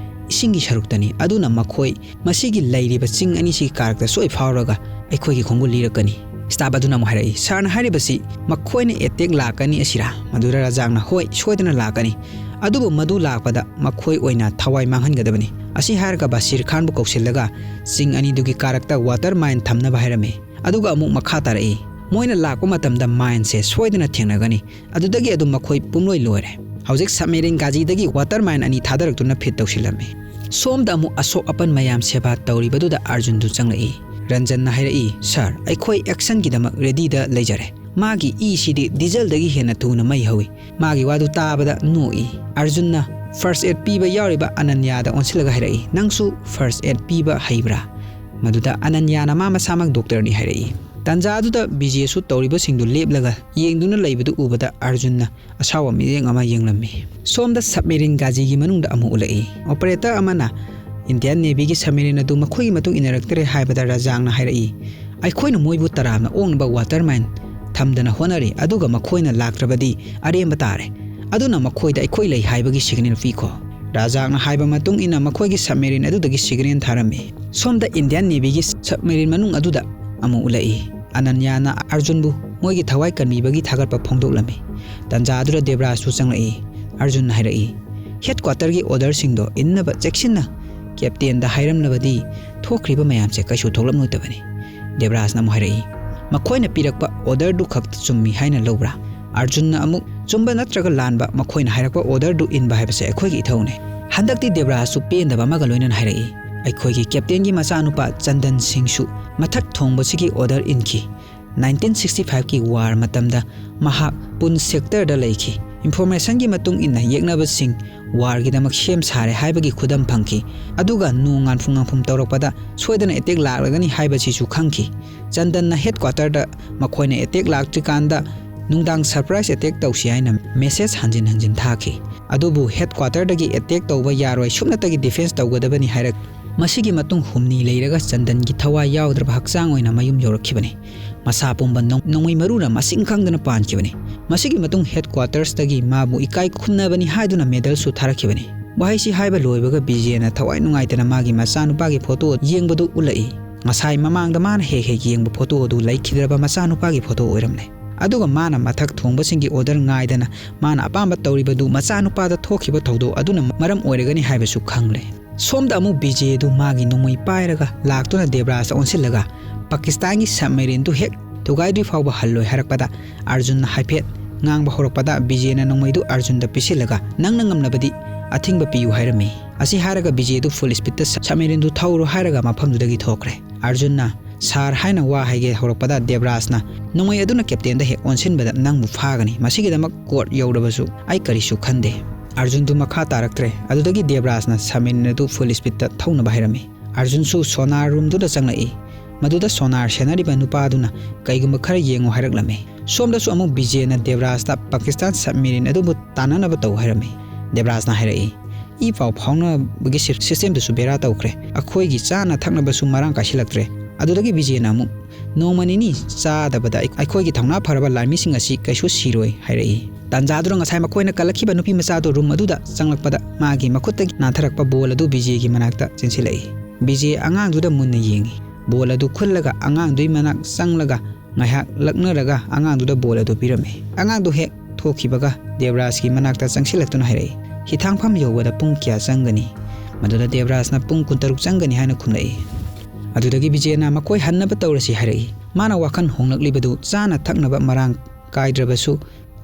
ꯏꯁꯤꯡꯒꯤ ꯁꯔꯨꯛꯇꯅꯤ, ꯑꯗꯨꯅ ꯃꯈꯣꯏ ꯃꯁꯤꯒꯤ ꯂꯩꯔꯤꯕ ꯆꯤꯡ ꯑꯅꯤꯁꯤꯒꯤ ꯀꯥꯔꯛꯇ ꯁꯣꯏ ꯐꯥꯎꯔꯒ ꯑꯩꯈꯣꯏꯒꯤ ꯈꯣꯡꯒꯨꯜ ꯂꯤꯔꯛꯀꯅꯤ꯫" ꯁ꯭ꯇꯥꯐ ꯑꯗꯨꯅ ꯑꯃꯨꯛ ꯍꯥꯏꯔꯛꯏ, "ꯁꯥꯔꯅ ꯍꯥꯏꯔꯤꯕꯁꯤ ꯃꯈꯣꯏꯅ ꯑꯦꯇꯦꯛ ꯂꯥꯛꯀꯅꯤ ꯑꯁꯤꯔꯥ?" ꯃꯗꯨꯗ ꯔꯖꯥꯛꯅ, "ꯍꯣꯏ, ꯁꯣꯏꯗꯅ ꯂꯥꯛꯀꯅꯤ, ꯑꯗꯨꯕꯨ ꯃꯗꯨ ꯂꯥꯛꯄꯗ ꯃꯈꯣꯏ ꯑꯣꯏꯅ ꯊꯋꯥꯏ ꯃꯥꯡꯍꯟꯒꯗꯕꯅꯤ꯫" ꯑꯁꯤ ꯍꯥꯏꯔꯒ ꯕꯁꯤꯔ ꯈꯥꯟꯕꯨ ꯀꯧꯁꯤꯜꯂꯒ ꯆꯤꯡ ꯑꯅꯤꯗꯨꯒꯤ ꯀꯥꯔꯛꯇ ꯋꯥꯇꯔ ꯃꯥꯏꯟ ꯊꯝꯅꯕ ꯍꯥꯏꯔꯝꯃꯤ꯫ ꯑꯗꯨꯒ ꯑꯃꯨꯛ ꯃꯈꯥ ꯇꯥꯔꯛꯏ, "ꯃꯣꯏꯅ ꯂꯥꯛꯄ ꯃꯇꯝꯗ ꯃꯥꯏꯟꯁꯦ ꯁꯣꯏꯗꯅ ꯊꯦꯡꯅꯒꯅꯤ, ꯑꯗꯨꯗꯒꯤ ꯑꯗꯨꯝ ꯃꯈꯣꯏ ꯄꯨꯝꯂꯣꯏ ꯂꯣꯏꯔꯦ꯫" ꯍꯧꯖꯤꯛ ꯁꯕꯃꯦꯔꯤꯟ ꯒꯥꯖꯤꯗꯒꯤ ꯋꯥꯇꯔ ꯃꯥꯏꯟ ꯑꯅꯤ ꯊꯥꯗꯔꯛꯇꯨꯅ ꯐꯤꯠ ꯇꯧꯁꯤꯜꯂꯝꯃꯤ꯫ ꯁꯣꯝꯗ ꯑꯃꯨꯛ ꯑꯁꯣꯛ ꯑꯄꯟ ꯃꯌꯥꯝ ꯁꯦꯕꯥ ꯇꯧꯔꯤꯕꯗꯨꯗ ꯑꯥꯔꯖꯨꯟꯗꯨ ꯆꯪꯂꯛꯏ꯫ ꯔꯟꯖꯟꯅ ꯍꯥꯏꯔꯛꯏ, "ꯁꯥꯔ, ꯑꯩꯈꯣꯏ ꯑꯦꯛꯁꯟꯒꯤꯗꯃꯛ ꯔꯦꯗꯤꯗ ꯂꯩꯖꯔꯦ꯫ ꯃꯥꯒꯤ ꯏꯁꯤꯗꯤ ꯗꯤꯖꯜꯗꯒꯤ ꯍꯦꯟꯅ ꯊꯨꯅ ꯃꯩ ꯍꯧꯏ꯫" ꯃꯥꯒꯤ ꯋꯥꯗꯨ ꯇꯥꯕꯗ ꯅꯣꯛꯏ꯫ ꯑꯔꯖꯨꯟꯅ, "ꯐꯥꯔꯁ ꯑꯦꯗ ꯄꯤꯕ ꯌꯥꯎꯔꯤꯕ ꯑꯅꯟꯌꯥꯗ ꯑꯣꯟꯁꯤꯜꯂꯒ ꯍꯥꯏꯔꯛꯏ, 'ꯅꯪꯁꯨ ꯐꯥꯔꯁ ꯑꯦꯗ ꯄꯤꯕ ꯍꯩꯕ꯭ꯔꯥ?" ꯃꯗꯨꯗ ꯑꯅꯟꯌꯥꯅ ꯃꯥ ꯃꯁꯥꯃꯛ ꯗꯣꯛꯇꯔꯅꯤ ꯍꯥꯏꯔꯛꯏ꯫ ꯇꯟꯖꯥ ꯑꯗꯨꯗ ꯕꯤꯖꯦꯁꯨ ꯇꯧꯔꯤꯕꯁꯤꯡꯗꯨ ꯂꯦꯞꯂꯒ ꯌꯦꯡꯗꯨꯅ ꯂꯩꯕꯗꯨ ꯎꯕꯗ ꯑꯔꯖꯨꯟꯅ ꯑꯁꯥꯎꯕ ꯃꯤꯠꯌꯦꯡ ꯑꯃ ꯌꯦꯡꯂꯝꯃꯤ꯫ ꯁꯣꯝꯗ ꯁꯕꯃꯦꯔꯤꯟ ꯒꯥꯖꯤꯒꯤ ꯃꯅꯨꯡꯗ ꯑꯃꯨꯛ ꯎꯠꯂꯛꯏ꯫ ꯑꯣꯄꯔꯦꯇꯔ ꯑꯃꯅ ꯏꯟꯗꯤꯌꯥꯟ ꯅꯦꯚꯤꯒꯤ ꯁꯕꯃꯦꯔꯤꯟ ꯑꯗꯨ ꯃꯈꯣꯏꯒꯤ ꯃꯇꯨꯡ ꯏꯟꯅꯔꯛꯇ꯭ꯔꯦ ꯍꯥꯏꯕꯗ ꯔꯥꯖꯥꯡꯅ ꯍꯥꯏꯔꯛꯏ, "ꯑꯩꯈꯣꯏꯅ ꯃꯣꯏꯕꯨ ꯇꯔꯥꯝꯅ ꯑꯣꯛꯅꯕ ꯋꯥꯇꯔ ꯃꯥꯏꯟ ꯊꯝꯗꯅ ꯍꯣꯠꯅꯔꯤ, ꯑꯗꯨꯒ ꯃꯈꯣꯏꯅ ꯂꯥꯛꯇ꯭ꯔꯕꯗꯤ ꯑꯔꯦꯝꯕ ꯇꯥꯔꯦ꯫ ꯑꯗꯨꯅ ꯃꯈꯣꯏꯗ ꯑꯩꯈꯣꯏ ꯂꯩ ꯍꯥꯏꯕꯒꯤ ꯁꯤꯒꯅꯦꯜ ꯄꯤꯈꯣ꯫" ꯔꯥꯖꯥꯡꯅ ꯍꯥꯏꯕ ꯃꯇꯨꯡ ꯏꯟꯅ ꯃꯈꯣꯏꯒꯤ ꯁꯕꯃꯦꯔꯤꯟ ꯑꯗꯨꯗꯒꯤ ꯁꯤꯒꯅꯦꯜ ꯊꯥꯔꯝꯃꯤ꯫ ꯁꯣꯝꯗ ꯏꯟꯗꯤꯌꯥꯟ ꯅꯦꯚꯤꯒꯤ ꯁꯕꯃꯦꯔꯤꯟ ꯃꯅꯨꯡ ꯑꯗꯨꯗ ꯑꯃꯨꯛ ꯎꯠꯂꯛꯏ꯫ ꯑꯅꯟꯌꯥꯅ ꯑꯔꯖꯨꯟꯕꯨ ꯃꯣꯏꯒꯤ ꯊꯋꯥꯏ ꯀꯟꯕꯤꯕꯒꯤ ꯊꯥꯒꯠꯄ ꯐꯣꯡꯗꯣꯛꯂꯝꯃꯤ꯫ ꯇꯟꯖꯥ ꯑꯗꯨꯗ ꯗꯦꯕ꯭ꯔꯥꯖꯁꯨ ꯆꯪꯂꯛꯏ꯫ ꯑꯔꯖꯨꯟꯅ ꯍꯥꯏꯔꯛꯏ, "ꯍꯦꯗꯀ꯭ꯋꯥꯇꯔꯒꯤ ꯑꯣꯔꯗꯔꯁꯤꯡꯗꯣ ꯏꯟꯅꯕ ꯆꯦꯛꯁꯤꯟꯅ ꯀꯦꯞꯇꯦꯟꯗ ꯍꯥꯏꯔꯝꯂꯕꯗꯤ ꯊꯣꯛꯈ꯭ꯔꯤꯕ ꯃꯌꯥꯝꯁꯦ ꯀꯩꯁꯨ ꯊꯣꯛꯂꯛꯂꯣꯏꯗꯕꯅꯤ꯫" ꯗꯦꯕ꯭ꯔꯥꯖꯅ ꯑꯃꯨꯛ ꯍꯥꯏꯔꯛꯏ, "ꯃꯈꯣꯏꯅ ꯄꯤꯔꯛꯄ ꯑꯣꯔꯗꯔꯗꯨ ꯈꯛꯇ ꯆꯨꯝꯃꯤ ꯍꯥꯏꯅ ꯂꯧꯕ꯭ꯔꯥ?" ꯑꯔꯖꯨꯟꯅ ꯑꯃꯨꯛ, "ꯆꯨꯝꯕ ꯅꯠꯇ꯭ꯔꯒ ꯂꯥꯟꯕ, ꯃꯈꯣꯏꯅ ꯍꯥꯏꯔꯛꯄ ꯑꯣꯔꯗꯔꯗꯨ ꯏꯟꯕ ꯍꯥꯏꯕꯁꯦ ꯑꯩꯈꯣꯏꯒꯤ ꯏꯊꯧꯅꯦ꯫ ꯍꯟꯗꯛꯇꯤ ꯗꯦꯕ꯭ꯔꯥꯖꯁꯨ ꯄꯦꯟꯗꯕ ꯑꯃꯒ ꯂꯣꯏꯅꯅ ꯍꯥꯏꯔꯛꯏ, ꯑꯩꯈꯣꯏꯒꯤ ꯀꯦꯞꯇꯦꯟꯒꯤ ꯃꯆꯥꯅꯨꯄꯥ ꯆꯟꯗꯟ ꯁꯤꯡꯁꯨ ꯃꯊꯛ ꯊꯣꯡꯕꯁꯤꯒꯤ ꯑꯣꯔꯗꯔ ꯏꯟꯈꯤ꯫ ꯅꯥꯏꯟꯇꯤꯟ ꯁꯤꯛꯁꯇꯤ ꯐꯥꯏꯚꯀꯤ ꯋꯥꯔ ꯃꯇꯝꯗ ꯃꯍꯥꯛ ꯄꯨꯟ ꯁꯦꯛꯇꯔꯗ ꯂꯩꯈꯤ꯫ ꯏꯟꯐꯣꯔꯃꯦꯁꯟꯒꯤ ꯃꯇꯨꯡ ꯏꯟꯅ ꯌꯦꯛꯅꯕꯁꯤꯡ ꯋꯥꯔꯒꯤꯗꯃꯛ ꯁꯦꯝ ꯁꯥꯔꯦ ꯍꯥꯏꯕꯒꯤ ꯈꯨꯗꯝ ꯐꯪꯈꯤ꯫ ꯑꯗꯨꯒ ꯅꯣꯡ ꯉꯥꯟꯐꯨ ꯉꯥꯟꯐꯨꯝ ꯇꯧꯔꯛꯄꯗ ꯁꯣꯏꯗꯅ ꯑꯦꯇꯦꯛ ꯂꯥꯛꯂꯒꯅꯤ ꯍꯥꯏꯕꯁꯤꯁꯨ ꯈꯪꯈꯤ꯫ ꯆꯟꯗꯟꯅ ꯍꯦꯗꯀ꯭ꯋꯥꯇꯔꯗ ꯃꯈꯣꯏꯅ ꯑꯦꯇꯦꯛ ꯂꯥꯛꯇ꯭ꯔꯤꯀꯥꯟꯗ ꯅꯨꯡꯗꯥꯡ ꯁꯔꯄ꯭ꯔꯥꯏꯖ ꯑꯦꯇꯦꯛ ꯇꯧꯁꯤ ꯍꯥꯏꯅ ꯃꯦꯁꯦꯖ ꯍꯟꯖꯤꯟ ꯍꯟꯖꯤꯟ ꯊꯥꯈꯤ꯫ ꯑꯗꯨꯕꯨ ꯍꯦꯗꯀ꯭ꯋꯥꯇꯔꯗꯒꯤ ꯑꯦꯇꯦꯛ ꯇꯧꯕ ꯌꯥꯔꯣꯏ, ꯁꯨꯞꯅꯇꯒꯤ ꯗꯤꯐꯦꯟꯁ ꯇꯧꯒꯗꯕꯅꯤ ꯍꯥꯏꯔꯛ-" ꯃꯁꯤꯒꯤ ꯃꯇꯨꯡ ꯍꯨꯝꯅꯤ ꯂꯩꯔꯒ ꯆꯟꯗꯟꯒꯤ ꯊꯋꯥꯏ ꯌꯥꯎꯗ꯭ꯔꯕ ꯍꯛꯆꯥꯡ ꯑꯣꯏꯅ ꯃꯌꯨꯝ ꯌꯧꯔꯛꯈꯤꯕꯅꯤ꯫ ꯃꯁꯥ ꯄꯨꯝꯕ ꯅꯣꯡ-, ꯅꯣꯡꯃꯩ ꯃꯔꯨꯅ ꯃꯁꯤꯡ ꯈꯪꯗꯅ ꯄꯥꯟꯈꯤꯕꯅꯤ꯫ ꯃꯁꯤꯒꯤ ꯃꯇꯨꯡ ꯍꯦꯗꯀ꯭ꯋꯥꯇꯔꯁꯇꯒꯤ ꯃꯥꯕꯨ ꯏꯀꯥꯏ ꯈꯨꯝꯅꯕꯅꯤ ꯍꯥꯏꯗꯨꯅ ꯃꯦꯗꯜꯁꯨ ꯊꯥꯔꯛꯈꯤꯕꯅꯤ꯫ ꯋꯥꯍꯩꯁꯤ ꯍꯥꯏꯕ ꯂꯣꯏꯕꯒ ꯕꯤꯖꯦꯅ ꯊꯋꯥꯏ ꯅꯨꯡꯉꯥꯏꯇꯅ ꯃꯥꯒꯤ ꯃꯆꯥꯅꯨꯄꯥꯒꯤ ꯐꯣꯇꯣ ꯌꯦꯡꯕꯗꯨ ꯎꯠꯂꯛꯏ꯫ ꯉꯁꯥꯏ ꯃꯃꯥꯡꯗ ꯃꯥꯅ ꯍꯦꯛ ꯍꯦꯛ ꯌꯦꯡꯕ ꯐꯣꯇꯣ ꯑꯗꯨ ꯂꯩꯈꯤꯗ꯭ꯔꯕ ꯃꯆꯥꯅꯨꯄꯥꯒꯤ ꯐꯣꯇꯣ ꯑꯣꯏꯔꯝꯂꯦ꯫ ꯑꯗꯨꯒ ꯃꯥꯅ ꯃꯊꯛ ꯊꯣꯡꯕꯁꯤꯡꯒꯤ ꯑꯣꯔꯗꯔ ꯉꯥꯏꯗꯅ ꯃꯥꯅ ꯑꯄꯥꯝꯕ ꯇꯧꯔꯤꯕꯗꯨ ꯃꯆꯥꯅꯨꯄꯥꯗ ꯊꯣꯛꯈꯤꯕ ꯊꯧꯗꯣꯛ ꯑꯗꯨꯅ ꯃꯔꯝ ꯑꯣꯏꯔꯒꯅꯤ ꯍꯥꯏꯕꯁꯨ ꯈꯪꯂꯦ꯫ ꯁꯣꯝꯗ ꯑꯃꯨꯛ ꯕꯤꯖꯦꯗꯨ ꯃꯥꯒꯤ ꯅꯣꯡꯃꯩ ꯄꯥꯏꯔꯒ ꯂꯥꯛꯇꯨꯅ ꯗꯦꯕ꯭ꯔꯥꯖꯇ ꯑꯣꯟꯁꯤꯜꯂꯒ ꯄꯥꯀꯤꯁꯇꯥꯟꯒꯤ ꯁꯕꯃꯦꯔꯤꯟꯗꯨ ꯍꯦꯛ ꯊꯨꯒꯥꯏꯗ꯭ꯔꯤ ꯐꯥꯎꯕ ꯍꯜꯂꯣꯏ ꯍꯥꯏꯔꯛꯄꯗ ꯑꯔꯖꯨꯟꯅ ꯍꯥꯏꯐꯦꯠ ꯉꯥꯡꯕ ꯍꯧꯔꯛꯄꯗ ꯕꯤꯖꯦꯅ ꯅꯣꯡꯃꯩꯗꯨ ꯑꯔꯖꯨꯟꯗ ꯄꯤꯁꯤꯜꯂꯒ, "ꯅꯪꯅ ꯉꯝꯂꯕꯗꯤ ꯑꯊꯤꯡꯕ ꯄꯤꯌꯨ" ꯍꯥꯏꯔꯝꯃꯤ꯫ ꯑꯁꯤ ꯍꯥꯏꯔꯒ ꯕꯤꯖꯦꯗꯨ ꯐꯨꯜ ꯁ꯭ꯄꯤꯗꯇ ꯁꯕꯃꯦꯔꯤꯟꯗꯨ ꯊꯧꯔꯣ ꯍꯥꯏꯔꯒ ꯃꯐꯝꯗꯨꯗꯒꯤ ꯊꯣꯛꯈ꯭ꯔꯦ꯫ ꯑꯔꯖꯨꯟꯅ "ꯁꯥꯔ" ꯍꯥꯏꯅ ꯋꯥ ꯍꯥꯏꯒꯦ ꯍꯧꯔꯛꯄꯗ ꯗꯦꯕ꯭ꯔꯥꯖꯅ "ꯅꯣꯡꯃꯩ ꯑꯗꯨꯅ ꯀꯦꯞꯇꯦꯟꯗ ꯍꯦꯛ ꯑꯣꯟꯁꯤꯟꯕꯗ ꯅꯪꯕꯨ ꯐꯥꯒꯅꯤ꯫ ꯃꯁꯤꯒꯤꯗꯃꯛ ꯀꯣꯔꯠ ꯌꯧꯔꯕꯁꯨ ꯑꯩ ꯀꯔꯤꯁꯨ ꯈꯟꯗꯦ"꯫ ꯑꯔꯖꯨꯟꯗꯨ ꯃꯈꯥ ꯇꯥꯔꯛꯇ꯭ꯔꯦ꯫ ꯑꯗꯨꯗꯒꯤ ꯗꯦꯕ꯭ꯔꯥꯖꯅ ꯁꯕꯃꯦꯔꯤꯟ ꯑꯗꯨ ꯐꯨꯜ ꯁ꯭ꯄꯤꯗꯇ ꯊꯧꯅꯕ ꯍꯥꯏꯔꯝꯃꯤ꯫ ꯑꯔꯖꯨꯟꯁꯨ ꯁꯣꯅꯥꯔ ꯔꯨꯝꯗꯨꯗ ꯆꯪꯂꯛꯏ꯫ ꯃꯗꯨꯗ ꯁꯣꯅꯥꯔ ꯁꯦꯟꯅꯔꯤꯕ ꯅꯨꯄꯥꯗꯨꯅ "ꯀꯩꯒꯨꯝꯕ ꯈꯔ ꯌꯦꯡꯉꯨ" ꯍꯥꯏꯔꯛꯂꯝꯃꯤ꯫ ꯁꯣꯝꯗꯁꯨ ꯑꯃꯨꯛ ꯕꯤꯖꯦꯅ ꯗꯦꯕ꯭ꯔꯥꯖꯇ "ꯄꯥꯀꯤꯁꯇꯥꯟ ꯁꯕꯃꯦꯔꯤꯟ ꯑꯗꯨꯕꯨ ꯇꯥꯟꯅꯅꯕ ꯇꯧ" ꯍꯥꯏꯔꯝꯃꯤ꯫ ꯗꯦꯕ꯭ꯔꯥꯖꯅ ꯍꯥꯏꯔꯛꯏ, "ꯏ ꯄꯥꯎ ꯐꯥꯎꯅꯕꯒꯤ ꯁꯤ-, ꯁꯤꯁꯇꯦꯝꯗꯨꯁꯨ ꯕꯦꯔꯥ ꯇꯧꯈ꯭ꯔꯦ꯫ ꯑꯩꯈꯣꯏꯒꯤ ꯆꯥꯅ ꯊꯛꯅꯕꯁꯨ ꯃꯔꯥꯡ ꯀꯥꯏꯁꯤꯜꯂꯛꯇ꯭ꯔꯦ"꯫ ꯑꯗꯨꯗꯒꯤ ꯕꯤꯖꯦꯅ ꯑꯃꯨꯛ, "ꯅꯣꯡꯃ ꯅꯤꯅꯤ ꯆꯥꯗꯕꯗ ꯑꯩ-, ꯑꯩꯈꯣꯏꯒꯤ ꯊꯧꯅꯥ ꯐꯔꯕ ꯂꯥꯟꯃꯤꯁꯤꯡ ꯑꯁꯤ ꯀꯩꯁꯨ ꯁꯤꯔꯣꯏ" ꯍꯥꯏꯔꯛꯏ꯫ ꯇꯥꯟꯖꯥꯗꯨꯗ ꯉꯁꯥꯏ ꯃꯈꯣꯏꯅ ꯀꯜꯂꯛꯈꯤꯕ ꯅꯨꯄꯤ ꯃꯆꯥꯗꯨ ꯔꯨꯝ ꯑꯗꯨꯗ ꯆꯪꯂꯛꯄꯗ ꯃꯥꯒꯤ ꯃꯈꯨꯠꯇꯒꯤ ꯅꯥꯟꯊꯔꯛꯄ ꯕꯣꯜ ꯑꯗꯨ ꯕꯤꯖꯦꯒꯤ ꯃꯅꯥꯛꯇ ꯆꯦꯟꯁꯤꯜꯂꯛꯏ꯫ ꯕꯤꯖꯦ ꯑꯉꯥꯡꯗꯨꯗ ꯃꯨꯟꯅ ꯌꯦꯡꯉꯤ꯫ ꯕꯣꯜ ꯑꯗꯨ ꯈꯨꯜꯂꯒ ꯑꯉꯥꯡꯗꯨꯒꯤ ꯃꯅꯥꯛ ꯆꯪꯂꯒ ꯉꯥꯏꯍꯥꯛ ꯂꯛꯅꯔꯒ ꯑꯉꯥꯡꯗꯨꯗ ꯕꯣꯜ ꯑꯗꯨ ꯄꯤꯔꯝꯃꯤ꯫ ꯑꯉꯥꯡꯗꯨ ꯍꯦꯛ ꯊꯣꯛꯈꯤꯕꯒ ꯗꯦꯕ꯭ꯔꯥꯖꯀꯤ ꯃꯅꯥꯛꯇ ꯆꯪꯁꯤꯜꯂꯛꯇꯨꯅ ꯍꯥꯏꯔꯛꯏ, "ꯍꯤꯊꯥꯡꯐꯝ ꯌꯧꯕꯗ ꯄꯨꯡ ꯀꯌꯥ ꯆꯪꯒꯅꯤ?" ꯃꯗꯨꯗ ꯗꯦꯕ꯭ꯔꯥꯖꯅ "ꯄꯨꯡ ꯀꯨꯟꯇꯔꯨꯛ ꯆꯪꯒꯅꯤ" ꯍꯥꯏꯅ ꯈꯨꯝꯂꯛꯏ꯫ ꯑꯗꯨꯗꯒꯤ ꯕꯤꯖꯦꯅ "ꯃꯈꯣꯏ ꯍꯟꯅꯕ ꯇꯧꯔꯁꯤ" ꯍꯥꯏꯔꯛꯏ꯫ ꯃꯥꯅ ꯋꯥꯈꯜ ꯍꯣꯡꯂꯛꯂꯤꯕꯗꯨ ꯆꯥꯅ ꯊꯛꯅꯕ ꯃꯔꯥꯡ ꯀꯥꯏꯗ꯭ꯔꯕꯁꯨ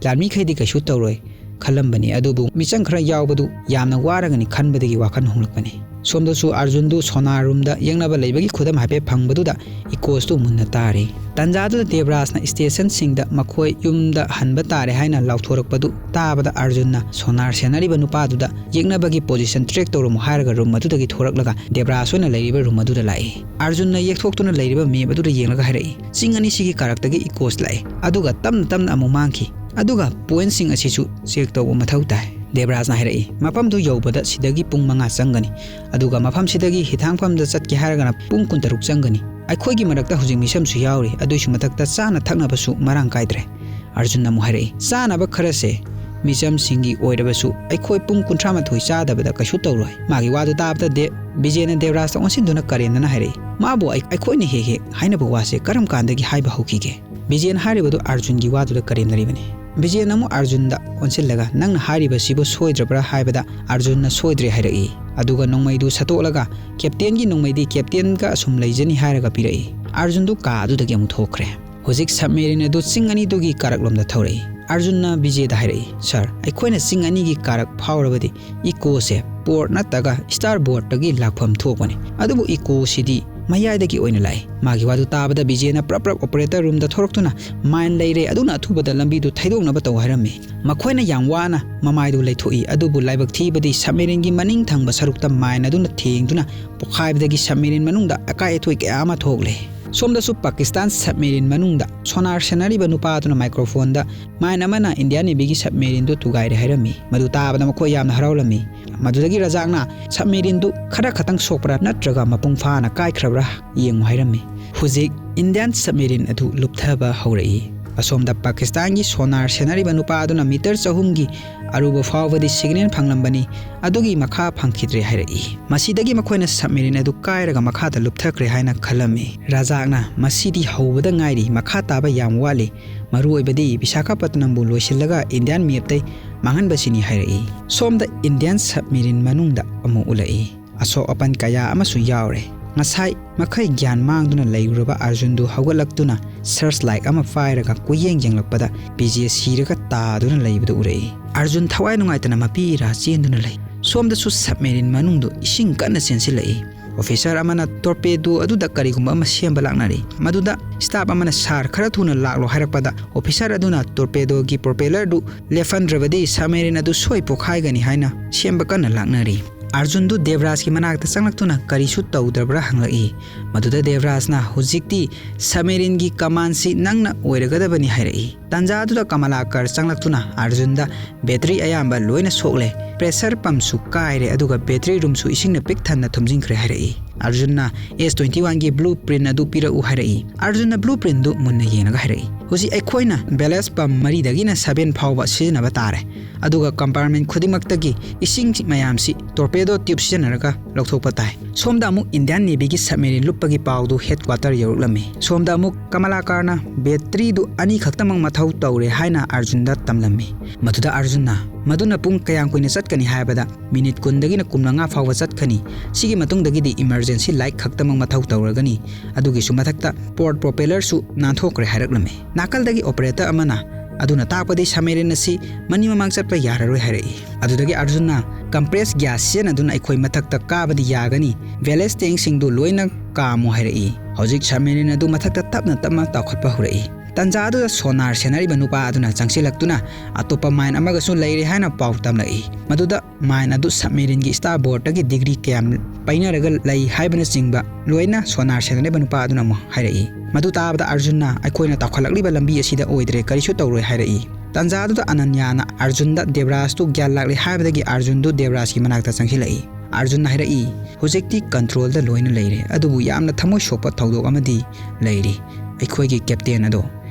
ꯂꯥꯟꯃꯤꯈꯩꯗꯤ ꯀꯩꯁꯨ ꯇꯧꯔꯣꯏ ꯈꯜꯂꯝꯕꯅꯤ, ꯑꯗꯨꯕꯨ ꯃꯤꯆꯪ ꯈꯔ ꯌꯥꯎꯕꯗꯨ ꯌꯥꯝꯅ ꯋꯥꯔꯒꯅꯤ ꯈꯟꯕꯗꯒꯤ ꯋꯥꯈꯜ ꯍꯣꯡꯂꯛꯄꯅꯤ꯫ ꯁꯣꯝꯗꯁꯨ ꯑꯔꯖꯨꯟꯗꯨ ꯁꯣꯅꯥ ꯔꯨꯝꯗ ꯌꯦꯡꯅꯕ ꯂꯩꯕꯒꯤ ꯈꯨꯗꯝ ꯍꯥꯏꯐꯦꯠ ꯐꯪꯕꯗꯨꯗ ꯏꯀꯣꯁꯇꯨ ꯃꯨꯟꯅ ꯇꯥꯔꯤ꯫ ꯇꯥꯟꯖꯥꯗꯨꯗ ꯗꯦꯕ꯭ꯔꯥꯖꯅ ꯁ꯭ꯇꯦꯁꯟꯁꯤꯡꯗ "ꯃꯈꯣꯏ ꯌꯨꯝꯗ ꯍꯟꯕ ꯇꯥꯔꯦ" ꯍꯥꯏꯅ ꯂꯥꯎꯊꯣꯔꯛꯄꯗꯨ ꯇꯥꯕꯗ ꯑꯔꯖꯨꯟꯅ ꯁꯣꯅꯥꯔ ꯁꯦꯟꯅꯔꯤꯕ ꯅꯨꯄꯥꯗꯨꯗ "ꯌꯦꯛꯅꯕꯒꯤ ꯄꯣꯖꯤꯁꯟ ꯇ꯭ꯔꯦꯛ ꯇꯧꯔꯝꯃꯨ" ꯍꯥꯏꯔꯒ ꯔꯨꯝ ꯑꯗꯨꯗꯒꯤ ꯊꯣꯔꯛꯂꯒ ꯗꯦꯕ꯭ꯔꯥꯖ ꯑꯣꯏꯅ ꯂꯩꯔꯤꯕ ꯔꯨꯝ ꯑꯗꯨꯗ ꯂꯥꯛꯏ꯫ ꯑꯔꯖꯨꯟꯅ ꯌꯦꯛꯊꯣꯛꯇꯨꯅ ꯂꯩꯔꯤꯕ ꯃꯦꯞ ꯑꯗꯨꯗ ꯌꯦꯡꯂꯒ ꯍꯥꯏꯔꯛꯏ, "ꯆꯤꯡ ꯑꯅꯤꯁꯤꯒꯤ ꯀꯥꯔꯛꯇꯒꯤ ꯏꯀꯣꯁ ꯂꯥꯛꯏ, ꯑꯗꯨꯒ ꯇꯞꯅ ꯇꯞꯅ ꯑꯃꯨꯛ ꯃꯥꯡꯈꯤ꯫ ꯑꯗꯨꯒ ꯄꯣꯏꯟꯠꯁꯤꯡ ꯑꯁꯤꯁꯨ ꯆꯦꯛ ꯇꯧꯕ ꯃꯊꯧ ꯇꯥꯏ"꯫ ꯗꯦꯕ꯭ꯔꯥꯖꯅ ꯍꯥꯏꯔꯛꯏ, "ꯃꯐꯝꯗꯨ ꯌꯧꯕꯗ ꯁꯤꯗꯒꯤ ꯄꯨꯡ ꯃꯉꯥ ꯆꯪꯒꯅꯤ, ꯑꯗꯨꯒ ꯃꯐꯝꯁꯤꯗꯒꯤ ꯍꯤꯊꯥꯡꯐꯝꯗ ꯆꯠꯀꯦ ꯍꯥꯏꯔꯒꯅ ꯄꯨꯡ ꯀꯨꯟꯇꯔꯨꯛ ꯆꯪꯒꯅꯤ꯫ ꯑꯩꯈꯣꯏꯒꯤ ꯃꯔꯛꯇ ꯍꯧꯖꯤꯛ ꯃꯤꯁꯝꯁꯨ ꯌꯥꯎꯔꯤ, ꯑꯗꯨꯏꯁꯨ ꯃꯊꯛꯇ ꯆꯥꯅ ꯊꯛꯅꯕꯁꯨ ꯃꯔꯥꯡ ꯀꯥꯏꯗ꯭ꯔꯦ"꯫ ꯑꯔꯖꯨꯟꯅ ꯑꯃꯨꯛ ꯍꯥꯏꯔꯛꯏ, "ꯆꯥꯅꯕ ꯈꯔꯁꯦ ꯃꯤꯆꯝꯁꯤꯡꯒꯤ ꯑꯣꯏꯔꯕꯁꯨ ꯑꯩꯈꯣꯏ ꯄꯨꯡ ꯀꯨꯟꯊ꯭ꯔꯥ ꯃꯥꯊꯣꯏ ꯆꯥꯗꯕꯗ ꯀꯩꯁꯨ ꯇꯧꯔꯣꯏ"꯫ ꯃꯥꯒꯤ ꯋꯥꯗꯨ ꯇꯥꯕꯗ ꯗꯦ-, ꯕꯤꯖꯦꯅ ꯗꯦꯕ꯭ꯔꯥꯖꯇ ꯑꯣꯟꯁꯤꯟꯗꯨꯅ ꯀꯔꯦꯝꯅꯅ ꯍꯥꯏꯔꯛꯏ, "ꯃꯥꯕꯨ ꯑꯩ-, ꯑꯩꯈꯣꯏꯅ ꯍꯦꯛ ꯍꯦꯛ ꯍꯥꯏꯅꯕ ꯋꯥꯁꯦ ꯀꯔꯝ ꯀꯥꯟꯗꯒꯤ ꯍꯥꯏꯕ ꯍꯧꯈꯤꯒꯦ?" ꯕꯤꯖꯦꯅ ꯍꯥꯏꯔꯤꯕꯗꯨ ꯑꯔꯖꯨꯟꯒꯤ ꯋꯥꯗꯨꯗ ꯀꯔꯦꯝꯅꯔꯤꯕꯅꯤ꯫ ꯕꯤꯖꯦꯅ ꯑꯃꯨꯛ ꯑꯔꯖꯨꯟꯗ ꯑꯣꯟꯁꯤꯜꯂꯒ, "ꯅꯪꯅ ꯍꯥꯏꯔꯤꯕꯁꯤꯕꯨ ꯁꯣꯏꯗ꯭ꯔꯕ꯭ꯔꯥ?" ꯍꯥꯏꯕꯗ ꯑꯔꯖꯨꯟꯅ "ꯁꯣꯏꯗ꯭ꯔꯦ" ꯍꯥꯏꯔꯛꯏ꯫ ꯑꯗꯨꯒ ꯅꯣꯡꯃꯩꯗꯨ ꯁꯠꯇꯣꯛꯂꯒ, "ꯀꯦꯞꯇꯦꯟꯒꯤ ꯅꯣꯡꯃꯩꯗꯤ ꯀꯦꯞꯇꯦꯟꯒ ꯑꯁꯨꯝ ꯂꯩꯖꯅꯤ" ꯍꯥꯏꯔꯒ ꯄꯤꯔꯛꯏ꯫ ꯑꯔꯖꯨꯟꯗꯨ ꯀꯥ ꯑꯗꯨꯗꯒꯤ ꯑꯃꯨꯛ ꯊꯣꯛꯈ꯭ꯔꯦ꯫ ꯍꯧꯖꯤꯛ ꯁꯕꯃꯦꯔꯤꯟ ꯑꯗꯨ ꯆꯤꯡ ꯑꯅꯤꯗꯨꯒꯤ ꯀꯥꯔꯛꯂꯣꯝꯗ ꯊꯧꯔꯛꯏ꯫ ꯑꯔꯖꯨꯟꯅ ꯕꯤꯖꯦꯗ ꯍꯥꯏꯔꯛꯏ, "ꯁꯥꯔ, ꯑꯩꯈꯣꯏꯅ ꯆꯤꯡ ꯑꯅꯤꯒꯤ ꯀꯥꯔꯛ ꯐꯥꯎꯔꯕꯗꯤ ꯏꯀꯣꯁꯦ ꯄꯣꯔꯠ ꯅꯠꯇ꯭ꯔꯒ ꯁ꯭ꯇꯥꯔ ꯕꯣꯔꯗꯇꯒꯤ ꯂꯥꯛꯐꯝ ꯊꯣꯛꯄꯅꯤ꯫ ꯑꯗꯨꯕꯨ ꯏꯀꯣꯁꯤꯗꯤ ꯃꯌꯥꯏꯗꯒꯤ ꯑꯣꯏꯅ ꯂꯥꯛꯏ꯫ ꯃꯥꯒꯤ ꯋꯥꯗꯨ ꯇꯥꯕꯗ ꯕꯤꯖꯦꯅ ꯄ꯭ꯔꯞ ꯄ꯭ꯔꯞ operator roomꯗ ꯊꯣꯔꯛꯇꯨꯅ "Mine ꯂꯩꯔꯦ, ꯑꯗꯨꯅ ꯑꯊꯨꯕꯗ ꯂꯝꯕꯤꯗꯨ ꯊꯩꯗꯣꯛꯅꯕ ꯇꯧ" ꯍꯥꯏꯔꯝꯃꯤ꯫ ꯃꯈꯣꯏꯅ ꯌꯥꯝ ꯋꯥꯅ ꯃꯃꯥꯏꯗꯨ ꯂꯩꯊꯣꯛꯏ, ꯑꯗꯨꯕꯨ ꯂꯥꯏꯕꯛ ꯊꯤꯕꯗꯤ submarineꯒꯤ ꯃꯅꯤꯡ ꯊꯪꯕ ꯁꯔꯨꯛꯇ mine ꯑꯗꯨꯅ ꯊꯦꯡꯗꯨꯅ ꯄꯣꯈꯥꯏꯕꯗꯒꯤ submarine ꯃꯅꯨꯡꯗ ꯑꯀꯥꯏ ꯑꯊꯣꯏ ꯀꯌꯥ ꯑꯃ ꯊꯣꯛꯂꯦ꯫ ꯁꯣꯝꯗꯁꯨ ꯄꯥꯀꯤꯁꯇꯥꯟ submarine ꯃꯅꯨꯡꯗ sonar ꯁꯦꯟꯅꯔꯤꯕ ꯅꯨꯄꯥ ꯑꯗꯨꯅ microphoneꯗ "Mine ꯑꯃꯅ Indian Navyꯒꯤ submarineꯗꯨ ꯊꯨꯒꯥꯏꯔꯦ" ꯍꯥꯏꯔꯝꯃꯤ꯫ ꯃꯗꯨ ꯇꯥꯕꯗ ꯃꯈꯣꯏ ꯌꯥꯝꯅ ꯍꯔꯥꯎꯂꯝꯃꯤ꯫ ꯃꯗꯨꯗꯒꯤ ꯔꯖꯥꯛꯅ "Submarineꯗꯨ ꯈꯔ ꯈꯛꯇꯪ ꯁꯣꯛꯄ꯭ꯔꯥ ꯅꯠꯇ꯭ꯔꯒ ꯃꯄꯨꯡ ꯐꯥꯅ ꯀꯥꯏꯈ꯭ꯔꯕ꯭ꯔꯥ ꯌꯦꯡꯉꯨ" ꯍꯥꯏꯔꯝꯃꯤ꯫ ꯍꯧꯖꯤꯛ Indian submarine ꯑꯗꯨ ꯂꯨꯞꯊꯕ ꯍꯧꯔꯛꯏ꯫ ꯑꯁꯣꯝꯗ ꯄꯥꯀꯤꯁꯇꯥꯟꯒꯤ sonar ꯁꯦꯟꯅꯔꯤꯕ ꯅꯨꯄꯥ ꯑꯗꯨꯅ meter ꯆꯍꯨꯝꯒꯤ ꯑꯔꯨꯕ ꯐꯥꯎꯕꯗꯤ signal ꯐꯪꯂꯝꯕꯅꯤ, ꯑꯗꯨꯒꯤ ꯃꯈꯥ ꯐꯪꯈꯤꯗ꯭ꯔꯦ ꯍꯥꯏꯔꯛꯏ꯫ ꯃꯁꯤꯗꯒꯤ ꯃꯈꯣꯏꯅ submarine ꯑꯗꯨ ꯀꯥꯏꯔꯒ ꯃꯈꯥꯗ ꯂꯨꯞꯊꯈ꯭ꯔꯦ ꯍꯥꯏꯅ ꯈꯜꯂꯝꯃꯤ꯫ ꯔꯖꯥꯛꯅ "ꯃꯁꯤꯗꯤ ꯍꯧꯕꯗ ꯉꯥꯏꯔꯤ, ꯃꯈꯥ ꯇꯥꯕ ꯌꯥꯝ ꯋꯥꯠꯂꯤ꯫ ꯃꯔꯨꯑꯣꯏꯕꯗꯤ ꯕꯤꯁꯥꯈꯥꯄꯠꯅꯝꯕꯨ ꯂꯣꯏꯁꯤꯜꯂꯒ Indian mapꯇꯩ ꯃꯥꯡꯍꯟꯕꯁꯤꯅꯤ" ꯍꯥꯏꯔꯛꯏ꯫ ꯁꯣꯝꯗ Indian submarine ꯃꯅꯨꯡꯗ ꯑꯃꯨꯛ ꯎꯠꯂꯛꯏ꯫ ꯑꯁꯣꯛ ꯑꯄꯟ ꯀꯌꯥ ꯑꯃꯁꯨ ꯌꯥꯎꯔꯦ꯫ ꯉꯁꯥꯏ ꯃꯈꯩ ꯒ꯭ꯌꯥꯟ ꯃꯥꯡꯗꯨꯅ ꯂꯩꯔꯨꯔꯕ ꯑꯔꯖꯨꯟꯗꯨ ꯍꯧꯒꯠꯂꯛꯇꯨꯅ searchlight ꯑꯃ ꯄꯥꯏꯔꯒ ꯀꯣꯏꯌꯦꯡ ꯌꯦꯡꯂꯛꯄꯗ ꯕꯤꯖꯦ ꯁꯤꯔꯒ ꯇꯥꯗꯨꯅ ꯂꯩꯕꯗꯨ ꯎꯔꯛꯏ꯫ ꯑꯔꯖꯨꯟ ꯊꯋꯥꯏ ꯅꯨꯡꯉꯥꯏꯇꯅ ꯃꯄꯤ ꯏꯔꯥ ꯆꯦꯟꯗꯨꯅ ꯂꯩ꯫ ꯁꯣꯝꯗꯁꯨ submarine ꯃꯅꯨꯡꯗꯨ ꯏꯁꯤꯡ ꯀꯟꯅ ꯆꯦꯟꯁꯤꯜꯂꯛꯏ꯫ Officer ꯑꯃꯅ torpedo ꯑꯗꯨꯗ ꯀꯔꯤꯒꯨꯝꯕ ꯑꯃ ꯁꯦꯝꯕ ꯂꯥꯛꯅꯔꯤ꯫ ꯃꯗꯨꯗ staff ꯑꯃꯅ "Sir, ꯈꯔ ꯊꯨꯅ ꯂꯥꯛꯂꯣ" ꯍꯥꯏꯔꯛꯄꯗ officer ꯑꯗꯨꯅ torpedoꯒꯤ propellerꯗꯨ ꯂꯦꯞꯍꯟꯗ꯭ꯔꯕꯗꯤ submarine ꯑꯗꯨ ꯁꯣꯏ ꯄꯣꯈꯥꯏꯒꯅꯤ ꯍꯥꯏꯅ ꯁꯦꯝꯕ ꯀꯟꯅ ꯂꯥꯛꯅꯔꯤ꯫ ꯑꯔꯖꯨꯟꯗꯨ ꯗꯦꯕꯔꯥꯖꯀꯤ ꯃꯅꯥꯛꯇ ꯆꯪꯂꯛꯇꯨꯅ ꯀꯔꯤꯁꯨ ꯇꯧꯗ꯭ꯔꯕ꯭ꯔꯥ ꯍꯪꯂꯛꯏ꯫ ꯃꯗꯨꯗ ꯗꯦꯕꯔꯥꯖꯅ "ꯍꯧꯖꯤꯛꯇꯤ submarineꯒꯤ commandꯁꯤ ꯅꯪꯅ ꯑꯣꯏꯔꯒꯗꯕꯅꯤ" ꯍꯥꯏꯔꯛꯏ꯫ ꯇꯥꯟꯖꯥꯗꯨꯗ ꯀꯃꯂꯥꯀꯔ ꯆꯪꯂꯛꯇꯨꯅ ꯑꯔꯖꯨꯟꯗ "Battery ꯑꯌꯥꯝꯕ ꯂꯣꯏꯅ ꯁꯣꯛꯂꯦ, pressure pumpꯁꯨ ꯀꯥꯏꯔꯦ, ꯑꯗꯨꯒ battery roomꯁꯨ ꯏꯁꯤꯡꯅ ꯄꯤꯛ ꯊꯟꯅ ꯊꯨꯝꯖꯤꯟꯈ꯭ꯔꯦ" ꯍꯥꯏꯔꯛꯏ꯫ ꯑꯔꯖꯨꯟꯅ "S twenty oneꯒꯤ blueprint ꯑꯗꯨ ꯄꯤꯔꯛꯎ" ꯍꯥꯏꯔꯛꯏ꯫ ꯑꯔꯖꯨꯟꯅ blueprintꯗꯨ ꯃꯨꯟꯅ ꯌꯦꯡꯂꯒ ꯍꯥꯏꯔꯛꯏ, "ꯍꯧꯖꯤꯛ ꯑꯩꯈꯣꯏꯅ ballast pump ꯃꯔꯤꯗꯒꯤꯅ seven ꯐꯥꯎꯕ ꯁꯤꯖꯤꯟꯅꯕ ꯇꯥꯔꯦ, ꯑꯗꯨꯒ compartment ꯈꯨꯗꯤꯡꯃꯛꯇꯒꯤ ꯏꯁꯤꯡ ꯃꯌꯥꯝꯁꯤ torpedo tube ꯁꯤꯖꯤꯟꯅꯔꯒ ꯂꯧꯊꯣꯛꯄ ꯇꯥꯏ꯫" ꯁꯣꯝꯗ ꯑꯃꯨꯛ Indian Navyꯒꯤ submarine ꯂꯨꯞꯄꯒꯤ ꯄꯥꯎꯗꯨ headquarter ꯌꯧꯔꯛꯂꯝꯃꯤ꯫ ꯁꯣꯝꯗ ꯑꯃꯨꯛ ꯀꯃꯂꯥꯀꯔꯅ batteryꯗꯨ ꯑꯅꯤꯈꯛꯇꯃꯛ ꯃꯊꯧ ꯇꯧꯔꯦ ꯍꯥꯏꯅ ꯑꯔꯖꯨꯟꯗ ꯇꯝꯂꯝꯃꯤ꯫ ꯃꯗꯨꯗ ꯑꯔꯖꯨꯟꯅ "ꯃꯗꯨꯅ ꯄꯨꯡ ꯀꯌꯥꯝ ꯀꯨꯏꯅ ꯆꯠꯀꯅꯤ?" ꯍꯥꯏꯕꯗ "Minute ꯀꯨꯟꯗꯒꯤꯅ ꯀꯨꯟꯃꯉꯥ ꯐꯥꯎꯕ ꯆꯠꯀꯅꯤ꯫ ꯁꯤꯒꯤ ꯃꯇꯨꯡꯗꯒꯤꯗꯤ emergency light ꯈꯛꯇꯃꯛ ꯃꯊꯧ ꯇꯧꯔꯒꯅꯤ꯫ ꯑꯗꯨꯒꯤꯁꯨ ꯃꯊꯛꯇ port propellerꯁꯨ ꯅꯥꯟꯊꯣꯛꯈ꯭ꯔꯦ" ꯍꯥꯏꯔꯛꯂꯝꯃꯤ꯫ ꯅꯥꯀꯜꯗꯒꯤ operator ꯑꯃꯅ "ꯑꯗꯨꯅ ꯇꯥꯛꯄꯗꯤ submarine ꯑꯁꯤ ꯃꯅꯤꯡ ꯃꯃꯥꯡ ꯆꯠꯄ ꯌꯥꯔꯔꯣꯏ" ꯍꯥꯏꯔꯛꯏ꯫ ꯑꯗꯨꯗꯒꯤ ꯑꯔꯖꯨꯟꯅ "Compressed gas ꯁꯤꯖꯤꯟꯅꯗꯨꯅ ꯑꯩꯈꯣꯏ ꯃꯊꯛꯇ ꯀꯥꯕꯗꯤ ꯌꯥꯒꯅꯤ꯫ Ballast tankꯁꯤꯡꯗꯨ ꯂꯣꯏꯅ ꯀꯥꯝꯃꯨ ꯍꯥꯏꯔꯛꯏ꯫ ꯍꯧꯖꯤꯛ submarine ꯑꯗꯨ ꯃꯊꯛꯇ ꯇꯞꯅ ꯇꯞꯅ ꯇꯥꯎꯈꯠꯄ ꯍꯧꯔꯛꯏ꯫ ꯇꯟꯖꯥ ꯑꯗꯨꯗ sonar ꯁꯦꯟꯅꯔꯤꯕ ꯅꯨꯄꯥ ꯑꯗꯨꯅ ꯆꯪꯁꯤꯜꯂꯛꯇꯨꯅ ꯑꯇꯣꯞꯄ mine ꯑꯃꯒꯁꯨ ꯂꯩꯔꯦ ꯍꯥꯏꯅ ꯄꯥꯎ ꯇꯝꯂꯛꯏ꯫ ꯃꯗꯨꯗ mine ꯑꯗꯨ submarine ꯒꯤ starboard ꯇꯒꯤ degree ꯀꯌꯥꯝ ꯄꯩꯅꯔꯒ ꯂꯩ ꯍꯥꯏꯕꯅꯆꯤꯡꯕ ꯂꯣꯏꯅ sonar ꯁꯦꯟꯅꯔꯤꯕ ꯅꯨꯄꯥ ꯑꯗꯨꯅ ꯑꯃꯨꯛ ꯍꯥꯏꯔꯛꯏ꯫ ꯃꯗꯨ ꯇꯥꯕꯗ ꯑꯔꯖꯨꯟꯅ ꯑꯩꯈꯣꯏꯅ ꯇꯥꯎꯈꯠꯂꯛꯂꯤꯕ ꯂꯝꯕꯤ ꯑꯁꯤꯗ ꯑꯣꯏꯗ꯭ꯔꯦ, ꯀꯔꯤꯁꯨ ꯇꯧꯔꯣꯏ ꯍꯥꯏꯔꯛꯏ꯫ ꯇꯟꯖꯥ ꯑꯗꯨꯗ ꯑꯅꯟꯌꯥꯅ ꯑꯔꯖꯨꯟꯗ ꯗꯦꯕꯔꯥꯖꯇꯨ ꯒ꯭ꯌꯥꯟ ꯂꯥꯛꯂꯦ ꯍꯥꯏꯕꯗꯒꯤ ꯑꯔꯖꯨꯟꯗꯨ ꯗꯦꯕꯔꯥꯖꯀꯤ ꯃꯅꯥꯛꯇ ꯆꯪꯁꯤꯜꯂꯛꯏ꯫ ꯑꯔꯖꯨꯟꯅ ꯍꯥꯏꯔꯛꯏ, "ꯍꯧꯖꯤꯛꯇꯤ control ꯗ ꯂꯣꯏꯅ ꯂꯩꯔꯦ, ꯑꯗꯨꯕꯨ ꯌꯥꯝꯅ ꯊꯃꯣꯏ ꯁꯣꯛꯄ ꯊꯧꯗꯣꯛ ꯑꯃꯗꯤ ꯂꯩꯔꯤ꯫ ꯑꯩꯈꯣꯏꯒꯤ captain ꯑꯗꯣ"꯫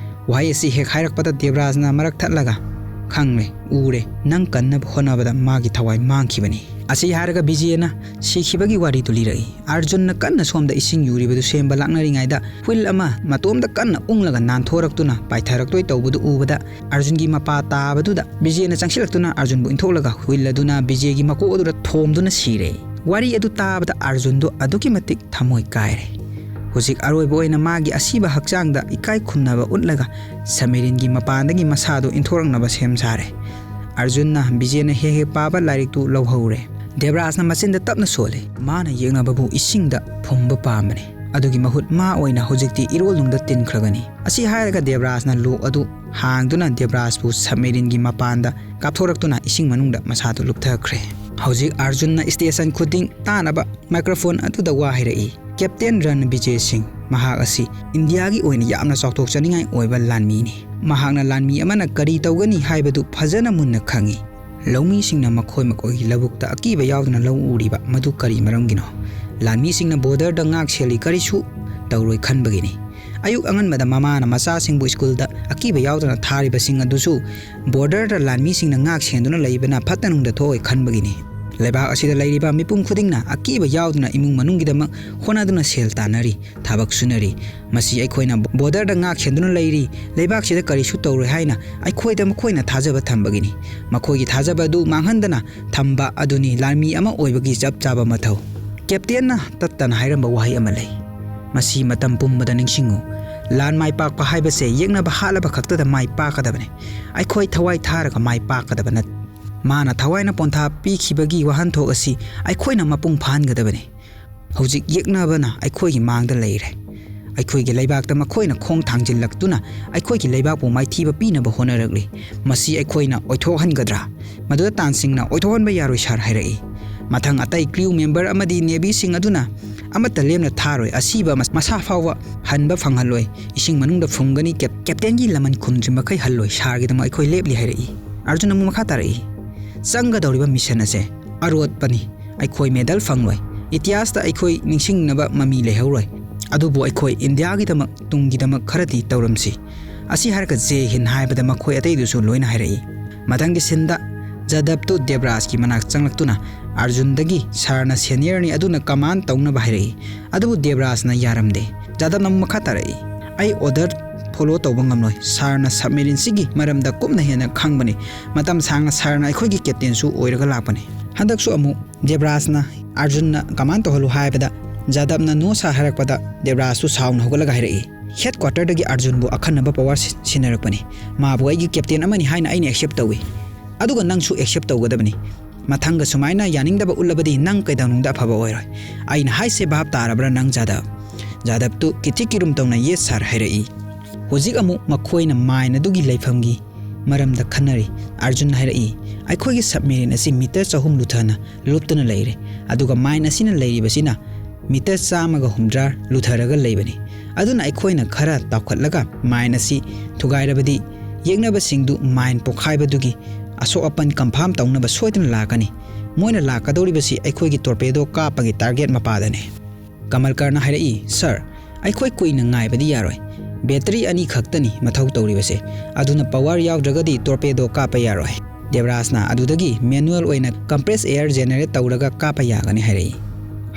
ꯋꯥꯍꯩ ꯑꯁꯤ ꯍꯦꯛ ꯍꯥꯏꯔꯛꯄꯗ ꯗꯦꯕꯔꯥꯖꯅ ꯃꯔꯛ ꯊꯠꯂꯒ, "ꯈꯪꯂꯦ, ꯎꯔꯦ, ꯅꯪ ꯀꯟꯅꯕ ꯍꯣꯠꯅꯕꯗ ꯃꯥꯒꯤ ꯊꯋꯥꯏ ꯃꯥꯡꯈꯤꯕꯅꯤ"꯫ ꯑꯁꯤ ꯍꯥꯏꯔꯒ ꯕꯤꯖꯦꯅ ꯁꯤꯈꯤꯕꯒꯤ ꯋꯥꯔꯤꯗꯨ ꯂꯤꯔꯛꯏ꯫ ꯑꯔꯖꯨꯟꯅ ꯀꯟꯅ ꯁꯣꯝꯗ ꯏꯁꯤꯡ ꯌꯨꯔꯤꯕꯗꯨ ꯁꯦꯝꯕ ꯂꯥꯛꯅꯔꯤꯉꯩꯗ wheel ꯑꯃ ꯃꯇꯣꯝꯗ ꯀꯟꯅ ꯎꯪꯂꯒ ꯅꯥꯟꯊꯣꯔꯛꯇꯨꯅ ꯄꯥꯏꯊꯔꯛꯇꯣꯏ ꯇꯧꯕꯗꯨ ꯎꯕꯗ ꯑꯔꯖꯨꯟꯒꯤ ꯃꯄꯥ ꯇꯥꯕꯗꯨꯗ ꯕꯤꯖꯦꯅ ꯆꯪꯁꯤꯜꯂꯛꯇꯨꯅ ꯑꯔꯖꯨꯟꯕꯨ ꯏꯟꯊꯣꯛꯂꯒ wheel ꯑꯗꯨꯅ ꯕꯤꯖꯦꯒꯤ ꯃꯀꯣꯛ ꯑꯗꯨꯗ ꯊꯣꯝꯗꯨꯅ ꯁꯤꯔꯦ꯫ ꯋꯥꯔꯤ ꯑꯗꯨ ꯇꯥꯕꯗ ꯑꯔꯖꯨꯟꯗꯨ ꯑꯗꯨꯛꯀꯤ ꯃꯇꯤꯛ ꯊꯃꯣꯏ ꯀꯥꯏꯔꯦ꯫ ꯍꯧꯖꯤꯛ ꯑꯔꯣꯏꯕ ꯑꯣꯏꯅ ꯃꯥꯒꯤ ꯑꯁꯤꯕ ꯍꯛꯆꯥꯡꯗ ꯏꯀꯥꯏ ꯈꯨꯝꯅꯕ ꯎꯠꯂꯒ submarine ꯒꯤ ꯃꯄꯥꯟꯗꯒꯤ ꯃꯁꯥꯗꯨ ꯏꯟꯊꯣꯔꯛꯅꯕ ꯁꯦꯝ ꯁꯥꯔꯦ꯫ ꯑꯔꯖꯨꯟꯅ ꯕꯤꯖꯦꯅ ꯍꯦꯛ ꯍꯦꯛ ꯄꯥꯕ ꯂꯥꯏꯔꯤꯛꯇꯨ ꯂꯧꯍꯧꯔꯦ꯫ ꯗꯦꯕꯔꯥꯖꯅ ꯃꯆꯤꯟꯗ ꯇꯞꯅ ꯁꯣꯜꯂꯤ, ꯃꯥꯅ ꯌꯦꯛꯅꯕꯕꯨ ꯏꯁꯤꯡꯗ ꯐꯨꯝꯕ ꯄꯥꯝꯕꯅꯤ꯫ ꯑꯗꯨꯒꯤ ꯃꯍꯨꯠ ꯃꯥ ꯑꯣꯏꯅ ꯍꯧꯖꯤꯛꯇꯤ ꯏꯔꯣꯜꯅꯨꯡꯗ ꯇꯤꯟꯈ꯭ꯔꯒꯅꯤ꯫ ꯑꯁꯤ ꯍꯥꯏꯔꯒ ꯗꯦꯕꯔꯥꯖꯅ lock ꯑꯗꯨ ꯍꯥꯡꯗꯨꯅ ꯗꯦꯕꯔꯥꯖꯄꯨ submarine ꯒꯤ ꯃꯄꯥꯟꯗ ꯀꯥꯞꯊꯣꯔꯛꯇꯨꯅ ꯏꯁꯤꯡ ꯃꯅꯨꯡꯗ ꯃꯁꯥꯗꯨ ꯂꯨꯞꯊꯈ꯭ꯔꯦ꯫ ꯍꯧꯖꯤꯛ ꯑꯔꯖꯨꯟꯅ station ꯈꯨꯗꯤꯡ ꯇꯥꯅꯕ microphone ꯑꯗꯨꯗ ꯋꯥ ꯍꯥꯏꯔꯛꯏ꯫ Captain ꯔꯟ ꯕꯤꯖꯦ ꯁꯤꯡ, ꯃꯍꯥꯛ ꯑꯁꯤ ꯏꯟꯗꯤꯌꯥꯒꯤ ꯑꯣꯏꯅ ꯌꯥꯝꯅ ꯆꯥꯎꯊꯣꯛꯆꯅꯤꯡꯉꯥꯏ ꯑꯣꯏꯕ ꯂꯥꯟꯃꯤꯅꯤ꯫ ꯃꯍꯥꯛꯅ ꯂꯥꯟꯃꯤ ꯑꯃꯅ ꯀꯔꯤ ꯇꯧꯒꯅꯤ ꯍꯥꯏꯕꯗꯨ ꯐꯖꯅ ꯃꯨꯟꯅ ꯈꯪꯏ꯫ ꯂꯧꯃꯤꯁꯤꯡꯅ ꯃꯈꯣꯏ ꯃꯈꯣꯏꯒꯤ ꯂꯧꯕꯨꯛꯇ ꯑꯀꯤꯕ ꯌꯥꯎꯗꯅ ꯂꯧ ꯎꯔꯤꯕ ꯃꯗꯨ ꯀꯔꯤ ꯃꯔꯝꯒꯤꯅꯣ? ꯂꯥꯟꯃꯤꯁꯤꯡꯅ border ꯗ ꯉꯥꯛ ꯁꯦꯜꯂꯤ, ꯀꯔꯤꯁꯨ ꯇꯧꯔꯣꯏ ꯈꯟꯕꯒꯤꯅꯤ꯫ ꯑꯌꯨꯛ ꯑꯉꯟꯕꯗ ꯃꯃꯥꯅ ꯃꯆꯥꯁꯤꯡꯕꯨ ꯁ꯭ꯀꯨꯜꯗ ꯑꯀꯤꯕ ꯌꯥꯎꯗꯅ ꯊꯥꯔꯤꯕꯁꯤꯡ ꯑꯗꯨꯁꯨ border ꯗ ꯂꯥꯟꯃꯤꯁꯤꯡꯅ ꯉꯥꯛ ꯁꯦꯟꯗꯨꯅ ꯂꯩꯕꯅ ꯐꯠꯇ ꯅꯨꯡꯗ ꯊꯣꯛꯑꯣꯏ ꯈꯟꯕꯒꯤꯅꯤ꯫ ꯂꯩꯕꯥꯛ ꯑꯁꯤꯗ ꯂꯩꯔꯤꯕ ꯃꯤꯄꯨꯝ ꯈꯨꯗꯤꯡꯅ ꯑꯀꯤꯕ ꯌꯥꯎꯗꯅ ꯏꯃꯨꯡ ꯃꯅꯨꯡꯒꯤꯗꯃꯛ ꯍꯣꯠꯅꯗꯨꯅ ꯁꯦꯜ ꯇꯥꯟꯅꯔꯤ, ꯊꯕꯛ ꯁꯨꯅꯔꯤ꯫ ꯃꯁꯤ ꯑꯩꯈꯣꯏꯅ border ꯗ ꯉꯥꯛ ꯁꯦꯟꯗꯨꯅ ꯂꯩꯔꯤ, ꯂꯩꯕꯥꯛꯁꯤꯗ ꯀꯔꯤꯁꯨ ꯇꯧꯔꯣꯏ ꯍꯥꯏꯅ ꯑꯩꯈꯣꯏꯗ ꯃꯈꯣꯏꯅ ꯊꯥꯖꯕ ꯊꯝꯕꯒꯤꯅꯤ꯫ ꯃꯈꯣꯏꯒꯤ ꯊꯥꯖꯕ ꯑꯗꯨ ꯃꯥꯡꯍꯟꯗꯅ ꯊꯝꯕ ꯑꯗꯨꯅꯤ ꯂꯥꯟꯃꯤ ꯑꯃ ꯑꯣꯏꯕꯒꯤ ꯆꯞ ꯆꯥꯕ ꯃꯊꯧ꯫ Captain ꯅ ꯇꯠꯇꯅ ꯍꯥꯏꯔꯝꯕ ꯋꯥꯍꯩ ꯑꯃ ꯂꯩ, ꯃꯁꯤ ꯃꯇꯝ ꯄꯨꯝꯕꯗ ꯅꯤꯡꯁꯤꯡꯉꯨ꯫ ꯂꯥꯟ ꯃꯥꯏ ꯄꯥꯛꯄ ꯍꯥꯏꯕꯁꯦ ꯌꯦꯛꯅꯕ ꯍꯥꯠꯂꯕ ꯈꯛꯇꯗ ꯃꯥꯏ ꯄꯥꯛꯀꯗꯕꯅꯤ꯫ ꯑꯩꯈꯣꯏ ꯊꯋꯥꯏ ꯊꯥꯔꯒ ꯃꯥꯏ ꯄꯥꯛꯀꯗꯕ ꯅꯠꯇꯦ꯫ ꯃꯥꯅ ꯊꯋꯥꯏꯅ ꯄꯣꯟꯊꯥ ꯄꯤꯈꯤꯕꯒꯤ ꯋꯥꯍꯟꯊꯣꯛ ꯑꯁꯤ ꯑꯩꯈꯣꯏꯅ ꯃꯄꯨꯡ ꯐꯥꯍꯟꯒꯗꯕꯅꯤ꯫ ꯍꯧꯖꯤꯛ ꯌꯦꯛꯅꯕꯅ ꯑꯩꯈꯣꯏꯒꯤ ꯃꯥꯡꯗ ꯂꯩꯔꯦ꯫ ꯑꯩꯈꯣꯏꯒꯤ ꯂꯩꯕꯥꯛꯇ ꯃꯈꯣꯏꯅ ꯈꯣꯡ ꯊꯥꯡꯖꯤꯜꯂꯛꯇꯨꯅ ꯑꯩꯈꯣꯏꯒꯤ ꯂꯩꯕꯥꯛꯄꯨ ꯃꯥꯏꯊꯤꯕ ꯄꯤꯅꯕ ꯍꯣꯠꯅꯔꯛꯂꯤ꯫ ꯃꯁꯤ ꯑꯩꯈꯣꯏꯅ ꯑꯣꯏꯊꯣꯛꯍꯟꯒꯗ꯭ꯔꯥ? ꯃꯗꯨꯗ ꯇꯥꯟꯁꯤꯡꯅ ꯑꯣꯏꯊꯣꯛꯍꯟꯕ ꯌꯥꯔꯣꯏ ꯁꯥꯔ ꯍꯥꯏꯔꯛꯏ꯫ ꯃꯊꯪ ꯑꯇꯩ crew member ꯑꯃꯗꯤ Navyꯁꯤꯡ ꯑꯗꯨꯅ ꯑꯃꯠꯇ ꯂꯦꯝꯅ ꯊꯥꯔꯣꯏ꯫ ꯑꯁꯤꯕ ꯃꯁꯥ ꯐꯥꯎꯕ ꯍꯟꯕ ꯐꯪꯍꯜꯂꯣꯏ꯫ ꯏꯁꯤꯡ ꯃꯅꯨꯡꯗ ꯐꯨꯝꯒꯅꯤ꯫ Captainꯒꯤ ꯂꯃꯟ ꯈꯨꯝꯗ꯭ꯔꯤ ꯃꯈꯩ ꯍꯜꯂꯣꯏ꯫ ꯁꯥꯔꯒꯤꯗꯃꯛ ꯑꯩꯈꯣꯏ ꯂꯦꯞꯂꯤ ꯍꯥꯏꯔꯛꯏ꯫ ꯑꯔꯖꯨꯟ ꯑꯃꯨꯛ ꯃꯈꯥ ꯇꯥꯔꯛꯏ, ꯆꯪꯒꯗꯧꯔꯤꯕ mission ꯑꯁꯦ ꯑꯔꯣꯠꯄꯅꯤ꯫ ꯑꯩꯈꯣꯏ medal ꯐꯪꯂꯣꯏ꯫ ꯏꯇꯤꯍꯥꯁꯇ ꯑꯩꯈꯣꯏ ꯅꯤꯡꯁꯤꯡꯅꯕ ꯃꯃꯤ ꯂꯩꯍꯧꯔꯣꯏ꯫ ꯑꯗꯨꯕꯨ ꯑꯩꯈꯣꯏ ꯏꯟꯗꯤꯌꯥꯒꯤꯗꯃꯛ ꯇꯨꯡꯒꯤꯗꯃꯛ ꯈꯔꯗꯤ ꯇꯧꯔꯝꯁꯤ꯫ ꯑꯁꯤ ꯍꯥꯏꯔꯒ ꯖꯦ ꯍꯤꯟ ꯍꯥꯏꯕꯗ ꯃꯈꯣꯏ ꯑꯇꯩꯗꯨꯁꯨ ꯂꯣꯏꯅ ꯍꯥꯏꯔꯛꯏ꯫ ꯃꯊꯪꯒꯤ sceneꯗ ꯖꯥꯗꯕꯇꯨ ꯗꯦꯕꯔꯥꯖꯀꯤ ꯃꯅꯥꯛ ꯆꯪꯂꯛꯇꯨꯅ ꯑꯔꯖꯨꯟꯗꯒꯤ ꯁꯥꯔꯅ seniorꯅꯤ ꯑꯗꯨꯅ command ꯇꯧꯅꯕ ꯍꯥꯏꯔꯛꯏ꯫ ꯑꯗꯨꯕꯨ ꯗꯦꯕꯔꯥꯖꯅ ꯌꯥꯔꯝꯗꯦ꯫ ꯖꯥꯗꯕꯅ ꯑꯃꯨꯛ ꯃꯈꯥ ꯇꯥꯔꯛꯏ, ꯑꯩ order follow ꯇꯧꯕ ꯉꯝꯂꯣꯏ꯫ ꯁꯥꯔꯅ submarineꯁꯤꯒꯤ ꯃꯔꯝꯗ ꯀꯨꯞꯅ ꯍꯦꯟꯅ ꯈꯪꯕꯅꯤ꯫ ꯃꯇꯝ ꯁꯥꯡꯅ ꯁꯥꯔꯅ ꯑꯩꯈꯣꯏꯒꯤ captainꯁꯨ ꯑꯣꯏꯔꯒ ꯂꯥꯛꯄꯅꯤ꯫ ꯍꯟꯗꯛꯁꯨ ꯑꯃꯨꯛ ꯗꯦꯕꯔꯥꯖꯅ ꯑꯔꯖꯨꯟꯅ command ꯇꯧꯍꯜꯂꯨ ꯍꯥꯏꯕꯗ ꯖꯥꯗꯕꯅ no ꯁꯥꯔ ꯍꯥꯏꯔꯛꯄꯗ ꯗꯦꯕꯔꯥꯖꯇꯨ ꯁꯥꯎꯅ ꯍꯧꯒꯠꯂꯒ ꯍꯥꯏꯔꯛꯏ, headquarterꯗꯒꯤ ꯑꯔꯖꯨꯟꯕꯨ ꯑꯈꯟꯅꯕ power ꯁꯤ-, ꯁꯤꯟꯅꯔꯛꯄꯅꯤ꯫ ꯃꯥꯕꯨ ꯑꯩꯒꯤ captain ꯑꯃꯅꯤ ꯍꯥꯏꯅ ꯑꯩꯅ accept ꯇꯧꯏ꯫ ꯑꯗꯨꯒ ꯅꯪꯁꯨ accept ꯇꯧꯒꯗꯕꯅꯤ꯫ ꯃꯊꯪꯒ ꯁꯨꯃꯥꯏꯅ ꯌꯥꯅꯤꯡꯗꯕ ꯎꯠꯂꯕꯗꯤ ꯅꯪ ꯀꯩꯗꯧꯅꯨꯡꯗ ꯑꯐꯕ ꯑꯣꯏꯔꯣꯏ꯫ ꯑꯩꯅ ꯍꯥꯏꯁꯦ ꯚꯥꯞ ꯇꯥꯔꯕ꯭ꯔꯥ ꯅꯪ ꯖꯥꯗꯕ? ꯖꯥꯗꯕꯇꯨ ꯀꯤꯊꯤ ꯀꯤꯔꯨꯝ ꯇꯧꯅ yes sir ꯍꯥꯏꯔꯛꯏ꯫ ꯍꯧꯖꯤꯛ ꯑꯃꯨꯛ ꯃꯈꯣꯏꯅ mine ꯑꯗꯨꯒꯤ ꯂꯩꯐꯝꯒꯤ ꯃꯔꯝꯗ ꯈꯟꯅꯔꯤ꯫ ꯑꯔꯖꯨꯟ ꯍꯥꯏꯔꯛꯏ, ꯑꯩꯈꯣꯏꯒꯤ submarine ꯑꯁꯤ meter ꯆꯍꯨꯝ ꯂꯨꯊꯅ ꯂꯨꯞꯇꯨꯅ ꯂꯩꯔꯦ, ꯑꯗꯨꯒ mine ꯑꯁꯤꯅ ꯂꯩꯔꯤꯕꯁꯤꯅ meter ꯆꯥꯝꯃꯒ ꯍꯨꯝꯗ꯭ꯔꯥ ꯂꯨꯊꯔꯒ ꯂꯩꯕꯅꯤ꯫ ꯑꯗꯨꯅ ꯑꯩꯈꯣꯏꯅ ꯈꯔ ꯇꯥꯎꯈꯠꯂꯒ mine ꯑꯁꯤ ꯊꯨꯒꯥꯏꯔꯕꯗꯤ ꯌꯦꯛꯅꯕꯁꯤꯡꯗꯨ mine ꯄꯣꯈꯥꯏꯕꯗꯨꯒꯤ ꯑꯁꯣꯛ ꯑꯄꯟ confirm ꯇꯧꯅꯕ ꯁꯣꯏꯗꯅ ꯂꯥꯛꯀꯅꯤ꯫ ꯃꯣꯏꯅ ꯂꯥꯛꯀꯗꯧꯔꯤꯕꯁꯤ ꯑꯩꯈꯣꯏꯒꯤ torpedo ꯀꯥꯞꯄꯒꯤ target ꯃꯄꯥꯗꯅꯤ꯫ ꯀꯃꯜꯀꯔꯅ ꯍꯥꯏꯔꯛꯏ, Sir, ꯑꯩꯈꯣꯏ ꯀꯨꯏꯅ ꯉꯥꯏꯕꯗꯤ ꯌꯥꯔꯣꯏ꯫ Battery ꯑꯅꯤ ꯈꯛꯇꯅꯤ ꯃꯊꯧ ꯇꯧꯔꯤꯕꯁꯦ, ꯑꯗꯨꯅ power ꯌꯥꯎꯗ꯭ꯔꯒꯗꯤ torpedo ꯀꯥꯞꯄ ꯌꯥꯔꯣꯏ꯫ ꯗꯦꯕꯔꯥꯖꯅ ꯑꯗꯨꯗꯒꯤ manual ꯑꯣꯏꯅ compressed air generate ꯇꯧꯔꯒ ꯀꯥꯞꯄ ꯌꯥꯒꯅꯤ ꯍꯥꯏꯔꯛꯏ꯫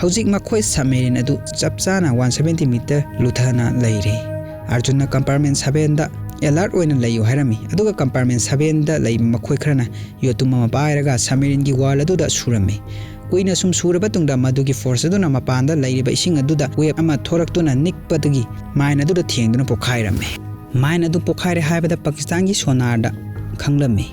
ꯍꯧꯖꯤꯛ ꯃꯈꯣꯏ submarine ꯑꯗꯨ ꯆꯞ ꯆꯥꯅ one seventy meter ꯂꯨꯊꯅ ꯂꯩꯔꯤ꯫ ꯑꯔꯖꯨꯟꯅ compartment sevenꯗ alert ꯑꯣꯏꯅ ꯂꯩꯌꯨ ꯍꯥꯏꯔꯝꯃꯤ, ꯑꯗꯨꯒ compartment sevenꯗ ꯂꯩꯕ ꯃꯈꯣꯏ ꯈꯔꯅ ꯌꯣꯠꯇꯨꯝ ꯑꯃ ꯄꯥꯏꯔꯒ submarineꯒꯤ wall ꯑꯗꯨꯗ ꯁꯨꯔꯝꯃꯤ꯫ ꯀꯨꯏꯅ ꯁꯨꯝ ꯁꯨꯔꯕ ꯇꯨꯡꯗ ꯃꯗꯨꯒꯤ force ꯑꯗꯨꯅ ꯃꯄꯥꯟꯗ ꯂꯩꯔꯤꯕ ꯏꯁꯤꯡ ꯑꯗꯨꯗ wave ꯑꯃ ꯊꯣꯔꯛꯇꯨꯅ ꯅꯤꯛꯄꯗꯒꯤ mine ꯑꯗꯨꯗ ꯊꯦꯡꯗꯨꯅ ꯄꯣꯈꯥꯏꯔꯝꯃꯤ꯫ Mine ꯑꯗꯨ ꯄꯣꯈꯥꯏꯔꯦ ꯍꯥꯏꯕꯗ ꯄꯥꯀꯤꯁꯇꯥꯟꯒꯤ sonarꯗ ꯈꯪꯂꯝꯃꯤ꯫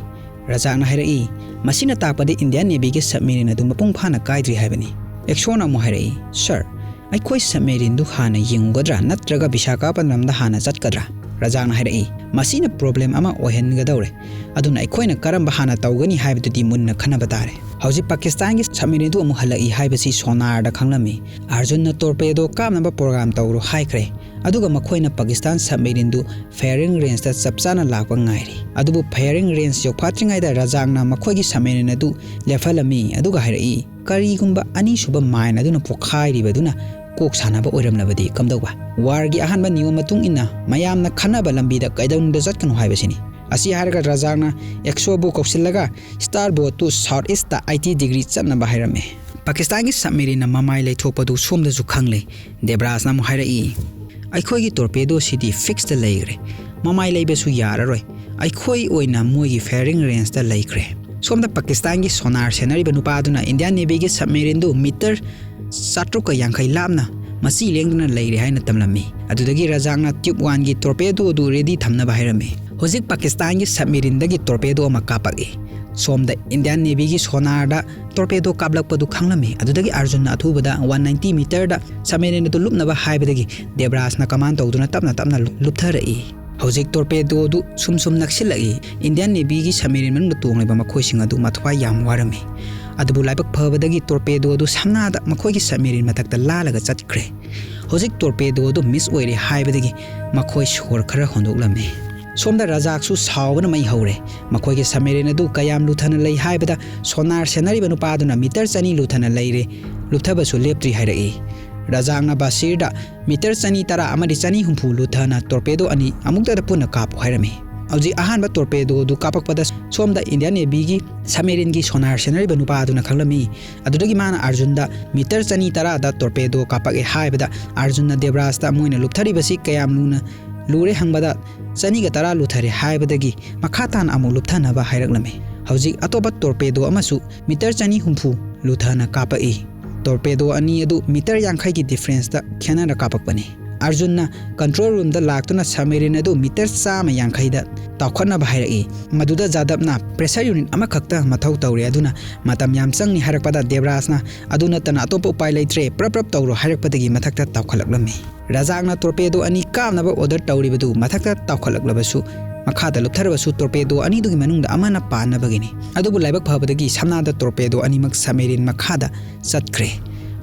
ꯔꯖꯥꯛꯅ ꯍꯥꯏꯔꯛꯏ, ꯃꯁꯤꯅ ꯇꯥꯛꯄꯗꯤ Indian Navyꯒꯤ submarine ꯑꯗꯨ ꯃꯄꯨꯡ ꯐꯥꯅ ꯀꯥꯏꯗ꯭ꯔꯤ ꯍꯥꯏꯕꯅꯤ꯫ ꯑꯦꯛꯁꯣꯅ ꯑꯃꯨꯛ ꯍꯥꯏꯔꯛꯏ, "ꯁꯔ, ꯑꯩꯈꯣꯏ ꯁꯕꯃꯦꯔꯤꯟꯗꯨ ꯍꯥꯟꯅ ꯌꯦꯡꯉꯨꯒꯗ꯭ꯔꯥ ꯅꯠꯇ꯭ꯔꯒ ꯕꯤꯁꯥꯈꯥꯄꯠꯅꯝꯗ ꯍꯥꯟꯅ ꯆꯠꯀꯗ꯭ꯔꯥ?" ꯔꯖꯥꯛꯅ ꯍꯥꯏꯔꯛꯏ, "ꯃꯁꯤꯅ ꯄ꯭ꯔꯣꯕ꯭ꯂꯦꯝ ꯑꯃ ꯑꯣꯏꯍꯟꯒꯗꯧꯔꯦ, ꯑꯗꯨꯅ ꯑꯩꯈꯣꯏꯅ ꯀꯔꯝꯕ ꯍꯥꯟꯅ ꯇꯧꯒꯅꯤ ꯍꯥꯏꯕꯗꯨꯗꯤ ꯃꯨꯟꯅ ꯈꯟꯅꯕ ꯇꯥꯔꯦ꯫ ꯍꯧꯖꯤꯛ ꯄꯥꯀꯤꯁꯇꯥꯟꯒꯤ ꯁꯕꯃꯦꯔꯤꯟꯗꯨ ꯑꯃꯨꯛ ꯍꯜꯂꯛꯏ ꯍꯥꯏꯕꯁꯤ ꯁꯣꯅꯥꯔꯗ ꯈꯪꯂꯝꯃꯤ꯫ ꯑꯥꯔꯖꯨꯟꯅ ꯇꯣꯔꯄꯦꯗꯣ ꯀꯥꯞꯅꯕ ꯄ꯭ꯔꯣꯒ꯭ꯔꯥꯝ ꯇꯧꯔꯣ ꯍꯥꯏꯈ꯭ꯔꯦ, ꯑꯗꯨꯒ ꯃꯈꯣꯏꯅ ꯄꯥꯀꯤꯁꯇꯥꯟ ꯁꯕꯃꯦꯔꯤꯟꯗꯨ ꯐꯥꯌꯔꯤꯡ ꯔꯦꯟꯖꯇ ꯆꯞ ꯆꯥꯅ ꯂꯥꯛꯄ ꯉꯥꯏꯔꯤ꯫ ꯑꯗꯨꯕꯨ ꯐꯥꯌꯔꯤꯡ ꯔꯦꯟꯖ ꯌꯧꯐꯥꯠꯇ꯭ꯔꯤꯉꯩꯗ ꯔꯖꯥꯛꯅ ꯃꯈꯣꯏꯒꯤ ꯁꯕꯃꯦꯔꯤꯟ ꯑꯗꯨ ꯂꯦꯞꯍꯜꯂꯝꯃꯤ, ꯑꯗꯨꯒ ꯍꯥꯏꯔꯛꯏ, ꯀꯔꯤꯒꯨꯝꯕ ꯑꯅꯤꯁꯨꯕ ꯃꯥꯏꯟ ꯑꯗꯨꯅ ꯄꯣꯈꯥꯏꯔꯤꯕꯗꯨꯅ ꯀꯣꯛ ꯁꯥꯟꯅꯕ ꯑꯣꯏꯔꯝꯂꯕꯗꯤ ꯀꯝꯗꯧꯕ? ꯋꯥꯔꯒꯤ ꯑꯍꯥꯟꯕ ꯅꯤꯌꯣꯝ ꯃꯇꯨꯡ ꯏꯟꯅ ꯃꯌꯥꯝꯅ ꯈꯟꯅꯕ ꯂꯝꯕꯤꯗ ꯀꯩꯗꯧꯅꯨꯡꯗ ꯆꯠꯀꯅꯨ ꯍꯥꯏꯕꯁꯤꯅꯤ꯫ ꯑꯁꯤ ꯍꯥꯏꯔꯒ ꯔꯖꯥꯛꯅ ꯑꯦꯛꯁꯣꯕꯨ ꯀꯧꯁꯤꯜꯂꯒ starboard south east eighty degree ꯆꯠꯅꯕ ꯍꯥꯏꯔꯝꯃꯤ꯫ ꯄꯥꯀꯤꯁꯇꯥꯟꯒꯤ ꯁꯕꯃꯦꯔꯤꯟꯅ ꯃꯃꯥꯏ ꯂꯩꯊꯣꯛꯄꯗꯨ ꯁꯣꯝꯗꯁꯨ ꯈꯪꯂꯦ꯫ ꯗꯦꯕ꯭ꯔꯥꯖꯅ ꯑꯃꯨꯛ ꯍꯥꯏꯔꯛꯏ, "ꯑꯩꯈꯣꯏꯒꯤ ꯇꯣꯔꯄꯦꯗꯣꯁꯤꯗꯤ ꯐꯤꯛꯁꯇ ꯂꯩꯈ꯭ꯔꯦ, ꯃꯃꯥꯏ ꯂꯩꯕꯁꯨ ꯌꯥꯔꯔꯣꯏ, ꯑꯩꯈꯣꯏ ꯑꯣꯏꯅ ꯃꯣꯏꯒꯤ ꯐꯥꯌꯔꯤꯡ ꯔꯦꯟꯖꯇ ꯂꯩꯈ꯭ꯔꯦ"꯫ ꯁꯣꯝꯗ ꯄꯥꯀꯤꯁꯇꯥꯟꯒꯤ ꯁꯣꯅꯥꯔ ꯁꯦꯟꯅꯔꯤꯕ ꯅꯨꯄꯥ ꯑꯗꯨꯅ ꯏꯟꯗꯤꯌꯥꯟ ꯅꯦꯚꯤꯒꯤ ꯁꯕꯃꯦꯔꯤꯟꯗꯨ ꯃꯤꯇꯔ ꯆꯥꯇ꯭ꯔꯨꯛꯀ ꯌꯥꯡꯈꯩ ꯂꯥꯞꯅ ꯃꯆꯤ ꯂꯦꯡꯗꯨꯅ ꯂꯩꯔꯦ ꯍꯥꯏꯅ ꯇꯝꯂꯝꯃꯤ꯫ ꯑꯗꯨꯗꯒꯤ ꯔꯖꯥꯛꯅ ꯇ꯭ꯌꯨꯕ ꯋꯥꯟꯒꯤ ꯇꯣꯔꯄꯦꯗꯣ ꯑꯗꯨ ꯔꯦꯗꯤ ꯊꯝꯅꯕ ꯍꯥꯏꯔꯝꯃꯤ꯫ ꯍꯧꯖꯤꯛ ꯄꯥꯀꯤꯁꯇꯥꯟꯒꯤ ꯁꯕꯃꯦꯔꯤꯟꯗꯒꯤ ꯇꯣꯔꯄꯦꯗꯣ ꯑꯃ ꯀꯥꯞꯄꯛꯏ꯫ ꯁꯣꯝꯗ ꯏꯟꯗꯤꯌꯥꯟ ꯅꯦꯚꯤꯒꯤ ꯁꯣꯅꯥꯔꯗ ꯇꯣꯔꯄꯦꯗꯣ ꯀꯥꯞꯂꯛꯄꯗꯨ ꯈꯪꯂꯝꯃꯤ꯫ ꯑꯗꯨꯗꯒꯤ ꯑꯥꯔꯖꯨꯟꯅ ꯑꯊꯨꯕꯗ ꯋꯥꯟ ꯅꯥꯏꯟꯇꯤ ꯃꯤꯇꯔꯗ ꯁꯕꯃꯦꯔꯤꯟ ꯑꯗꯨ ꯂꯨꯞꯅꯕ ꯍꯥꯏꯕꯗꯒꯤ ꯗꯦꯕ꯭ꯔꯥꯖꯅ ꯀꯃꯥꯟ ꯇꯧꯗꯨꯅ ꯇꯞꯅ ꯇꯞꯅ ꯂꯨꯞꯊꯔꯛꯏ꯫ ꯍꯧꯖꯤꯛ ꯇꯣꯔꯄꯦꯗꯣ ꯑꯗꯨ ꯁꯨꯝ ꯁꯨꯝ ꯅꯛꯁꯤꯜꯂꯛꯏ꯫ ꯏꯟꯗꯤꯌꯥꯟ ꯅꯦꯚꯤꯒꯤ ꯁꯕꯃꯦꯔꯤꯟ ꯃꯅꯨꯡꯗ ꯇꯣꯡꯂꯤꯕ ꯃꯈꯣꯏꯁꯤꯡ ꯑꯗꯨ ꯃꯊ꯭ꯋꯥꯏ ꯌꯥꯝ ꯋꯥꯔꯝꯃꯤ꯫ ꯑꯗꯨꯕꯨ ꯂꯥꯏꯕꯛ ꯐꯕꯗꯒꯤ ꯇꯣꯔꯄꯦꯗꯣ ꯑꯗꯨ ꯁꯝꯅꯥꯗ ꯃꯈꯣꯏꯒꯤ ꯁꯕꯃꯦꯔꯤꯟ ꯃꯊꯛꯇ ꯂꯥꯜꯂꯒ ꯆꯠꯈ꯭ꯔꯦ꯫ ꯍꯧꯖꯤꯛ ꯇꯣꯔꯄꯦꯗꯣ ꯑꯗꯨ ꯃꯤꯁ ꯑꯣꯏꯔꯦ ꯍꯥꯏꯕꯗꯒꯤ ꯃꯈꯣꯏ ꯁꯣꯔ ꯈꯔ ꯍꯣꯟꯗꯣꯛꯂꯝꯃꯤ꯫ ꯁꯣꯝꯗ ꯔꯖꯥꯛꯁꯨ ꯁꯥꯎꯕꯅ ꯃꯩ ꯍꯧꯔꯦ꯫ ꯃꯈꯣꯏꯒꯤ ꯁꯕꯃꯦꯔꯤꯟ ꯑꯗꯨ ꯀꯌꯥꯝ ꯂꯨꯊꯅ ꯂꯩ ꯍꯥꯏꯕꯗ ꯁꯣꯅꯥꯔ ꯁꯦꯟꯅꯔꯤꯕ ꯅꯨꯄꯥꯗꯨꯅ ꯃꯤꯇꯔ ꯆꯅꯤ ꯂꯨꯊꯅ ꯂꯩꯔꯦ, ꯂꯨꯞꯊꯕꯁꯨ ꯂꯦꯞꯇ꯭ꯔꯤ ꯍꯥꯏꯔꯛꯏ꯫ ꯔꯖꯥꯛꯅ ꯕꯥꯁꯤꯔꯗ ꯃꯤꯇꯔ ꯆꯅꯤ ꯇꯔꯥ ꯑꯃꯗꯤ ꯆꯅꯤ ꯍꯨꯝꯐꯨ ꯂꯨꯊꯅ ꯇꯣꯔꯄꯦꯗꯣ ꯑꯅꯤ ꯑꯃꯨꯛꯇꯗ ꯄꯨꯟꯅ ꯀꯥꯞꯄꯨ ꯍꯥꯏꯔꯝꯃꯤ꯫ ꯍꯧꯖꯤꯛ ꯑꯍꯥꯟꯕ ꯇꯣꯔꯄꯦꯗꯣ ꯑꯗꯨ ꯀꯥꯞꯄꯛꯄꯗ ꯁꯣꯝꯗ ꯏꯟꯗꯤꯌꯥꯟ ꯅꯦꯚꯤꯒꯤ ꯁꯕꯃꯦꯔꯤꯟꯒꯤ ꯁꯣꯅꯥꯔ ꯁꯦꯟꯅꯔꯤꯕ ꯅꯨꯄꯥ ꯑꯗꯨꯅ ꯈꯪꯂꯝꯃꯤ꯫ ꯑꯗꯨꯗꯒꯤ ꯃꯥꯅ ꯑꯥꯔꯖꯨꯟꯗ ꯃꯤꯇꯔ ꯆꯅꯤ ꯇꯔꯥꯗ ꯇꯣꯔꯄꯦꯗꯣ ꯀꯥꯞꯄꯛꯑꯦ ꯍꯥꯏꯕꯗ ꯑꯥꯔꯖꯨꯟꯅ ꯗꯦꯕ꯭ꯔꯥꯖꯇ ꯃꯣꯏꯅ ꯂꯨꯞꯊꯔꯤꯕꯁꯤ ꯀꯌꯥꯝ ꯂꯨꯅ ꯂꯨꯔꯦ ꯍꯪꯕꯗ ꯆꯅꯤꯒ ꯇꯔꯥ ꯂꯨꯊꯔꯦ ꯍꯥꯏꯕꯗꯒꯤ ꯃꯈꯥ ꯇꯥꯅ ꯑꯃꯨꯛ ꯂꯨꯞꯊꯅꯕ ꯍꯥꯏꯔꯛꯂꯝꯃꯤ꯫ ꯍꯧꯖꯤꯛ ꯑꯇꯣꯞꯄ ꯇꯣꯔꯄꯦꯗꯣ ꯑꯃꯁꯨ ꯃꯤꯇꯔ ꯆꯅꯤ ꯍꯨꯝꯐꯨ ꯂꯨꯊꯅ ꯀꯥꯞꯄꯛꯏ꯫ ꯇꯣꯔꯄꯦꯗꯣ ꯑꯅꯤ ꯑꯗꯨ ꯃꯤꯇꯔ ꯌꯥꯡꯈꯩꯒꯤ ꯗꯤꯐ꯭ꯔꯦꯟꯁꯇ ꯈꯦꯠꯅꯅ ꯀꯥꯞꯄꯛꯄꯅꯤ꯫ ꯑꯔꯖꯨꯟꯅ control roomꯗ ꯂꯥꯛꯇꯨꯅ submarine ꯑꯗꯨ ꯃꯤꯇꯔ ꯆꯥꯝꯃ ꯌꯥꯡꯈꯩꯗ ꯇꯥꯎꯈꯠꯅꯕ ꯍꯥꯏꯔꯛꯏ꯫ ꯃꯗꯨꯗ ꯖꯥꯗꯕꯅ pressure unit ꯑꯃꯈꯛꯇ ꯃꯊꯧ ꯇꯧꯔꯦ, ꯑꯗꯨꯅ ꯃꯇꯝ ꯌꯥꯝ ꯆꯪꯅꯤ ꯍꯥꯏꯔꯛꯄꯗ ꯗꯦꯕꯔꯥꯖꯅ ꯑꯗꯨ ꯅꯠꯇꯅ ꯑꯇꯣꯞꯄ ꯎꯄꯥꯏ ꯂꯩꯇ꯭ꯔꯦ, ꯄ꯭ꯔꯞ ꯄ꯭ꯔꯞ ꯇꯧꯔꯣ ꯍꯥꯏꯔꯛꯄꯗꯒꯤ ꯃꯊꯛꯇ ꯇꯥꯎꯈꯠꯂꯛꯂꯝꯃꯤ꯫ ꯔꯖꯥꯛꯅ torpedo ꯑꯅꯤ ꯀꯥꯞꯅꯕ order ꯇꯧꯔꯤꯕꯗꯨ ꯃꯊꯛꯇ ꯇꯥꯎꯈꯠꯂꯛꯂꯕꯁꯨ, ꯃꯈꯥꯗ ꯂꯨꯞꯊꯔꯕꯁꯨ torpedo ꯑꯅꯤꯗꯨꯒꯤ ꯃꯅꯨꯡꯗ ꯑꯃꯅ ꯄꯥꯟꯅꯕꯒꯤꯅꯤ꯫ ꯑꯗꯨꯕꯨ ꯂꯥꯏꯕꯛ ꯐꯕꯗꯒꯤ ꯁꯝꯅꯥꯗ torpedo ꯑꯅꯤꯃꯛ submarine ꯃꯈꯥꯗ ꯆꯠꯈ꯭ꯔꯦ꯫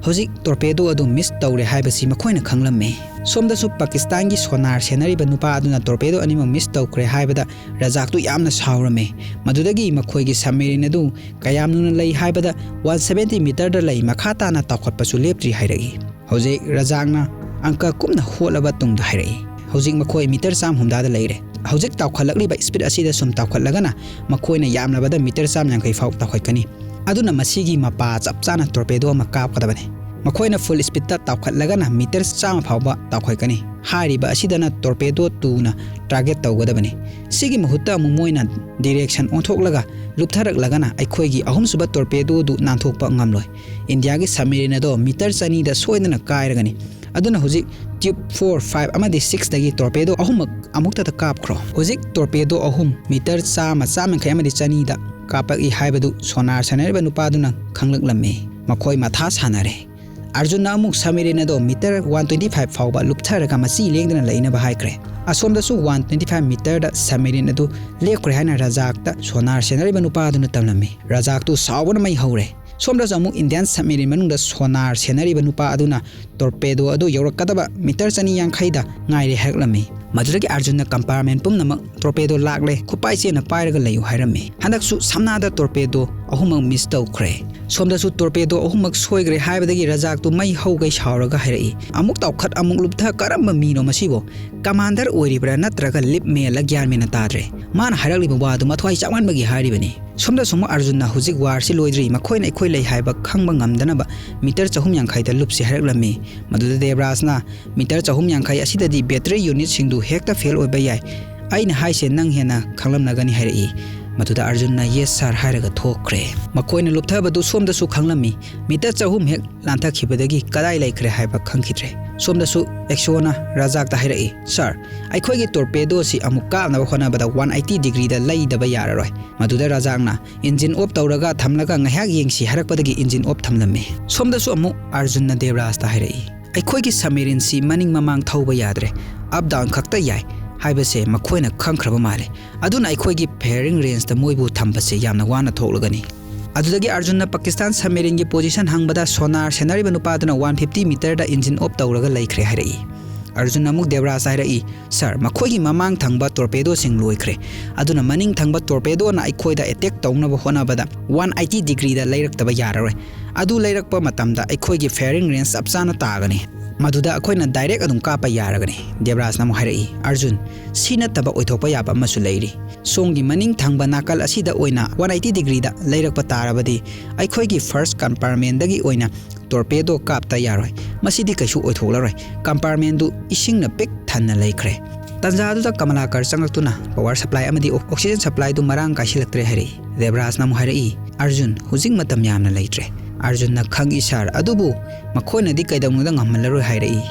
ꯍꯧꯖꯤꯛ torpedo ꯑꯗꯨ miss ꯇꯧꯔꯦ ꯍꯥꯏꯕꯁꯤ ꯃꯈꯣꯏꯅ ꯈꯪꯂꯝꯃꯤ꯫ ꯁꯣꯝꯗꯁꯨ ꯄꯥꯀꯤꯁꯇꯥꯟꯒꯤ sonar ꯁꯦꯟꯅꯔꯤꯕ ꯅꯨꯄꯥ ꯑꯗꯨꯅ torpedo ꯑꯅꯤꯃꯛ miss ꯇꯧꯈ꯭ꯔꯦ ꯍꯥꯏꯕꯗ ꯔꯖꯥꯛꯇꯨ ꯌꯥꯝꯅ ꯁꯥꯎꯔꯝꯃꯤ꯫ ꯃꯗꯨꯗꯒꯤ ꯃꯈꯣꯏꯒꯤ submarine ꯑꯗꯨ ꯀꯌꯥꯝ ꯂꯨꯅ ꯂꯩ ꯍꯥꯏꯕꯗ one seventy meterꯗ ꯂꯩ, ꯃꯈꯥ ꯇꯥꯅ ꯇꯥꯎꯈꯠꯄꯁꯨ ꯂꯦꯞꯇ꯭ꯔꯤ ꯍꯥꯏꯔꯛꯏ꯫ ꯍꯧꯖꯤꯛ ꯔꯖꯥꯛꯅ ꯑꯪꯀ ꯀꯨꯞꯅ ꯍꯣꯠꯂꯕ ꯇꯨꯡꯗ ꯍꯥꯏꯔꯛꯏ, ꯍꯧꯖꯤꯛ ꯃꯈꯣꯏ ꯃꯤꯇꯔ ꯆꯥꯝ ꯍꯨꯝꯗꯥꯗ ꯂꯩꯔꯦ꯫ ꯍꯧꯖꯤꯛ ꯇꯥꯎꯈꯠꯂꯛꯂꯤꯕ speed ꯑꯁꯤꯗ ꯁꯨꯝ ꯇꯥꯎꯈꯠꯂꯒꯅ ꯃꯈꯣꯏꯅ ꯌꯥꯝꯂꯕꯗ ꯃꯤꯇꯔ ꯆꯥꯝ ꯌꯥꯡꯈꯩ ꯐꯥꯎ ꯇꯥꯎꯈꯠꯀꯅꯤ꯫ ꯑꯗꯨꯅ ꯃꯁꯤꯒꯤ ꯃꯄꯥ ꯆꯞ ꯆꯥꯅ torpedo ꯑꯃ ꯀꯥꯞꯀꯗꯕꯅꯤ꯫ ꯃꯈꯣꯏꯅ full speedꯇ ꯇꯥꯎꯈꯠꯂꯒꯅ ꯃꯤꯇꯔ ꯆꯥꯝꯃ ꯐꯥꯎꯕ ꯇꯥꯎꯈꯠꯀꯅꯤ꯫ ꯍꯥꯏꯔꯤꯕ ꯑꯁꯤꯗꯅ torpedo twoꯅ target ꯇꯧꯒꯗꯕꯅꯤ꯫ ꯁꯤꯒꯤ ꯃꯍꯨꯠꯇ ꯑꯃꯨꯛ ꯃꯣꯏꯅ direction ꯑꯣꯟꯊꯣꯛꯂꯒ ꯂꯨꯞꯊꯔꯛꯂꯒꯅ ꯑꯩꯈꯣꯏꯒꯤ ꯑꯍꯨꯝꯁꯨꯕ torpedoꯗꯨ ꯅꯥꯟꯊꯣꯛꯄ ꯉꯝꯂꯣꯏ꯫ ꯏꯟꯗꯤꯌꯥꯒꯤ submarine ꯑꯗꯣ ꯃꯤꯇꯔ ꯆꯅꯤꯗ ꯁꯣꯏꯗꯅ ꯀꯥꯏꯔꯒꯅꯤ꯫ ꯑꯗꯨꯅ ꯍꯧꯖꯤꯛ tube four, five ꯑꯃꯗꯤ sixꯇꯒꯤ torpedo ꯑꯍꯨꯝꯃꯛ ꯑꯃꯨꯛꯇꯗ ꯀꯥꯞꯈ꯭ꯔꯣ꯫ ꯍꯧꯖꯤꯛ torpedo ꯑꯍꯨꯝ ꯃꯤꯇꯔ ꯆꯥꯝꯃ, ꯆꯥꯝꯃ ꯌꯥꯡꯈꯩ ꯑꯃꯗꯤ ꯆꯅꯤꯗ ꯀꯥꯞꯄꯛꯏ ꯍꯥꯏꯕꯗꯨ sonar ꯁꯥꯟꯅꯔꯤꯕ ꯅꯨꯄꯥꯗꯨꯅ ꯈꯪꯂꯛꯂꯝꯃꯤ꯫ ꯃꯈꯣꯏ ꯃꯊꯥ ꯁꯥꯟꯅꯔꯦ꯫ ꯑꯔꯖꯨꯟꯅ ꯑꯃꯨꯛ submarine ꯑꯗꯣ ꯃꯤꯇꯔ one twenty five ꯐꯥꯎꯕ ꯂꯨꯞꯊꯔꯒ ꯃꯆꯤ ꯂꯦꯡꯗꯅ ꯂꯩꯅꯕ ꯍꯥꯏꯈ꯭ꯔꯦ꯫ ꯑꯁꯣꯝꯗꯁꯨ one twenty five meterꯗ submarine ꯑꯗꯨ ꯂꯦꯞꯈ꯭ꯔꯦ ꯍꯥꯏꯅ ꯔꯖꯥꯛꯇ sonar ꯁꯦꯟꯅꯔꯤꯕ ꯅꯨꯄꯥꯗꯨꯅ ꯇꯝꯂꯝꯃꯤ꯫ ꯔꯖꯥꯛꯇꯨ ꯁꯥꯎꯕꯅ ꯃꯩ ꯍꯧꯔꯦ꯫ ꯁꯣꯝꯗꯁꯨ ꯑꯃꯨꯛ Indian submarine ꯃꯅꯨꯡꯗ sonar ꯁꯦꯟꯅꯔꯤꯕ ꯅꯨꯄꯥ ꯑꯗꯨꯅ torpedo ꯑꯗꯨ ꯌꯧꯔꯛꯀꯗꯕ ꯃꯤꯇꯔ ꯆꯅꯤ ꯌꯥꯡꯈꯩꯗ ꯉꯥꯏꯔꯦ ꯍꯥꯏꯔꯛꯂꯝꯃꯤ꯫ ꯃꯗꯨꯗꯒꯤ ꯑꯔꯖꯨꯟꯅ compartment ꯄꯨꯝꯅꯃꯛ torpedo ꯂꯥꯛꯂꯦ, ꯈꯨꯠꯄꯥꯏ ꯆꯦꯅ ꯄꯥꯏꯔꯒ ꯂꯩꯌꯨ ꯍꯥꯏꯔꯝꯃꯤ꯫ ꯍꯟꯗꯛꯁꯨ ꯁꯝꯅꯥꯗ torpedo ꯑꯍꯨꯝꯃꯛ miss ꯇꯧꯈ꯭ꯔꯦ꯫ ꯁꯣꯝꯗꯁꯨ torpedo ꯑꯍꯨꯝꯃꯛ ꯁꯣꯏꯈ꯭ꯔꯦ ꯍꯥꯏꯕꯗꯒꯤ ꯔꯖꯥꯛꯇꯨ ꯃꯩ ꯍꯧꯒꯩ ꯁꯥꯎꯔꯒ ꯍꯥꯏꯔꯛꯏ, "ꯑꯃꯨꯛ ꯇꯥꯎꯈꯠ, ꯑꯃꯨꯛ ꯂꯨꯞꯊ, ꯀꯔꯝꯕ ꯃꯤꯅꯣ ꯃꯁꯤꯕꯣ? Commander ꯑꯣꯏꯔꯤꯕ꯭ꯔꯥ ꯅꯠꯇ꯭ꯔꯒ ꯂꯤꯞ ꯃꯦꯜꯂ ꯒ꯭ꯌꯥꯟ ꯃꯦꯟꯅ ꯇꯥꯗ꯭ꯔꯦ꯫ ꯃꯥꯅ ꯍꯥꯏꯔꯛꯂꯤꯕ ꯋꯥꯗꯨ ꯃꯊ꯭ꯋꯥꯏ ꯆꯥꯛꯃꯟꯕꯒꯤ ꯍꯥꯏꯔꯤꯕꯅꯤ꯫" ꯁꯣꯝꯗꯁꯨ ꯑꯃꯨꯛ ꯑꯔꯖꯨꯟꯅ, "ꯍꯧꯖꯤꯛ warꯁꯤ ꯂꯣꯏꯗ꯭ꯔꯤ, ꯃꯈꯣꯏꯅ ꯑꯩꯈꯣꯏ ꯂꯩ ꯍꯥꯏꯕ ꯈꯪꯕ ꯉꯝꯗꯅꯕ ꯃꯤꯇꯔ ꯆꯍꯨꯝ ꯌꯥꯡꯈꯩꯗ ꯂꯨꯞꯁꯤ" ꯍꯥꯏꯔꯛꯂꯝꯃꯤ꯫ ꯃꯗꯨꯗ ꯗꯦꯕꯔꯥꯖꯅ, "ꯃꯤꯇꯔ ꯆꯍꯨꯝ ꯌꯥꯡꯈꯩ ꯑꯁꯤꯗꯗꯤ battery unitꯁꯤꯡꯗꯨ ꯍꯦꯛꯇ fail ꯑꯣꯏꯕ ꯌꯥꯏ꯫ ꯑꯩꯅ ꯍꯥꯏꯁꯦ ꯅꯪ ꯍꯦꯟꯅ ꯈꯪꯂꯝꯂꯒꯅꯤ" ꯍꯥꯏꯔꯛꯏ꯫ ꯃꯗꯨꯗ ꯑꯔꯖꯨꯟꯅ "Yes sir" ꯍꯥꯏꯔꯒ ꯊꯣꯛꯈ꯭ꯔꯦ꯫ ꯃꯈꯣꯏꯅ ꯂꯨꯞꯊꯕꯗꯨ ꯁꯣꯝꯗꯁꯨ ꯈꯪꯂꯝꯃꯤ꯫ ꯃꯤꯇꯔ ꯆꯍꯨꯝ ꯍꯦꯛ ꯂꯥꯟꯊꯈꯤꯕꯗꯒꯤ ꯀꯗꯥꯏ ꯂꯩꯈ꯭ꯔꯦ ꯍꯥꯏꯕ ꯈꯪꯈꯤꯗ꯭ꯔꯦ꯫ ꯁꯣꯝꯗꯁꯨ ꯑꯦꯛꯁꯣꯅ ꯔꯖꯥꯛꯇ ꯍꯥꯏꯔꯛꯏ, "Sir, ꯑꯩꯈꯣꯏꯒꯤ ꯇꯣꯔꯄꯦꯗꯣꯁꯤ ꯑꯃꯨꯛ ꯀꯥꯞꯅꯕ ꯍꯣꯠꯅꯕꯗ ꯋꯥꯟ ꯑꯩꯠꯇꯤ ꯗꯤꯒ꯭ꯔꯤꯗ ꯂꯩꯗꯕ ꯌꯥꯔꯔꯣꯏ"꯫ ꯃꯗꯨꯗ ꯔꯖꯥꯛꯅ, "Engine off ꯇꯧꯔꯒ ꯊꯝꯂꯒ ꯉꯥꯏꯍꯥꯛ ꯌꯦꯡꯁꯤ" ꯍꯥꯏꯔꯛꯄꯗꯒꯤ engine off ꯊꯝꯂꯝꯃꯤ꯫ ꯁꯣꯝꯗꯁꯨ ꯑꯃꯨꯛ ꯑꯔꯖꯨꯟꯅ ꯗꯦꯕꯔꯥꯖꯇ ꯍꯥꯏꯔꯛꯏ, "ꯑꯩꯈꯣꯏꯒꯤ submarineꯁꯤ ꯃꯅꯤꯡ ꯃꯃꯥꯡ ꯊꯧꯕ ꯌꯥꯗ꯭ꯔꯦ, up down ꯈꯛꯇ ꯌꯥꯏ ꯍꯥꯏꯕꯁꯦ ꯃꯈꯣꯏꯅ ꯈꯪꯈ꯭ꯔꯕ ꯃꯥꯜꯂꯦ꯫ ꯑꯗꯨꯅ ꯑꯩꯈꯣꯏꯒꯤ firing rangeꯇ ꯃꯣꯏꯕꯨ ꯊꯝꯕꯁꯦ ꯌꯥꯝꯅ ꯋꯥꯅ ꯊꯣꯛꯂꯒꯅꯤ"꯫ ꯑꯗꯨꯗꯒꯤ ꯑꯔꯖꯨꯟꯅ ꯄꯥꯀꯤꯁꯇꯥꯟ submarineꯒꯤ position ꯍꯪꯕꯗ sonar ꯁꯦꯟꯅꯔꯤꯕ ꯅꯨꯄꯥꯗꯨꯅ ꯋꯥꯟ ꯐꯤꯐꯇꯤ ꯃꯤꯇꯔꯗ engine off ꯇꯧꯔꯒ ꯂꯩꯈ꯭ꯔꯦ ꯍꯥꯏꯔꯛꯏ꯫ ꯑꯔꯖꯨꯟꯅ ꯑꯃꯨꯛ ꯗꯦꯕꯔꯥꯖꯇ ꯍꯥꯏꯔꯛꯏ, "Sir, ꯃꯈꯣꯏꯒꯤ ꯃꯃꯥꯡ ꯊꯪꯕ torpedoꯁꯤꯡ ꯂꯣꯏꯈ꯭ꯔꯦ꯫ ꯑꯗꯨꯅ ꯃꯅꯤꯡ ꯊꯪꯕ torpedoꯅ ꯑꯩꯈꯣꯏꯗ attack ꯇꯧꯅꯕ ꯍꯣꯠꯅꯕꯗ ꯋꯥꯟ ꯑꯩꯠꯇꯤ ꯗꯤꯒ꯭ꯔꯤꯗ ꯂꯩꯔꯛꯇꯕ ꯌꯥꯔꯔꯣꯏ꯫ ꯑꯗꯨ ꯂꯩꯔꯛꯄ ꯃꯇꯝꯗ ꯑꯩꯈꯣꯏꯒꯤ firing range ꯆꯞ ꯆꯥꯅ ꯇꯥꯒꯅꯤ꯫ ꯃꯗꯨꯗ ꯑꯩꯈꯣꯏꯅ direct ꯑꯗꯨꯝ ꯀꯥꯞꯄ ꯌꯥꯔꯒꯅꯤ"꯫ ꯗꯦꯕꯔꯥꯖꯅ ꯑꯃꯨꯛ ꯍꯥꯏꯔꯛꯏ, "ꯑꯔꯖꯨꯟ, ꯁꯤ ꯅꯠꯇꯕ ꯑꯣꯏꯊꯣꯛꯄ ꯌꯥꯕ ꯑꯃꯁꯨ ꯂꯩꯔꯤ꯫ ꯁꯣꯝꯒꯤ ꯃꯅꯤꯡ ꯊꯪꯕ ꯅꯥꯀꯜ ꯑꯁꯤꯗ ꯑꯣꯏꯅ ꯋꯥꯟ ꯑꯩꯠꯇꯤ ꯗꯤꯒ꯭ꯔꯤꯗ ꯂꯩꯔꯛꯄ ꯇꯥꯔꯕꯗꯤ ꯑꯩꯈꯣꯏꯒꯤ first compartmentꯗꯒꯤ ꯑꯣꯏꯅ torpedo ꯀꯥꯞꯇ ꯌꯥꯔꯣꯏ꯫ ꯃꯁꯤꯗꯤ ꯀꯩꯁꯨ ꯑꯣꯏꯊꯣꯛꯂꯔꯣꯏ꯫ Compartmentꯗꯨ ꯏꯁꯤꯡꯅ ꯄꯤꯛ ꯊꯟꯅ ꯂꯩꯈ꯭ꯔꯦ"꯫ ꯇꯟꯖꯥꯗꯨꯗ ꯀꯃꯂꯥꯀꯔ ꯆꯪꯂꯛꯇꯨꯅ power supply ꯑꯃꯗꯤ oxygen supplyꯗꯨ ꯃꯔꯥꯡ ꯀꯥꯏꯁꯤꯜꯂꯛꯇ꯭ꯔꯦ ꯍꯥꯏꯔꯛꯏ꯫ ꯗꯦꯕꯔꯥꯖꯅ ꯑꯃꯨꯛ ꯍꯥꯏꯔꯛꯏ, "ꯑꯔꯖꯨꯟ, ꯍꯧꯖꯤꯛ ꯃꯇꯝ ꯌꯥꯝꯅ ꯂꯩꯇ꯭ꯔꯦ"꯫ ꯑꯔꯖꯨꯟꯅ, "ꯈꯪꯏ sir, ꯑꯗꯨꯕꯨ ꯃꯈꯣꯏꯅꯗꯤ ꯀꯩꯗꯧꯅꯨꯡꯗ ꯉꯝꯍꯜꯂꯔꯣꯏ" ꯍꯥꯏꯔꯛꯏ꯫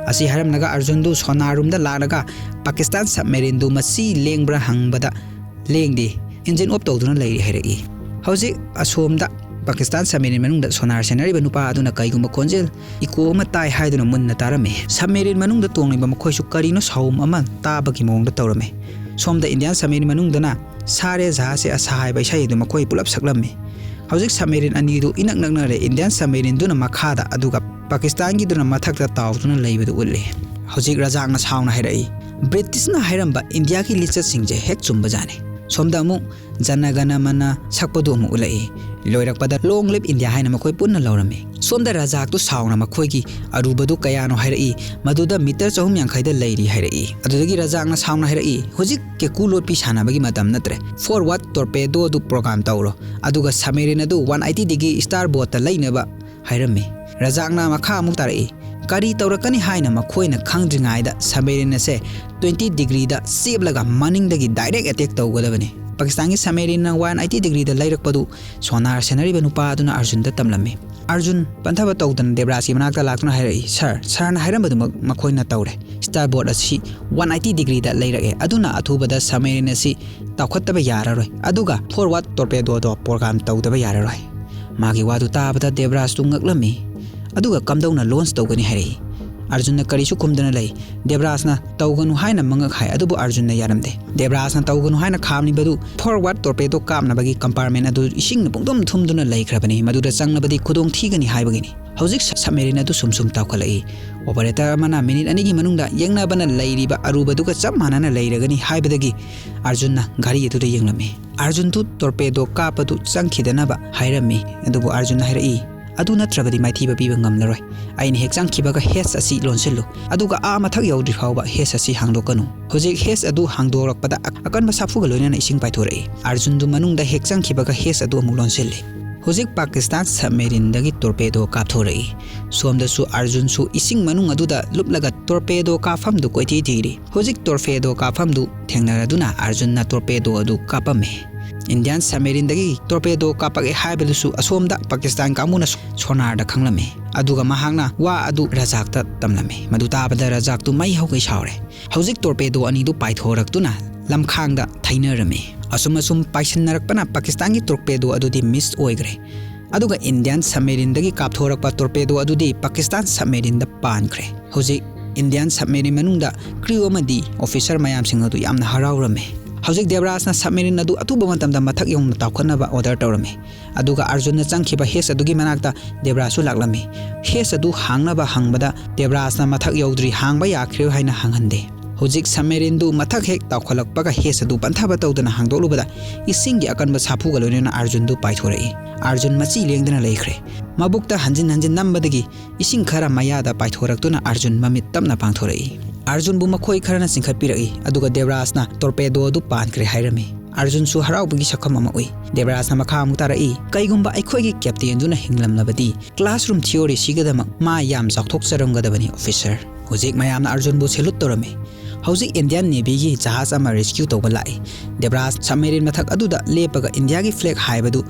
ꯑꯁꯤ ꯍꯥꯏꯔꯝꯂꯒ ꯑꯔꯖꯨꯟꯗꯨ sonar roomꯗ ꯂꯥꯛꯂꯒ ꯄꯥꯀꯤꯁꯇꯥꯟ submarineꯗꯨ ꯃꯁꯤ ꯂꯦꯡꯕ꯭ꯔꯥ ꯍꯪꯕꯗ, "ꯂꯦꯡꯗꯦ, engine off ꯇꯧꯗꯨꯅ ꯂꯩꯔꯤ" ꯍꯥꯏꯔꯛꯏ꯫ ꯍꯧꯖꯤꯛ ꯑꯁꯣꯝꯗ ꯄꯥꯀꯤꯁꯇꯥꯟ submarine ꯃꯅꯨꯡꯗ sonar ꯁꯦꯟꯅꯔꯤꯕ ꯅꯨꯄꯥ ꯑꯗꯨꯅ ꯀꯩꯒꯨꯝꯕ ꯈꯣꯟꯖꯦꯜ echo ꯑꯃ ꯇꯥꯏ ꯍꯥꯏꯗꯨꯅ ꯃꯨꯟꯅ ꯇꯥꯔꯝꯃꯤ꯫ Submarine ꯃꯅꯨꯡꯗ ꯇꯣꯡꯂꯤꯕ ꯃꯈꯣꯏꯁꯨ ꯀꯔꯤꯅꯣ ꯁꯥꯎꯝ ꯑꯃ ꯇꯥꯕꯒꯤ ꯃꯑꯣꯡꯗ ꯇꯧꯔꯝꯃꯤ꯫ ꯁꯣꯝꯗ Indian submarine ꯃꯅꯨꯡꯗꯅ "ꯁꯥꯔꯦ ꯖꯍꯥꯖꯁꯦ ꯑꯁꯥ" ꯍꯥꯏꯕ ꯏꯁꯩ ꯑꯗꯨ ꯃꯈꯣꯏ ꯄꯨꯂꯞ ꯁꯛꯂꯝꯃꯤ꯫ ꯍꯧꯖꯤꯛ submarine ꯑꯅꯤꯗꯨ ꯏꯅꯛ ꯅꯛꯅꯔꯦ꯫ Indian submarineꯗꯨꯅ ꯃꯈꯥꯗ, ꯑꯗꯨꯒ ꯄꯥꯀꯤꯁꯇꯥꯟꯒꯤꯗꯨꯅ ꯃꯊꯛꯇ ꯇꯥꯎꯗꯨꯅ ꯂꯩꯕꯗꯨ ꯎꯠꯂꯤ꯫ ꯍꯧꯖꯤꯛ ꯔꯖꯥꯛꯅ ꯁꯥꯎꯅ ꯍꯥꯏꯔꯛꯏ, "ꯕ꯭ꯔꯤꯇꯤꯁꯅ ꯍꯥꯏꯔꯝꯕ ꯏꯟꯗꯤꯌꯥꯒꯤ ꯂꯤꯆꯠꯁꯤꯡꯁꯦ ꯍꯦꯛ ꯆꯨꯝꯕꯖꯥꯠꯅꯤ"꯫ ꯁꯣꯝꯗ ꯑꯃꯨꯛ "ꯖꯅꯒꯅ ꯃꯅ" ꯁꯛꯄꯗꯨ ꯑꯃꯨꯛ ꯎꯠꯂꯛꯏ꯫ ꯂꯣꯏꯔꯛꯄꯗ "Long live India" ꯍꯥꯏꯅ ꯃꯈꯣꯏ ꯄꯨꯟꯅ ꯂꯧꯔꯝꯃꯤ꯫ ꯁꯣꯝꯗ ꯔꯖꯥꯛꯇꯨ ꯁꯥꯎꯅ ꯃꯈꯣꯏꯒꯤ ꯑꯔꯨꯕꯗꯨ ꯀꯌꯥꯅꯣ ꯍꯥꯏꯔꯛꯏ, ꯃꯗꯨꯗ ꯃꯤꯇꯔ ꯆꯍꯨꯝ ꯌꯥꯡꯈꯩꯗ ꯂꯩꯔꯤ ꯍꯥꯏꯔꯛꯏ꯫ ꯑꯗꯨꯗꯒꯤ ꯔꯖꯥꯛꯅ ꯁꯥꯎꯅ ꯍꯥꯏꯔꯛꯏ, "ꯍꯧꯖꯤꯛ ꯀꯦꯀꯨ ꯂꯣꯠꯄꯤ ꯁꯥꯟꯅꯕꯒꯤ ꯃꯇꯝ ꯅꯠꯇ꯭ꯔꯦ꯫ Forward torpedo ꯑꯗꯨ program ꯇꯧꯔꯣ, ꯑꯗꯨꯒ submarine ꯑꯗꯨ ꯋꯥꯟ ꯑꯩꯠꯇꯤ ꯗꯤꯒ꯭ꯔꯤ starboardꯇ ꯂꯩꯅꯕ" ꯍꯥꯏꯔꯝꯃꯤ꯫ ꯔꯖꯥꯛꯅ ꯃꯈꯥ ꯑꯃꯨꯛ ꯇꯥꯔꯛꯏ, "ꯀꯔꯤ ꯇꯧꯔꯛꯀꯅꯤ ꯍꯥꯏꯅ ꯃꯈꯣꯏꯅ ꯈꯪꯗ꯭ꯔꯤꯉꯩꯗ submarine ꯑꯁꯦ ꯇ꯭ꯋꯦꯟꯇꯤ ꯗꯤꯒ꯭ꯔꯤꯗ ꯆꯦꯞꯂꯒ ꯃꯅꯤꯡꯗꯒꯤ direct attack ꯇꯧꯒꯗꯕꯅꯤ"꯫ ꯄꯥꯀꯤꯁꯇꯥꯟꯒꯤ ꯁꯕꯃꯦꯔꯤꯟꯅ ꯋꯥꯟ ꯑꯩꯠꯇꯤ ꯗꯤꯒ꯭ꯔꯤꯗ ꯂꯩꯔꯛꯄꯗꯨ ꯁꯣꯅꯥꯔ ꯁꯦꯟꯅꯔꯤꯕ ꯅꯨꯄꯥ ꯑꯗꯨꯅ ꯑꯔꯖꯨꯟꯗ ꯇꯝꯂꯝꯃꯤ꯫ ꯑꯔꯖꯨꯟ ꯄꯟꯊꯕ ꯇꯧꯗꯅ ꯗꯦꯕ꯭ꯔꯥꯖꯀꯤ ꯃꯅꯥꯛꯇ ꯂꯥꯛꯇꯨꯅ ꯍꯥꯏꯔꯛꯏ, "ꯁꯥꯔ, ꯁꯥꯔꯅ ꯍꯥꯏꯔꯝꯕꯗꯨꯃꯛ ꯃꯈꯣꯏꯅ ꯇꯧꯔꯦ꯫ ꯁ꯭ꯇꯥꯔꯕꯣꯔꯗ ꯑꯁꯤ ꯋꯥꯟ ꯑꯩꯠꯇꯤ ꯗꯤꯒ꯭ꯔꯤꯗ ꯂꯩꯔꯛꯑꯦ꯫ ꯑꯗꯨꯅ ꯑꯊꯨꯕꯗ ꯁꯕꯃꯦꯔꯤꯟ ꯑꯁꯤ ꯇꯥꯎꯈꯠꯇꯕ ꯌꯥꯔꯔꯣꯏ꯫ ꯑꯗꯨꯒ ꯐꯣꯔꯋꯥꯔꯗ ꯇꯣꯔꯄꯦꯗꯣꯗꯣ ꯄ꯭ꯔꯣꯒ꯭ꯔꯥꯝ ꯇꯧꯗꯕ ꯌꯥꯔꯔꯣꯏ"꯫ ꯃꯥꯒꯤ ꯋꯥꯗꯨ ꯇꯥꯕꯗ ꯗꯦꯕ꯭ꯔꯥꯖꯇꯨ ꯉꯛꯂꯝꯃꯤ꯫ ꯑꯗꯨꯒ ꯀꯝꯗꯧꯅ ꯂꯣꯟꯆ ꯇꯧꯒꯅꯤ ꯍꯥꯏꯔꯛꯏ꯫ ꯑꯔꯖꯨꯟꯅ ꯀꯔꯤꯁꯨ ꯈꯨꯝꯗꯅ ꯂꯩ꯫ ꯗꯦꯕ꯭ꯔꯥꯖꯅ "ꯇꯧꯒꯅꯨ" ꯍꯥꯏꯅ ꯃꯉꯛ ꯍꯥꯏ, ꯑꯗꯨꯕꯨ ꯑꯔꯖꯨꯟꯅ ꯌꯥꯔꯝꯗꯦ꯫ ꯗꯦꯕ꯭ꯔꯥꯖꯅ "ꯇꯧꯒꯅꯨ" ꯍꯥꯏꯅ ꯈꯥꯝꯂꯤꯕꯗꯨ ꯐꯣꯔꯋꯥꯔꯗ ꯇꯣꯔꯄꯦꯗꯣ ꯀꯥꯞꯅꯕꯒꯤ ꯀꯝꯄꯥꯔꯠꯃꯦꯟ ꯑꯗꯨ ꯏꯁꯤꯡꯅ ꯄꯨꯡꯊꯨꯝ ꯊꯨꯝꯗꯨꯅ ꯂꯩꯈ꯭ꯔꯕꯅꯤ꯫ ꯃꯗꯨꯗ ꯆꯪꯂꯕꯗꯤ ꯈꯨꯗꯣꯡ ꯊꯤꯒꯅꯤ ꯍꯥꯏꯕꯒꯤꯅꯤ꯫ ꯍꯧꯖꯤꯛ ꯁ-, ꯁꯕꯃꯦꯔꯤꯟ ꯑꯗꯨ ꯁꯨꯝ ꯁꯨꯝ ꯇꯥꯎꯈꯠꯂꯛꯏ꯫ ꯑꯣꯄꯔꯦꯇꯔ ꯑꯃꯅ ꯃꯤꯅꯤꯠ ꯑꯅꯤꯒꯤ ꯃꯅꯨꯡꯗ ꯌꯦꯡꯅꯕꯅ ꯂꯩꯔꯤꯕ ꯑꯔꯨꯕꯗꯨꯒ ꯆꯞ ꯃꯥꯟꯅꯅ ꯂꯩꯔꯒꯅꯤ ꯍꯥꯏꯕꯗꯒꯤ ꯑꯔꯖꯨꯟꯅ ꯘꯔꯤ ꯑꯗꯨꯗ ꯌꯦꯡꯂꯝꯃꯤ꯫ ꯑꯔꯖꯨꯟꯗꯨ ꯇꯣꯔꯄꯦꯗꯣ ꯀꯥꯞꯄꯗꯨ ꯆꯪꯈꯤꯗꯅꯕ ꯍꯥꯏꯔꯝꯃꯤ꯫ ꯑꯗꯨꯕꯨ ꯑꯔꯖꯨꯟꯅ ꯍꯥꯏꯔꯛꯏ, "ꯑꯗꯨ ꯅꯠꯇ꯭ꯔꯕꯗꯤ ꯃꯥꯏꯊꯤꯕ ꯄꯤꯕ ꯉꯝꯂꯔꯣꯏ꯫ ꯑꯩꯅ ꯍꯦꯛ ꯆꯪꯈꯤꯕꯒ ꯍꯦꯆ ꯑꯁꯤ ꯂꯣꯟꯁꯤꯜꯂꯨ, ꯑꯗꯨꯒ ꯑꯥ ꯃꯊꯛ ꯌꯧꯗ꯭ꯔꯤ ꯐꯥꯎꯕ ꯍꯦꯆ ꯑꯁꯤ ꯍꯥꯡꯗꯣꯛꯀꯅꯨ"꯫ ꯍꯧꯖꯤꯛ ꯍꯦꯆ ꯑꯗꯨ ꯍꯥꯡꯗꯣꯔꯛꯄꯗ ꯑ-, ꯑꯀꯟꯕ ꯁꯥꯐꯨꯒ ꯂꯣꯏꯅꯅ ꯏꯁꯤꯡ ꯄꯥꯏꯊꯣꯔꯛꯏ꯫ ꯑꯔꯖꯨꯟꯗꯨ ꯃꯅꯨꯡꯗ ꯍꯦꯛ ꯆꯪꯈꯤꯕꯒ ꯍꯦꯆ ꯑꯗꯨ ꯑꯃꯨꯛ ꯂꯣꯟꯁꯤꯜꯂꯤ꯫ ꯍꯧꯖꯤꯛ ꯄꯥꯀꯤꯁꯇꯥꯟ ꯁꯕꯃꯦꯔꯤꯟꯗꯒꯤ ꯇꯣꯔꯄꯦꯗꯣ ꯀꯥꯞꯊꯣꯔꯛꯏ꯫ ꯁꯣꯝꯗꯁꯨ ꯑꯔꯖꯨꯟꯁꯨ ꯏꯁꯤꯡ ꯃꯅꯨꯡ ꯑꯗꯨꯗ ꯂꯨꯞꯂꯒ ꯇꯣꯔꯄꯦꯗꯣ ꯀꯥꯞꯐꯝꯗꯨ ꯀꯣꯏꯊꯤ ꯊꯤꯔꯤ꯫ ꯍꯧꯖꯤꯛ ꯇꯣꯔꯄꯦꯗꯣ ꯀꯥꯞꯐꯝꯗꯨ ꯊꯦꯡꯅꯔꯗꯨꯅ ꯑꯔꯖꯨꯟꯅ ꯇꯣꯔꯄꯦꯗꯣ ꯑꯗꯨ ꯀꯥꯞꯄꯝꯃꯤ꯫ ꯏꯟꯗꯤꯌꯥꯟ ꯁꯕꯃꯦꯔꯤꯟꯗꯒꯤ ꯇꯣꯔꯄꯦꯗꯣ ꯀꯥꯞꯄꯛꯑꯦ ꯍꯥꯏꯕꯗꯨꯁꯨ ꯑꯁꯣꯝꯗ ꯄꯥꯀꯤꯁꯇꯥꯟ ꯀꯥꯡꯕꯨꯅ ꯁꯣꯅꯥꯔꯗ ꯈꯪꯂꯝꯃꯤ꯫ ꯑꯗꯨꯒ ꯃꯍꯥꯛꯅ ꯋꯥ ꯑꯗꯨ ꯔꯖꯥꯛꯇ ꯇꯝꯂꯝꯃꯤ꯫ ꯃꯗꯨ ꯇꯥꯕꯗ ꯔꯖꯥꯛꯇꯨ ꯃꯩ ꯍꯧꯒꯩ ꯁꯥꯎꯔꯦ꯫ ꯍꯧꯖꯤꯛ ꯇꯣꯔꯄꯦꯗꯣ ꯑꯅꯤꯗꯨ ꯄꯥꯏꯊꯣꯔꯛꯇꯨꯅ ꯂꯝꯈꯥꯡꯗ ꯊꯩꯅꯔꯝꯃꯤ꯫ ꯑꯁꯨꯝ ꯑꯁꯨꯝ ꯄꯥꯏꯁꯤꯟꯅꯔꯛꯄꯅ ꯄꯥꯀꯤꯁꯇꯥꯟꯒꯤ ꯇꯣꯔꯄꯦꯗꯣ ꯑꯗꯨꯗꯤ ꯃꯤꯁ ꯑꯣꯏꯈ꯭ꯔꯦ꯫ ꯑꯗꯨꯒ ꯏꯟꯗꯤꯌꯥꯟ ꯁꯕꯃꯦꯔꯤꯟꯗꯒꯤ ꯀꯥꯞꯊꯣꯔꯛꯄ ꯇꯣꯔꯄꯦꯗꯣ ꯑꯗꯨꯗꯤ ꯄꯥꯀꯤꯁꯇꯥꯟ ꯁꯕꯃꯦꯔꯤꯟꯗ ꯄꯥꯟꯈ꯭ꯔꯦ꯫ ꯍꯧꯖꯤꯛ ꯏꯟꯗꯤꯌꯥꯟ ꯁꯕꯃꯦꯔꯤꯟ ꯃꯅꯨꯡꯗ ꯀ꯭ꯔꯤꯎ ꯑꯃꯗꯤ ꯑꯣꯐꯤꯁꯔ ꯃꯌꯥꯝꯁꯤꯡ ꯑꯗꯨ ꯌꯥꯝꯅ ꯍꯔꯥꯎꯔꯝꯃꯤ꯫ ꯍꯧꯖꯤꯛ ꯗꯦꯕ꯭ꯔꯥꯖꯅ ꯁꯕꯃꯦꯔꯤꯟ ꯑꯗꯨ ꯑꯊꯨꯕ ꯃꯇꯝꯗ ꯃꯊꯛ ꯌꯧꯅ ꯇꯥꯎꯈꯠꯅꯕ ꯑꯣꯔꯗꯔ ꯇꯧꯔꯝꯃꯤ꯫ ꯑꯗꯨꯒ ꯑꯔꯖꯨꯟꯅ ꯆꯪꯈꯤꯕ ꯍꯦꯆ ꯑꯗꯨꯒꯤ ꯃꯅꯥꯛꯇ ꯗꯦꯕ꯭ꯔꯥꯖꯁꯨ ꯂꯥꯛꯂꯝꯃꯤ꯫ ꯍꯦꯆ ꯑꯗꯨ ꯍꯥꯡꯅꯕ ꯍꯪꯕꯗ ꯗꯦꯕ꯭ꯔꯥꯖꯅ "ꯃꯊꯛ ꯌꯧꯗ꯭ꯔꯤ, ꯍꯥꯡꯕ ꯌꯥꯈꯤꯔꯣꯏ" ꯍꯥꯏꯅ ꯍꯪꯍꯟꯗꯦ꯫ ꯍꯧꯖꯤꯛ ꯁꯕꯃꯦꯔꯤꯟꯗꯨ ꯃꯊꯛ ꯍꯦꯛ ꯇꯥꯎꯈꯠꯂꯛꯄꯒ ꯍꯦꯆ ꯑꯗꯨ ꯄꯟꯊꯕ ꯇꯧꯗꯅ ꯍꯥꯡꯗꯣꯛꯂꯨꯕꯗ ꯏꯁꯤꯡꯒꯤ ꯑꯀꯟꯕ ꯁꯥꯐꯨꯒ ꯂꯣꯏꯅꯅ ꯑꯔꯖꯨꯟꯗꯨ ꯄꯥꯏꯊꯣꯔꯛꯏ꯫ ꯑꯔꯖꯨꯟ ꯃꯆꯤ ꯂꯦꯡꯗꯅ ꯂꯩꯈ꯭ꯔꯦ꯫ ꯃꯕꯨꯛꯇ ꯍꯟꯖꯤꯟ ꯍꯟꯖꯤꯟ ꯅꯝꯕꯗꯒꯤ ꯏꯁꯤꯡ ꯈꯔ ꯃꯌꯥꯗ ꯄꯥꯏꯊꯣꯔꯛꯇꯨꯅ ꯑꯔꯖꯨꯟ ꯃꯃꯤꯠ ꯇꯞꯅ ꯄꯥꯡꯊꯣꯔꯛꯏ꯫ ꯑꯔꯖꯨꯟꯕꯨ ꯃꯈꯣꯏ ꯈꯔꯅ ꯆꯤꯡꯈꯠꯄꯤꯔꯛꯏ, ꯑꯗꯨꯒ ꯗꯦꯕ꯭ꯔꯥꯖꯅ ꯇꯣꯔꯄꯦꯗꯣ ꯑꯗꯨ ꯄꯥꯟꯈ꯭ꯔꯦ ꯍꯥꯏꯔꯝꯃꯤ꯫ ꯑꯔꯖꯨꯟꯁꯨ ꯍꯔꯥꯎꯕꯒꯤ ꯁꯛꯐꯝ ꯑꯃ ꯎꯏ꯫ ꯗꯦꯕ꯭ꯔꯥꯖꯅ ꯃꯈꯥ ꯑꯃꯨꯛ ꯇꯥꯔꯛꯏ, "ꯀꯩꯒꯨꯝꯕ ꯑꯩꯈꯣꯏꯒꯤ ꯀꯦꯞꯇꯦꯟꯗꯨꯅ ꯍꯤꯡꯂꯝꯂꯕꯗꯤ, ꯀ꯭ꯂꯥꯁꯔꯨꯝ ꯊꯤꯑꯣꯔꯤꯁꯤꯒꯤꯗꯃꯛ ꯃꯥ ꯌꯥꯝ ꯆꯥꯎꯊꯣꯛꯆꯔꯝꯒꯗꯕꯅꯤ, ꯑꯣꯐꯤꯁꯔ"꯫ ꯍꯧꯖꯤꯛ ꯃꯌꯥꯝꯅ ꯑꯔꯖꯨꯟꯕꯨ ꯁꯦꯂꯨꯠ ꯇꯧꯔꯝꯃꯤ꯫ ꯍꯧꯖꯤꯛ Indian Navy ꯒꯤ ꯖꯍꯥꯖ ꯑꯃ rescue ꯇꯧꯕ ꯂꯥꯛꯏ꯫ ꯗꯦꯕ꯭ꯔꯥꯖ submarine ꯃꯊꯛ ꯑꯗꯨꯗ ꯂꯦꯞꯄꯒ ꯏꯟꯗꯤꯌꯥꯒꯤ flag ꯍꯥꯏꯕꯗꯨ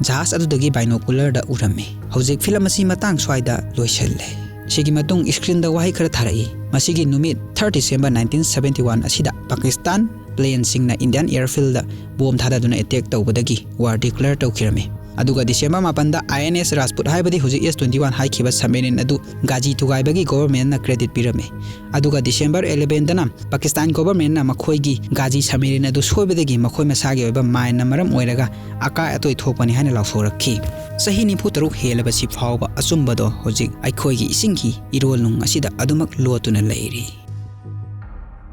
ꯖꯍꯥꯖ ꯑꯗꯨꯗꯒꯤ binocular ꯗ ꯎꯔꯝꯃꯤ꯫ ꯍꯧꯖꯤꯛ film ꯑꯁꯤ ꯃꯇꯥꯡ ꯁ꯭ꯋꯥꯏꯗ ꯂꯣꯏꯁꯤꯜꯂꯦ꯫ ꯁꯤꯒꯤ ꯃꯇꯨꯡ screen ꯗ ꯋꯥꯍꯩ ꯈꯔ ꯊꯥꯔꯛꯏ꯫ ꯃꯁꯤꯒꯤ ꯅꯨꯃꯤꯠ third December nineteen seventy one ꯑꯁꯤꯗ ꯄꯥꯀꯤꯁꯇꯥꯟ plane ꯁꯤꯡꯅ Indian airfield ꯗ bomb ꯊꯥꯗꯗꯨꯅ attack ꯇꯧꯕꯗꯒꯤ war declare ꯇꯧꯈꯤꯔꯝꯃꯤ꯫ ꯑꯗꯨꯒ December ꯃꯥꯄꯟꯗ I N S Rajput ꯍꯥꯏꯕꯗꯤ ꯍꯧꯖꯤꯛ S twenty one ꯍꯥꯏꯈꯤꯕ submarine ꯑꯗꯨ ꯒꯥꯖꯤ ꯊꯨꯒꯥꯏꯕꯒꯤ government ꯅ credit ꯄꯤꯔꯝꯃꯤ꯫ ꯑꯗꯨꯒ December eleven ꯗꯅ ꯄꯥꯀꯤꯁꯇꯥꯟ government ꯅ ꯃꯈꯣꯏꯒꯤ ꯒꯥꯖꯤ submarine ꯑꯗꯨ ꯁꯣꯏꯕꯗꯒꯤ ꯃꯈꯣꯏ ꯃꯁꯥꯒꯤ ꯑꯣꯏꯕ mine ꯅ ꯃꯔꯝ ꯑꯣꯏꯔꯒ ꯑꯀꯥꯏ ꯑꯇꯣꯏ ꯊꯣꯛꯄꯅꯤ ꯍꯥꯏꯅ ꯂꯥꯎꯊꯣꯔꯛꯈꯤ꯫ ꯆꯍꯤ ꯅꯤꯐꯨ ꯇꯔꯨꯛ ꯍꯦꯜꯂꯕꯁꯤ ꯐꯥꯎꯕ ꯑꯆꯨꯝꯕꯗꯣ ꯍꯧꯖꯤꯛ ꯑꯩꯈꯣꯏꯒꯤ ꯏꯁꯤꯡꯒꯤ ꯏꯔꯣꯜꯅꯨꯡ ꯑꯁꯤꯗ ꯑꯗꯨꯃꯛ ꯂꯣꯠꯇꯨꯅ ꯂꯩꯔꯤ꯫